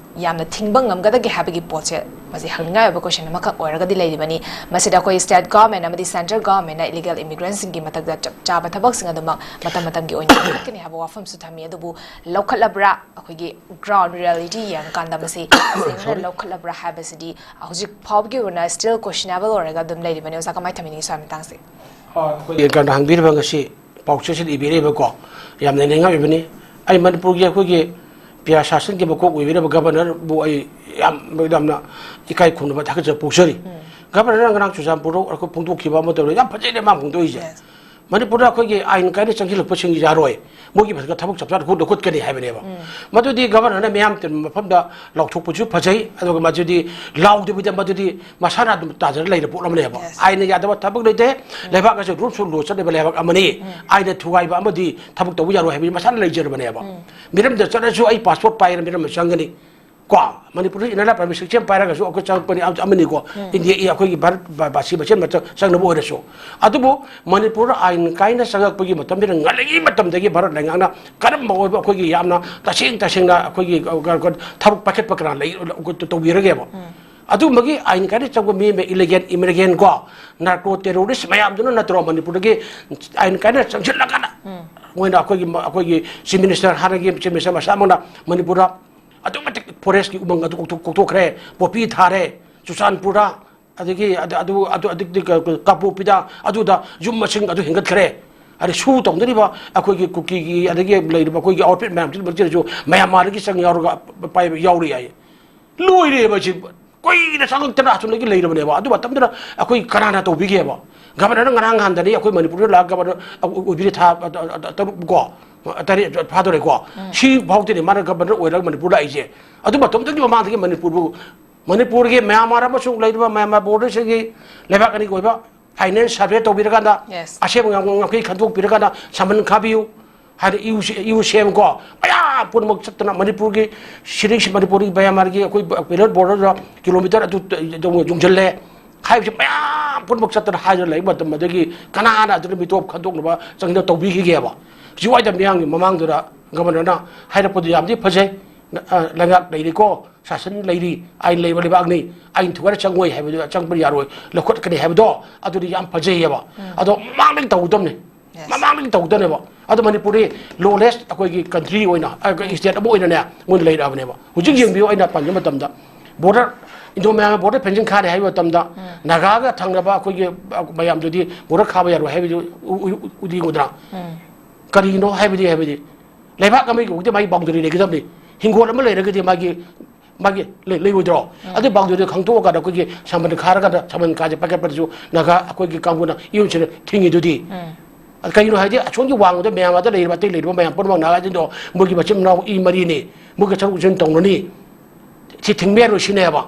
ꯌꯥꯝꯅ ꯊꯤꯡꯕ ꯉꯝꯒꯗꯒꯦ ꯍꯥꯏꯕꯒꯤ ꯄꯣꯠꯁꯦ ꯃꯁꯤ ꯍꯪꯅꯤꯡꯉꯥꯏ ꯑꯣꯏꯕ ꯀꯣꯏꯁꯟ ꯑꯃꯈꯛ ꯑꯣꯏꯔꯒꯗꯤ ꯂꯩꯔꯤꯕꯅꯤ꯫ ꯃꯁꯤꯗ ꯑꯩꯈꯣꯏ ꯁ꯭ꯇꯦꯠ ꯒꯚꯔꯟꯃꯦꯟꯠ ꯑꯃꯗꯤ ꯁꯦꯟꯇ꯭ꯔꯦꯜ ꯒꯚꯔꯟꯃꯦꯟꯠꯅ ꯏꯂꯤꯒꯦꯜ ꯏꯃꯤꯒ꯭ꯔꯦꯟꯠꯁꯤꯡꯒꯤ ꯃꯊꯛꯇ ꯆꯞ ꯆꯥꯕ ꯊꯕꯛꯁꯤꯡ ꯑꯗꯨꯃꯛ ꯃꯇꯝ ꯃꯇꯝꯒꯤ ꯑꯣꯏꯅ ꯂꯧꯈꯠꯀꯅꯤ ꯍꯥꯏꯕ ꯋꯥꯐꯝꯁꯨ ꯊꯝꯃꯤ꯫ ꯑꯗꯨꯕꯨ ꯂꯧꯈꯠꯂꯕ꯭ꯔꯥ, ꯑꯩꯈꯣꯏꯒꯤ ꯒ꯭ꯔꯥꯎꯟ ꯔꯤꯌꯦꯂꯤꯇꯤ ꯌꯦꯡꯉꯀꯥꯟꯗ ꯃꯁꯤ ꯇꯁꯦꯡꯅ ꯂꯧꯈꯠꯂꯕ꯭ꯔꯥ ꯍꯥꯏꯕꯁꯤꯗꯤ ꯍꯧꯖꯤꯛ ꯐꯥꯎꯕꯒꯤ ꯑꯣꯏꯅ ꯁ꯭ꯇꯤꯜ ꯀꯣꯏꯁꯟꯅꯦꯕꯜ ꯑꯣꯏꯔꯒ ꯑꯗꯨꯝ ꯂꯩꯔꯤꯕꯅꯤ꯫ ꯑꯣꯖꯥ, ꯀꯃꯥꯏꯅ ꯊꯝꯕꯤꯅꯤꯡꯉꯤ ꯁ꯭ꯋꯥꯏ ꯃꯇꯥꯡꯁꯦ? ꯑ, ꯑꯩꯈꯣꯏꯒꯤ ꯀꯩꯅꯣ ꯍꯪꯕꯤꯔꯤꯕ ꯉꯁꯤ ꯄꯥꯎꯆꯦꯁꯤꯗ ꯏꯕꯤꯔꯛꯏꯕꯀꯣ, ꯌꯥꯝꯅ ꯅꯤꯡꯉꯝꯃꯤꯕꯅꯤ꯫ ꯑꯩ ꯃꯅꯤꯄꯨꯔꯒꯤ ꯑꯩꯈꯣꯏꯒꯤ ꯄꯤ ꯑꯥꯔ ꯁꯥꯁꯟꯒꯤ ꯃꯀꯣꯛ ꯑꯣꯏꯕꯤꯔꯤꯕ ꯒꯚꯔꯅꯔꯕꯨ ꯑꯩ ꯌꯥꯝ, ꯌꯥꯝꯅ ꯏꯀꯥꯏ ꯈꯨꯝꯅꯕ ꯊꯥꯒꯠꯆꯕ ꯐꯣꯡꯖꯔꯤ꯫ ꯎꯝ꯫ ꯒꯚꯔꯅꯔꯅ ꯉꯔꯥꯡ ꯆꯨꯔꯆꯥꯟꯄꯨꯔꯗ ꯑꯩꯈꯣꯏ ꯐꯣꯡꯗꯣꯛꯈꯤꯕ ꯑꯃ ꯇꯧꯔꯦ, ꯌꯥꯝ ꯐꯖꯩꯅꯦ ꯃꯥ ꯐꯣꯡꯗꯣꯛꯏꯁꯦ꯫ Yes꯫ ꯃꯅꯤꯄꯨꯔꯗ ꯑꯩꯈꯣꯏꯒꯤ ꯑꯥꯏꯟ ꯀꯥꯏꯅ ꯆꯪꯁꯤꯜꯂꯛꯄꯁꯤꯡ ꯌꯥꯔꯣꯏ, ꯃꯣꯏꯒꯤ ꯃꯊꯛꯇ ꯊꯕꯛ ꯆꯞ ꯆꯥꯅ ꯈꯨꯠ ꯂꯧꯈꯠꯀꯅꯤ ꯍꯥꯏꯕꯅꯦꯕ꯫ ꯎꯝ꯫ ꯃꯗꯨꯗꯤ ꯒꯚꯔꯅꯔꯅ ꯃꯤꯌꯥꯝ ꯇꯤꯟꯕ ꯃꯐꯝꯗ ꯂꯥꯎꯊꯣꯛꯄꯁꯨ ꯐꯖꯩ, ꯑꯗꯨꯒ ꯃꯗꯨꯗꯤ ꯂꯥꯎꯗꯕꯤꯗ ꯃꯗꯨꯗꯤ ꯃꯁꯥꯅ ꯑꯗꯨꯝ ꯇꯥꯖꯔ ꯂꯩꯔ ꯄꯣꯠ ꯑꯃꯅꯦꯕ꯫ Yes꯫ ꯑꯥꯏꯟꯅ ꯌꯥꯗꯕ ꯊꯕꯛ ꯂꯩꯇꯦ, ꯎꯝ꯫ ꯂꯩꯕꯥꯛ ꯑꯁꯤ ꯔꯨꯜꯁ ꯑꯣꯐ ꯂꯣ ꯆꯠꯂꯤꯕ ꯂꯩꯕꯥꯛ ꯑꯃꯅꯤ꯫ ꯎꯝ꯫ ꯑꯥꯏꯟꯅ ꯊꯨꯒꯥꯏꯕ ꯑꯃꯗꯤ ꯊꯕꯛ ꯇꯧꯕ ꯌꯥꯔꯣꯏ ꯍꯥꯏꯕꯗꯤ ꯃꯁꯥꯅ ꯂꯩꯖꯔꯕꯅꯦꯕ꯫ ꯎꯝ꯫ ꯃꯤꯔꯝꯗ ꯆꯠꯂꯁꯨ ꯑꯩ ꯄꯥꯁꯄꯣꯔꯠ ꯄꯥꯏꯔ ꯃꯤꯔꯝꯗ ꯆꯪꯒꯅꯤ꯫ ꯀꯣ, ꯃꯅꯤꯄꯨꯔꯗ ꯏꯟꯅꯔ ꯂꯥꯏꯟ ꯄꯔꯃꯤꯠ ꯁꯤꯛꯁꯇꯤꯟ ꯄꯥꯏꯔꯒꯁꯨ ꯑꯩꯈꯣꯏ ꯆꯪꯉꯛꯄꯅꯤ, ꯑꯃ-, ꯑꯃꯅꯤꯀꯣ꯫ ꯎꯝ꯫ ꯏꯟꯗꯤꯌꯥꯒꯤ ꯑꯩꯈꯣꯏꯒꯤ ꯚꯥꯔꯠ ꯚꯥ-, ꯚꯥꯁꯤ ꯃꯁꯦꯟ ꯃꯆꯪ-, ꯆꯪꯅꯕ ꯑꯣꯏꯔꯁꯨ꯫ ꯑꯗꯨꯕꯨ ꯃꯅꯤꯄꯨꯔꯗ ꯑꯥꯏꯟ ꯀꯥꯏꯅ ꯆꯪꯉꯛꯄꯒꯤ ꯃꯇꯝꯁꯤꯗ ꯉꯜꯂꯤꯉꯩ ꯃꯇꯝꯗꯒꯤ ꯚꯥꯔꯠ ꯂꯩꯉꯥꯛꯅ ꯀꯔꯝꯕ ꯑꯣꯏꯕ ꯑꯩꯈꯣꯏꯒꯤ ꯌꯥꯝꯅ ꯇꯁꯦꯡ ꯇꯁꯦꯡꯅ ꯑꯩꯈꯣꯏꯒꯤ, ꯑ, ꯀ-, ꯀ-, ꯊꯕꯛ ꯄꯥꯏꯈꯠꯄ ꯀꯅꯥ ꯂꯩ, ꯇꯧꯕꯤꯔꯒꯦꯕ? ꯎꯝ꯫ ꯑꯗꯨꯝꯕꯒꯤ ꯑꯥꯏꯟ ꯀꯥꯏꯅ ꯆꯪꯕ ꯃꯤ ꯑꯃ ꯏꯂꯤꯒꯦꯜ ꯏꯃꯤꯒ꯭ꯔꯦꯟꯠ ꯀꯣ, ꯅꯥꯔꯀꯣ ꯇꯦꯔꯣꯔꯤꯁ ꯃꯌꯥꯝꯗꯨꯅ ꯅꯠꯇ꯭ꯔꯣ ꯃꯅꯤꯄꯨꯔꯗꯒꯤ ꯑꯥꯏꯟ ꯀꯥꯏꯅ ꯆꯪꯁꯤꯜꯂꯒꯅ ꯎꯝ꯫ ꯃꯣꯏꯅ ꯑꯩꯈꯣꯏꯒꯤ, ꯑꯩꯈꯣꯏꯒꯤ ꯆꯤꯐ ꯃꯤꯅꯤꯁꯇꯔ, ꯍꯥꯟꯅꯒꯤ ꯆꯤꯐ ꯃꯤꯅꯤꯁꯇꯔ ꯃꯁꯥꯃꯛꯅ ꯃꯅꯤꯄꯨꯔꯗ ꯑꯗꯨꯛꯀꯤ ꯃꯇꯤꯛ ꯐꯣꯔꯦꯁ꯭ꯠꯀꯤ ꯎꯃꯪ ꯑꯗꯨ ꯀꯣꯛꯊꯣꯛ-, ꯀꯣꯛꯊꯣꯛꯈ꯭ꯔꯦ, ꯄꯣꯄꯤ ꯊꯥꯔꯦ, ꯆꯨꯔꯆꯥꯟꯄꯨꯔꯗ, ꯑꯗꯒꯤ ꯑꯗ-, ꯑꯗꯨ, ꯑꯗꯨ, ꯑꯗꯒꯤ ꯀ-, ꯀ-, ꯀꯥꯡꯄꯣꯛꯄꯤꯗ, ꯑꯗꯨꯗ ꯌꯨꯝ ꯃꯁꯤꯡ ꯑꯗꯨ ꯍꯦꯟꯒꯠꯈ꯭ꯔꯦ꯫ ꯑꯗꯩ ꯁꯨ ꯇꯧꯅꯔꯤꯕ ꯑꯩꯈꯣꯏꯒꯤ ꯀꯨꯀꯤꯒꯤ, ꯑꯗꯒꯤ ꯂꯩꯔꯤꯕ ꯑꯩꯈꯣꯏꯒꯤ ꯑꯥꯎꯠꯐꯤꯠ ꯃꯌꯥꯝꯁꯤ ꯃꯔꯛꯇꯁꯨ ꯃꯌꯥꯟꯃꯥꯔꯗꯒꯤ ꯆꯪ ꯌꯥꯎꯔꯒ ꯄꯥꯏꯕ ꯌꯥꯎꯔꯤ ꯍꯥꯏ꯫ ꯂꯣꯏꯔꯦꯕ ꯁꯤ꯫ ꯀꯨꯏꯅ ꯆꯪꯉꯛꯇꯅ ꯑꯁꯨꯝꯗꯒꯤ ꯂꯩꯔꯕꯅꯦꯕ꯫ ꯑꯗꯨ ꯃꯇꯝꯗꯨꯗ ꯑꯩꯈꯣꯏ ꯀꯅꯥꯅ ꯇꯧꯕꯤꯒꯦꯕ? ꯒꯕꯔꯅꯔꯅ ꯉꯔꯥꯡ ꯅꯍꯥꯟꯗꯅꯤ ꯑꯩꯈꯣꯏ ꯃꯅꯤꯄꯨꯔꯗ ꯂꯥꯛꯑꯒ ꯒꯕꯔꯅꯔ ꯑꯣꯏꯕꯤꯔꯦ ꯊꯥ ꯇꯔꯨꯛ ꯀꯣ, ꯇꯔꯦꯠ ꯐꯥꯗꯣꯔꯦꯀꯣ꯫ ꯁꯤ ꯐꯥꯎꯗꯅꯤ ꯃꯥꯅ ꯒꯕꯔꯅꯔ ꯑꯣꯏꯔꯒ ꯃꯅꯤꯄꯨꯔ ꯂꯥꯛꯏꯁꯦ꯫ ꯑꯗꯨ ꯃꯇꯝꯗꯨꯒꯤ ꯃꯃꯥꯡꯗꯒꯤ ꯃꯅꯤꯄꯨꯔꯕꯨ, ꯃꯅꯤꯄꯨꯔꯒꯤ ꯃꯌꯥꯟꯃꯥꯔ ꯑꯃꯁꯨꯡ ꯂꯩꯔꯤꯕ ꯃꯌꯥꯟꯃꯥꯔ ꯕꯣꯔꯗꯔꯁꯤꯒꯤ ꯂꯩꯕꯥꯛ ꯑꯅꯤꯒꯤ ꯑꯣꯏꯕ ꯐꯥꯏꯅꯦꯟꯁ ꯁꯔꯚꯦ ꯇꯧꯕꯤꯔꯀꯥꯟꯗ, Yes. ꯑꯁꯦꯡꯕ ꯉꯝ-, ꯉꯝꯈꯩ ꯈꯟꯗꯣꯛꯄꯤꯔꯀꯥꯟꯗ ꯁꯃꯟ ꯈꯥꯕꯤꯌꯨ ꯍꯥꯏꯅ ꯏꯌꯨ ꯁꯤ-, ꯏꯌꯨ ꯁꯤ ꯑꯦꯝ ꯀꯣ, ꯃꯌꯥꯝ ꯄꯨꯝꯅꯃꯛ ꯆꯠꯇꯅ ꯃꯅꯤꯄꯨꯔꯒꯤ ꯁꯤꯔꯤꯡꯁꯤ, ꯃꯅꯤꯄꯨꯔꯒꯤ ꯃꯌꯥꯟꯃꯥꯔꯒꯤ ꯑꯩꯈꯣꯏ ꯕ-, ꯕꯦꯂꯣꯠ ꯕꯣꯔꯗꯔꯗ ꯀꯤꯂꯣꯃꯤꯇꯔ ꯑꯗꯨ ꯇ-, ꯇ-, ꯌꯧꯁꯤꯜꯂꯦ ꯍꯥꯏꯕꯁꯤ ꯃꯌꯥꯝ ꯄꯨꯝꯅꯃꯛ ꯆꯠꯇꯅ ꯍꯥꯏꯗꯨꯅ ꯂꯩꯕ ꯃꯇꯝ ꯑꯗꯒꯤ ꯀꯅꯥꯅ ꯑꯗꯨꯅ ꯃꯤꯇꯣꯞ ꯈꯟꯗꯣꯛꯅꯕ ꯆꯪꯗꯅ ꯇꯧꯕꯤꯈꯤꯒꯦꯕ? ꯍꯧꯖꯤꯛ ꯋꯥꯏꯗ ꯃꯤꯌꯥꯝꯒꯤ ꯃꯃꯥꯡꯗꯨꯗ ꯒꯕꯔꯅꯔꯅ ꯍꯥꯏꯔꯛꯄꯗꯨ ꯌꯥꯝꯗꯤ ꯐꯖꯩ꯫ ꯅ-, ꯑ, ꯂꯩꯉꯥꯛ ꯂꯩꯔꯤꯀꯣ, ꯁꯥꯁꯟ ꯂꯩꯔꯤ, ꯑꯥꯏꯟ ꯂꯩꯕ ꯂꯩꯕꯥꯛꯅꯤ, ꯑꯥꯏꯟ ꯊꯨꯒꯥꯏꯔ ꯆꯪꯉꯣꯏ ꯍꯥꯏꯕꯗꯨ, ꯆꯪꯕ ꯌꯥꯔꯣꯏ, ꯂꯧꯈꯠꯀꯅꯤ ꯍꯥꯏꯕꯗꯣ ꯑꯗꯨꯗꯤ ꯌꯥꯝ ꯐꯖꯩꯌꯦꯕ꯫ ꯑꯗꯣ ꯃꯃꯥꯡꯗꯒꯤ ꯇꯧꯒꯗꯕꯅꯤ꯫ Yes. ꯃꯃꯥꯡꯗꯒꯤ ꯇꯧꯒꯗꯕꯅꯦꯕ꯫ ꯑꯗꯣ ꯃꯅꯤꯄꯨꯔꯗꯤ ꯂꯣꯂꯦꯁ ꯑꯩꯈꯣꯏꯒꯤ ꯀꯟꯇ꯭ꯔꯤ ꯑꯣꯏꯅ, ꯑ, ꯁ꯭ꯇꯦꯠ ꯑꯃ ꯑꯣꯏꯅꯅꯦ ꯃꯣꯏꯅ ꯂꯩꯔꯛꯑꯕꯅꯦꯕ꯫ ꯍꯧꯖꯤꯛ ꯌꯦꯡꯕꯤꯌꯨ, ꯑꯩꯅ ꯄꯟꯕ ꯃꯇꯝꯗ ꯕꯣꯔꯗꯔ, ꯏꯟꯗꯣ ꯃꯌꯥꯟꯃꯥꯔ ꯕꯣꯔꯗꯔ ꯐꯦꯟꯁꯤꯡ ꯈꯥꯔꯦ ꯍꯥꯏꯕ ꯃꯇꯝꯗ ꯅꯥꯒꯥꯒ ꯊꯪꯅꯕ ꯑꯩꯈꯣꯏꯒꯤ, ꯑ, ꯃꯌꯥꯝꯗꯨꯗꯤ ꯕꯣꯔꯗꯔ ꯈꯥꯕ ꯌꯥꯔꯣꯏ ꯍꯥꯏꯕꯗꯨ ꯎ-, ꯎ-, ꯎꯗꯤ ꯎꯗ꯭ꯔꯥ? ꯀꯔꯤꯒꯤꯅꯣ ꯍꯥꯏꯕꯗꯤ, ꯍꯥꯏꯕꯗꯤ ꯂꯩꯕꯥꯛ ꯑꯃꯒꯤ ꯃꯥꯒꯤ ꯕꯥꯎꯟꯗꯔꯤ ꯂꯩꯒꯗꯕꯅꯤ꯫ ꯍꯤꯡꯒꯣꯜ ꯑꯃ ꯂꯩꯔꯒꯗꯤ ꯃꯥꯒꯤ, ꯃꯥꯒꯤ ꯂꯩ-, ꯂꯩꯔꯣꯏꯗ꯭ꯔꯣ? ꯑꯗꯨ ꯕꯥꯎꯟꯗꯔꯤꯗꯣ ꯈꯪꯗꯣꯛꯑꯀꯥꯟꯗ ꯑꯩꯈꯣꯏꯒꯤ ꯁꯃꯟ ꯈꯥꯔꯀꯥꯟꯗ ꯁꯃꯟ ꯈꯥꯁꯦ ꯄꯥꯏꯈꯠꯄꯗꯁꯨ ꯅꯥꯒꯥ ꯑꯩꯈꯣꯏꯒꯤ ꯀꯥꯡꯕꯨꯅ ꯌꯨꯝꯁꯤꯗ ꯊꯤꯡꯉꯤꯗꯨꯗꯤ꯫ ꯑꯗꯨ ꯀꯩꯒꯤꯅꯣ ꯍꯥꯏꯗꯤ ꯑꯁꯣꯝꯒꯤ ꯋꯥꯡꯃꯗ ꯃꯌꯥꯝ ꯑꯗ ꯂꯩꯔꯤꯕ, ꯑꯇꯩ ꯂꯩꯔꯤꯕ ꯃꯌꯥꯝ ꯄꯨꯝꯅꯃꯛ ꯅꯥꯒꯥꯁꯤꯡꯗꯣ ꯃꯣꯏꯒꯤ ꯃꯆꯤꯟ ꯃꯅꯥꯎ ꯏ ꯃꯔꯤꯅꯤ, ꯃꯣꯏꯒ ꯁꯔꯨꯛ ꯁꯤꯟ ꯇꯧꯅꯅꯤ, ꯁꯤ ꯊꯤꯡꯕ ꯌꯥꯔꯣꯏ ꯁꯤꯅꯦꯕ꯫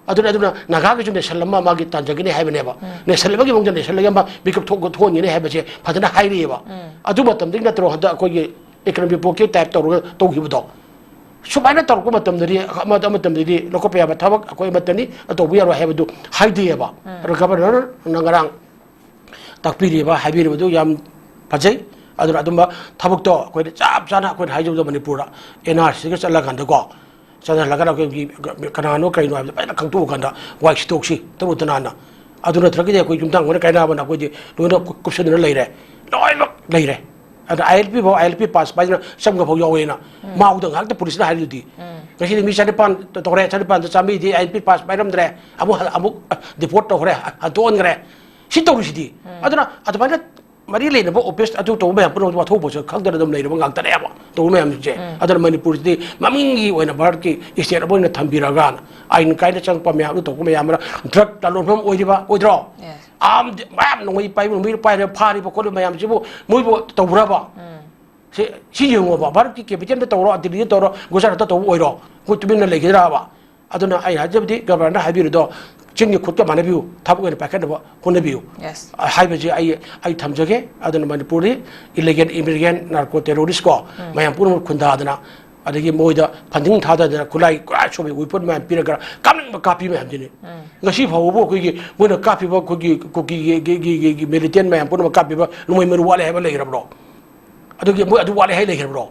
ꯑꯗꯨꯅ, ꯑꯗꯨꯅ ꯅꯥꯒꯥꯒꯤꯁꯨ ꯅꯦꯁꯟ ꯑꯃ ꯃꯥꯒꯤ ꯇꯥꯟꯖꯒꯅꯤ ꯍꯥꯏꯕꯅꯦꯕ꯫ ꯅꯦꯁꯟ ꯑꯃꯒꯤ ꯃꯑꯣꯡꯗ ꯅꯦꯁꯟ ꯑꯃ ꯃꯤꯀꯞ ꯊꯣꯛ-, ꯊꯣꯛꯍꯟꯒꯅꯤ ꯍꯥꯏꯕꯁꯦ ꯐꯖꯅ ꯍꯥꯏꯔꯤꯑꯕ꯫ ꯑꯗꯨ ꯃꯇꯝꯗꯒꯤ ꯅꯠꯇ꯭ꯔꯣ ꯍꯟꯗꯛ ꯑꯩꯈꯣꯏꯒꯤ ꯏꯀꯅꯃꯤꯛ ꯕ꯭ꯂꯣꯀꯦꯠ ꯇꯥꯏꯞ ꯇꯧꯔꯒ ꯇꯧꯈꯤꯕꯗꯣ? ꯁꯨꯃꯥꯏꯅ ꯇꯧꯔꯛꯄ ꯃꯇꯝꯗꯗꯤ ꯑꯃ, ꯑꯃ ꯃꯇꯝꯗꯗꯤ ꯂꯧꯈꯠꯄ ꯌꯥꯕ ꯊꯕꯛ ꯑꯩꯈꯣꯏ ꯑꯃꯠꯇꯅꯤ, ꯇꯧꯕ ꯌꯥꯔꯣꯏ ꯍꯥꯏꯕꯗꯨ ꯍꯥꯏꯗꯦꯕ꯫ ꯑꯗꯣ ꯒꯕꯔꯅꯔꯅ ꯉꯔꯥꯡ ꯇꯥꯛꯄꯤꯔꯤꯕ, ꯍꯥꯏꯕꯤꯔꯤꯕꯗꯨ ꯌꯥꯝ ꯐꯖꯩ꯫ ꯑꯗꯨꯅ ꯑꯗꯨꯝꯕ ꯊꯕꯛꯇꯣ ꯑꯩꯈꯣꯏꯅ ꯆꯞ ꯆꯥꯅ ꯑꯩꯈꯣꯏꯅ ꯍꯥꯏꯖꯕꯗ ꯃꯅꯤꯄꯨꯔꯗ ꯑꯦꯟ ꯑꯥꯔ ꯁꯤꯒ ꯆꯠꯂꯀꯥꯟꯗꯀꯣ, ꯆꯠꯍꯜꯂꯒ ꯑꯩꯈꯣꯏꯒꯤ ꯀꯅꯥꯅꯣ ꯀꯔꯤꯅꯣ ꯍꯥꯏꯕꯗꯣ ꯐꯖꯅ ꯈꯪꯗꯣꯛꯑꯀꯥꯟꯗ ꯋꯥꯏ ꯁꯤꯇꯣꯛꯁꯤ ꯇꯔꯨ ꯇꯅꯥꯟꯅ꯫ ꯑꯗꯨ ꯅꯠꯇ꯭ꯔꯒꯗꯤ ꯑꯩꯈꯣꯏ ꯌꯨꯝꯊꯥꯡ ꯍꯣꯏꯅ ꯀꯥꯏꯅꯕꯅ ꯑꯩꯈꯣꯏꯗꯤ ꯂꯣꯏꯅ ꯀꯨꯞꯁꯟꯗꯨꯅ ꯂꯩꯔꯦ, ꯂꯣꯏꯅꯃꯛ ꯂꯩꯔꯦ꯫ ꯑꯗ ꯑꯥꯏ ꯑꯦꯜ ꯄꯤ ꯐꯥꯎ, ꯑꯥꯏ ꯑꯦꯜ ꯄꯤ ꯄꯥꯁ ꯄꯥꯏꯗꯅ ꯆꯪꯕ ꯐꯥꯎ ꯌꯥꯎꯋꯦꯅ ꯃꯥꯎꯗ ꯉꯥꯏꯍꯥꯛꯇ ꯄꯨꯂꯤꯁꯅ ꯍꯥꯏꯔꯤꯗꯨꯗꯤ꯫ ꯉꯁꯤꯗꯤ ꯃꯤ ꯆꯅꯤꯄꯥꯟ ꯇꯧꯔꯦ, ꯆꯅꯤꯄꯥꯟꯗ ꯆꯥꯝꯃꯔꯤꯗꯤ ꯑꯥꯏ ꯑꯦꯜ ꯄꯤ ꯄꯥꯁ ꯄꯥꯏꯔꯝꯗ꯭ꯔꯦ, ꯑꯃꯨꯛ ꯍ-, ꯑꯃꯨꯛ ꯗꯤꯄꯣꯔꯠ ꯇꯧꯈ꯭ꯔꯦ, ꯍꯟꯗꯣꯛꯍꯟꯈ꯭ꯔꯦ꯫ ꯁꯤ ꯇꯧꯔꯤꯁꯤꯗꯤ꯫ ꯑꯗꯨꯅ ꯑꯗꯨꯃꯥꯏꯅ ꯃꯔꯤ ꯂꯩꯅꯕ ꯑꯣꯐꯤꯁ ꯑꯗꯨ ꯇꯧꯕ ꯃꯌꯥꯝ ꯄꯨꯝꯅꯃꯛ ꯋꯥꯊꯣꯛ ꯄꯣꯠꯁꯛ ꯈꯪꯗꯅ ꯑꯗꯨꯝ ꯂꯩꯔꯕ ꯉꯥꯛꯇꯅꯦꯕ ꯇꯧꯕ ꯃꯌꯥꯝꯁꯤꯡꯁꯦ꯫ ꯑꯗꯨꯅ ꯃꯅꯤꯄꯨꯔꯁꯤꯗꯤ ꯃꯃꯤꯡꯒꯤ ꯑꯣꯏꯅ ꯚꯥꯔꯠꯀꯤ ꯏꯁꯇꯦꯠ ꯑꯃ ꯑꯣꯏꯅ ꯊꯝꯕꯤꯔꯒ ꯑꯥꯏꯟ ꯀꯥꯏꯅ ꯆꯪꯉꯛꯄ ꯃꯌꯥꯝ ꯑꯗꯨ ꯇꯧꯕ ꯃꯌꯥꯝ ꯑꯃꯅ ꯗ꯭ꯔꯒ ꯂꯂꯣꯟꯐꯝ ꯑꯣꯏꯔꯤꯕ ꯑꯣꯏꯗ꯭ꯔꯣ? Yes. ꯑꯥꯝ ꯃꯌꯥꯝ ꯅꯣꯡꯃꯩ ꯄꯥꯏꯕ ꯅꯣꯡꯃꯩ ꯄꯥꯏꯔꯦ ꯐꯥꯔꯤꯕ ꯈꯣꯠꯂꯤꯕ ꯃꯌꯥꯝꯁꯤꯕꯨ ꯃꯣꯏꯕꯨ ꯇꯧꯕ꯭ꯔꯕ? ꯁꯤ ꯁꯤ ꯌꯦꯡꯉꯣꯕ, ꯚꯥꯔꯠꯀꯤ ꯀꯦꯄꯤꯇꯦꯜꯗ ꯇꯧꯔꯣ, ꯗꯤꯜꯂꯤꯗ ꯇꯧꯔꯣ, ꯒꯨꯖꯔꯥꯠꯇ ꯇꯧꯕ ꯑꯣꯏꯔꯣ, ꯑꯩꯈꯣꯏ ꯇꯨꯃꯤꯟꯅ ꯂꯩꯒꯗ꯭ꯔꯕ? ꯑꯗꯨꯅ ꯑꯩ ꯍꯥꯏꯖꯕꯗꯤ ꯒꯕꯔꯅꯔꯅ ꯍꯥꯏꯕꯤꯔꯤꯗꯣ ꯆꯤꯟꯒꯤ ꯈꯨꯠꯀ ꯃꯥꯟꯅꯕꯤꯌꯨ, ꯊꯕꯛ ꯑꯣꯏꯅ ꯄꯥꯏꯈꯠꯅꯕ ꯍꯣꯠꯅꯕꯤꯌꯨ꯫ Yes. ꯍꯥꯏꯕꯁꯤ ꯑꯩ ꯑꯩ ꯊꯝꯖꯒꯦ꯫ ꯑꯗꯨꯅ ꯃꯅꯤꯄꯨꯔꯗꯤ ꯏꯂꯤꯒꯦꯜ ꯏꯃꯤꯒ꯭ꯔꯦꯟ, ꯅꯥꯔꯀꯣ ꯇꯦꯔꯣꯔꯤꯁꯀꯣ ꯃꯌꯥꯝ ꯄꯨꯝꯅꯃꯛ ꯈꯨꯟꯗꯥꯗꯅ, ꯑꯗꯒꯤ ꯃꯣꯏꯗ ꯐꯟꯗꯤꯡ ꯊꯥꯗꯗꯅ, ꯈꯨꯠꯂꯥꯏ ꯈꯨꯠꯂꯥꯏ ꯁꯣꯝꯒꯤ ꯋꯤꯄꯟ ꯃꯌꯥꯝ ꯄꯤꯔꯒ ꯀꯥꯞꯅꯤꯡꯕ ꯀꯥꯞꯄꯤ ꯃꯌꯥꯝꯁꯤꯅꯤ꯫ ꯉꯁꯤ ꯐꯥꯎꯕꯕꯨ ꯑꯩꯈꯣꯏꯒꯤ ꯃꯣꯏꯅ ꯀꯥꯞꯄꯤꯕ ꯑꯩꯈꯣꯏꯒꯤ ꯀꯨꯀꯤꯒꯤ ꯒꯤ- ꯒꯤ- ꯒꯤ- ꯒꯤ ꯃꯤꯂꯤꯇꯦꯟ ꯃꯌꯥꯝ ꯄꯨꯝꯅꯃꯛ ꯀꯥꯞꯄꯤꯕ ꯅꯣꯡꯃꯩ ꯃꯔꯨ ꯋꯥꯠꯂꯦ ꯍꯥꯏꯕ ꯂꯩꯈ꯭ꯔꯕ꯭ꯔꯣ? ꯑꯗꯨꯒꯤ ꯃꯣꯏ ꯑꯗꯨ ꯋꯥꯠꯂꯦ ꯍꯥꯏ ꯂꯩꯈ꯭ꯔꯕ꯭ꯔꯣ?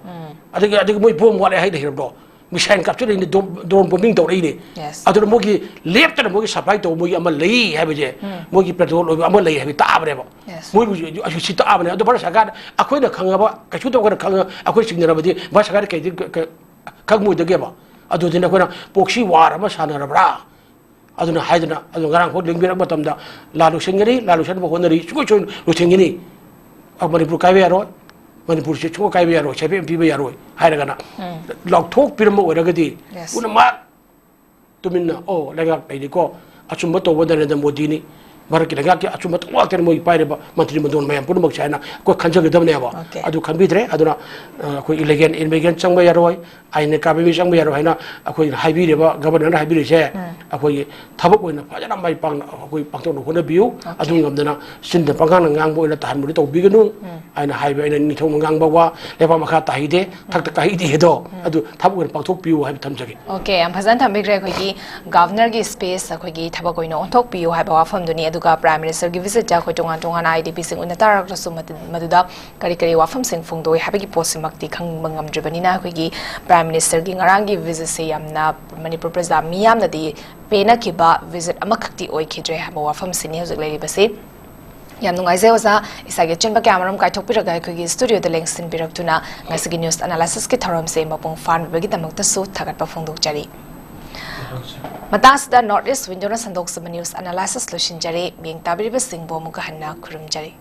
ꯑꯗꯒꯤ ꯑꯗꯒꯤ ꯃꯣꯏ ꯕꯣꯝ ꯋꯥꯠꯂꯦ ꯍꯥꯏ ꯂꯩꯈ꯭ꯔꯕ꯭ꯔꯣ? ꯃꯤꯁꯥꯏꯜ ꯀꯥꯞꯁꯤꯜꯂꯛꯏꯅꯦ, ꯗ꯭ꯔꯣꯟ ꯕꯣꯝꯕꯤꯡ ꯇꯧꯔꯛꯏꯅꯦ꯫ Yes. ꯑꯗꯨꯅ ꯃꯣꯏꯒꯤ ꯂꯦꯞꯇꯅ ꯃꯣꯏꯒꯤ ꯁꯄ꯭ꯂꯥꯏ ꯇꯧꯕ ꯃꯣꯏꯒꯤ ꯑꯃ ꯂꯩ ꯍꯥꯏꯕꯁꯦ, ꯃꯣꯏꯒꯤ ꯄꯦꯇ꯭ꯔꯣꯜ ꯑꯣꯏꯕ ꯑꯃ ꯂꯩ ꯍꯥꯏꯕ ꯇꯥꯕꯅꯦꯕ꯫ Yes. ꯃꯣꯏꯕꯨ ꯑꯁꯨ ꯁꯤ ꯇꯥꯕꯅꯦ꯫ ꯑꯗꯣ ꯚꯥꯔꯠ ꯁꯔꯀꯥꯔ ꯑꯩꯈꯣꯏꯅ ꯈꯪꯉꯕ ꯀꯩꯁꯨ ꯇꯧꯒꯅ ꯈꯪꯉ ꯑꯩꯈꯣꯏ ꯆꯤꯡꯅꯔꯕꯗꯤ ꯚꯥꯔꯠ ꯁꯔꯀꯥꯔ ꯀꯩꯗꯤ ꯈꯪꯉꯣꯏꯗꯒꯦꯕ? ꯑꯗꯨꯗꯨꯅ ꯑꯩꯈꯣꯏꯅ ꯄꯣꯛꯁꯤ ꯋꯥꯔ ꯑꯃ ꯁꯥꯟꯅꯔꯕ꯭ꯔꯥ? ꯑꯗꯨꯅ ꯍꯥꯏꯗꯅ ꯑꯗꯨ ꯉꯔꯥꯡ ꯐꯥꯎ ꯂꯦꯡꯕꯤꯔꯛꯄ ꯃꯇꯝꯗ ꯂꯥꯜ ꯂꯣꯏꯁꯤꯟꯒꯅꯤ, ꯂꯥꯜ ꯂꯣꯏꯁꯤꯟꯕ ꯍꯣꯠꯅꯔꯤ, ꯁꯨꯡꯁꯣꯏ ꯁꯣꯏ ꯂꯣꯏꯁꯤꯟꯒꯅꯤ꯫ ꯑ, ꯃꯅꯤꯄꯨꯔ ꯀꯥꯏꯕ ꯌꯥꯔꯣꯏ, ꯃꯅꯤꯄꯨꯔꯁꯤ ꯁꯨꯡꯀꯥꯏ ꯀꯥꯏꯕ ꯌꯥꯔꯣꯏ, ꯁꯦꯐꯦꯝ ꯄꯤꯕ ꯌꯥꯔꯣꯏ ꯍꯥꯏꯔꯒꯅ ꯂꯥꯎꯊꯣꯛꯄꯤꯔꯝꯕ ꯑꯣꯏꯔꯒꯗꯤ Yes. ꯄꯨꯝꯅꯃꯛ ꯇꯨꯃꯤꯟꯅ ꯑꯣ ꯂꯩꯉꯥꯛ ꯂꯩꯔꯤꯀꯣ, ꯑꯆꯨꯝꯕ ꯇꯧꯕ ꯅꯔꯦꯟꯗ꯭ꯔ ꯃꯣꯗꯤꯅꯤ, ꯚꯥꯔꯠꯀꯤ ꯂꯩꯉꯥꯛꯀꯤ ꯑꯆꯨꯝꯕ ꯇꯧꯕ ꯉꯥꯛꯇꯅꯤ ꯃꯣꯏꯒꯤ ꯄꯥꯏꯔꯤꯕ ꯃꯟꯇ꯭ꯔꯤ ꯃꯟꯗꯣꯟ ꯃꯌꯥꯝ ꯄꯨꯝꯅꯃꯛꯁꯦ ꯍꯥꯏꯅ ꯑꯩꯈꯣꯏ ꯈꯟꯖꯒꯗꯕꯅꯦꯕ꯫ Okay. ꯑꯗꯨ ꯈꯟꯕꯤꯗ꯭ꯔꯦ꯫ ꯑꯗꯨꯅ ꯑ, ꯑꯩꯈꯣꯏ ꯏꯂꯤꯒꯦꯜ ꯏꯃꯤꯒ꯭ꯔꯦꯟ ꯆꯪꯕ ꯌꯥꯔꯣꯏ, ꯑꯥꯏꯟꯅ ꯀꯥꯏꯕ ꯃꯤ ꯆꯪꯕ ꯌꯥꯔꯣꯏ ꯍꯥꯏꯅ ꯑꯩꯈꯣꯏꯅ ꯍꯥꯏꯕꯤꯔꯤꯕ ꯒꯕꯔꯅꯔꯅ ꯍꯥꯏꯕꯤꯔꯤꯁꯦ ꯑꯩꯈꯣꯏꯒꯤ ꯊꯕꯛ ꯑꯣꯏꯅ ꯐꯖꯅ ꯃꯥꯏ ꯄꯥꯛꯅ ꯑꯩꯈꯣꯏ ꯄꯥꯡꯊꯣꯛꯅ ꯍꯣꯠꯅꯕꯤꯌꯨ꯫ ꯑꯗꯨ ꯉꯝꯗꯅ ꯆꯤꯟꯗ ꯄꯪꯉꯥꯡꯅ ꯉꯥꯡꯕ ꯑꯣꯏꯅ ꯇꯥꯍꯟꯕꯗꯤ ꯇꯧꯕꯤꯒꯅꯨ꯫ ꯑꯩꯅ ꯍꯥꯏꯕ ꯑꯩꯅ ꯅꯤꯡꯊꯧꯅ ꯉꯥꯡꯕ ꯋꯥ ꯂꯩꯕꯥꯛ ꯃꯈꯥ ꯇꯥꯍꯩꯗꯦ, ꯊꯛꯇ ꯀꯥꯍꯩꯗꯦ ꯍꯥꯏꯗꯣ ꯑꯗꯨ ꯊꯕꯛ ꯑꯣꯏꯅ ꯄꯥꯡꯊꯣꯛꯄꯤꯌꯨ ꯍꯥꯏꯕ ꯊꯝꯖꯒꯦ꯫ Okay, ꯌꯥꯝ ꯐꯖꯅ ꯊꯝꯕꯤꯈ꯭ꯔꯦ꯫ ꯑꯩꯈꯣꯏꯒꯤ ꯒꯚꯔꯅꯔꯒꯤ ꯁ꯭ꯄꯦꯁ ꯑꯩꯈꯣꯏꯒꯤ ꯊꯕꯛ ꯑꯣꯏꯅ ꯑꯣꯟꯊꯣꯛꯄꯤꯌꯨ ꯍꯥꯏꯕ ꯋꯥꯐꯝꯗꯨꯅꯤ꯫ ꯑꯗꯨꯒ ꯄ꯭ꯔꯥꯏꯝ ꯃꯤꯅꯤꯁꯇꯔꯒꯤ ꯚꯤꯖꯤꯠꯇ ꯑꯩꯈꯣꯏ ꯇꯣꯉꯥꯟ ꯇꯣꯉꯥꯟꯅ ꯑꯥꯏ ꯗꯤ ꯄꯤꯁꯤꯡ ꯎꯅ ꯇꯥꯔꯒꯁꯨ ꯃꯗꯨ- ꯃꯗꯨꯗ ꯀꯔꯤ ꯀꯔꯤ ꯋꯥꯐꯝꯁꯤꯡ ꯐꯣꯡꯗꯣꯛꯏ ꯍꯥꯏꯕꯒꯤ ꯄꯣꯠꯁꯤꯃꯛꯇꯤ ꯈꯪꯕ ꯉꯝꯗ꯭ꯔꯤꯕꯅꯤꯅ ꯑꯩꯈꯣꯏꯒꯤ ꯄ꯭ꯔꯥꯏꯝ ꯃꯤꯅꯤꯁꯇꯔꯒꯤ ꯉꯔꯥꯡꯒꯤ ꯚꯤꯖꯤꯠꯁꯦ ꯌꯥꯝꯅ ꯃꯅꯤꯄꯨꯔ ꯄ꯭ꯔꯖꯥ ꯃꯤꯌꯥꯝꯅꯗꯤ ꯄꯦꯟꯅꯈꯤꯕ ꯚꯤꯖꯤꯠ ꯑꯃꯈꯛꯇꯤ ꯑꯣꯏꯈꯤꯗ꯭ꯔꯦ ꯍꯥꯏꯕ ꯋꯥꯐꯝꯁꯤꯅꯤ ꯍꯧꯖꯤꯛ ꯂꯩꯔꯤꯕꯁꯤ꯫ ꯌꯥꯝ ꯅꯨꯡꯉꯥꯏꯖꯩ ꯑꯣꯖꯥ, ꯏꯁꯥꯒꯤ ꯑꯆꯤꯟꯕ ꯀꯌꯥ ꯃꯔꯨꯝ ꯀꯥꯏꯊꯣꯛꯄꯤꯔꯒ ꯑꯩꯈꯣꯏꯒꯤ ꯁ꯭ꯇꯨꯗꯤꯑꯣꯗ ꯂꯦꯡꯁꯤꯟꯕꯤꯔꯛꯇꯨꯅ ꯉꯁꯤꯒꯤ ꯅ꯭ꯌꯨꯁ ꯑꯦꯅꯥꯂꯥꯏꯁꯤꯁꯀꯤ ꯊꯧꯔꯝꯁꯦ ꯃꯄꯨꯡ ꯐꯥꯍꯟꯕꯤꯕꯒꯤꯗꯃꯛꯇꯁꯨ ꯊꯥꯒꯠꯄ ꯐꯣꯡꯗꯣꯛꯆꯔꯤ꯫ ꯃꯇꯥꯡꯁꯤꯗ ꯅꯣꯔꯠ ꯏꯁ ꯋꯤꯟꯗꯣꯅ ꯁꯟꯗꯣꯛꯆꯕ ꯅ꯭ꯌꯨꯁ ꯑꯦꯅꯥꯂꯥꯏꯁꯤꯁ ꯂꯣꯏꯁꯤꯟꯖꯔꯦ꯫ ꯃꯤꯠꯌꯦꯡ ꯇꯥꯕꯤꯔꯤꯕꯁꯤꯡꯕꯨ ꯑꯃꯨꯛꯀ ꯍꯟꯅ ꯈꯨꯔꯨꯝꯖꯔꯤ꯫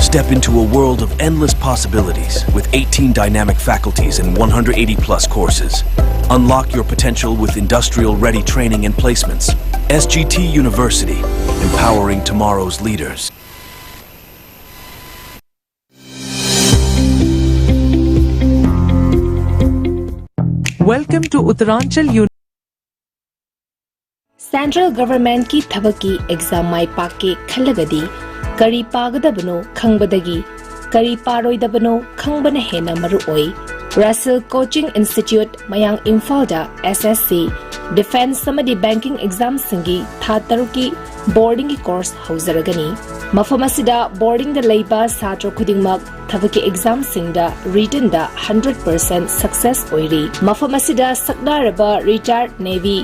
Step into a world of endless possibilities with eighteen dynamic faculties and one hundred eighty plus courses. Unlock your potential with industrial ready training and placements. S G T University, empowering tomorrow's leaders. Welcome to Uttaranchal University. Central Government ꯀꯤ ꯊꯕꯛꯀꯤ exam ꯃꯥꯏ ꯄꯥꯛꯀꯦ ꯈꯜꯂꯒꯗꯤ ꯀꯔꯤ ꯄꯥꯒꯗꯕꯅꯣ ꯈꯪꯕꯗꯒꯤ ꯀꯔꯤ ꯄꯥꯔꯣꯏꯗꯕꯅꯣ ꯈꯪꯕꯅ ꯍꯦꯟꯅ ꯃꯔꯨ ꯑꯣꯏ꯫ Russell Coaching Institute, ꯃꯌꯥꯡ ꯏꯝꯐꯥꯜꯗ S S C, defence ꯑꯃꯗꯤ banking exam ꯁꯤꯡꯒꯤ ꯊꯥ ꯇꯔꯨꯛꯀꯤ boarding ꯒꯤ course ꯍꯧꯖꯔꯒꯅꯤ꯫ ꯃꯐꯝ ꯑꯁꯤꯗ boarding ꯗ ꯂꯩꯕ ꯁꯥꯇ꯭ꯔ ꯈꯨꯗꯤꯡꯃꯛ ꯊꯕꯛꯀꯤ exam ꯁꯤꯡꯗ written ꯗ hundred percent success ꯑꯣꯏꯔꯤ꯫ ꯃꯐꯝ ꯑꯁꯤꯗ ꯁꯛꯅꯥꯔꯕ retired Navy,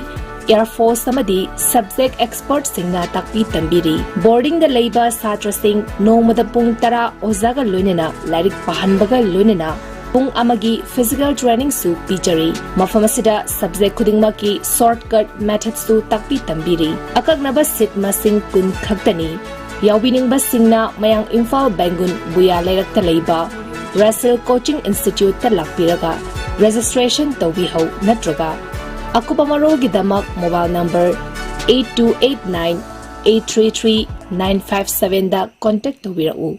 Air Force ꯑꯃꯗꯤ subject expert ꯁꯤꯡꯅ ꯇꯥꯛꯄꯤ ꯇꯝꯕꯤꯔꯤ꯫ Boarding ꯗ ꯂꯩꯕ ꯁꯥꯇ꯭ꯔꯁꯤꯡ ꯅꯣꯡꯃꯗ ꯄꯨꯡ ꯇꯔꯥ ꯑꯣꯖꯥꯒ ꯂꯣꯏꯅꯅ ꯂꯥꯏꯔꯤꯛ ꯄꯥꯍꯟꯕꯒ ꯂꯣꯏꯅꯅ ꯄꯨꯡ ꯑꯃꯒꯤ physical training ꯁꯨ ꯄꯤꯖꯔꯤ꯫ ꯃꯐꯝ ꯑꯁꯤꯗ subject ꯈꯨꯗꯤꯡꯃꯛꯀꯤ shortcut method ꯁꯨ ꯇꯥꯛꯄꯤ ꯇꯝꯕꯤꯔꯤ꯫ ꯑꯀꯛꯅꯕ seat ꯃꯁꯤꯡ ꯀꯨꯟ ꯈꯛꯇꯅꯤ꯫ ꯌꯥꯎꯕꯤꯅꯤꯡꯕꯁꯤꯡꯅ ꯃꯌꯥꯡ ꯏꯝꯐꯥꯜ ꯕꯦꯡꯒꯨꯟ ꯕꯨꯌꯥ ꯂꯩꯔꯛꯇ ꯂꯩꯕ Russell Coaching Institute ꯇ ꯂꯥꯛꯄꯤꯔꯒ registration ꯇꯧꯕꯤꯍꯧ ꯅꯠꯇ꯭ꯔꯒ ꯑꯀꯨꯞꯄ ꯃꯔꯣꯜꯒꯤꯗꯃꯛ mobile number eight two eight nine eight three three nine five seven ꯗ contact ꯇꯧꯕꯤꯔꯛꯎ꯫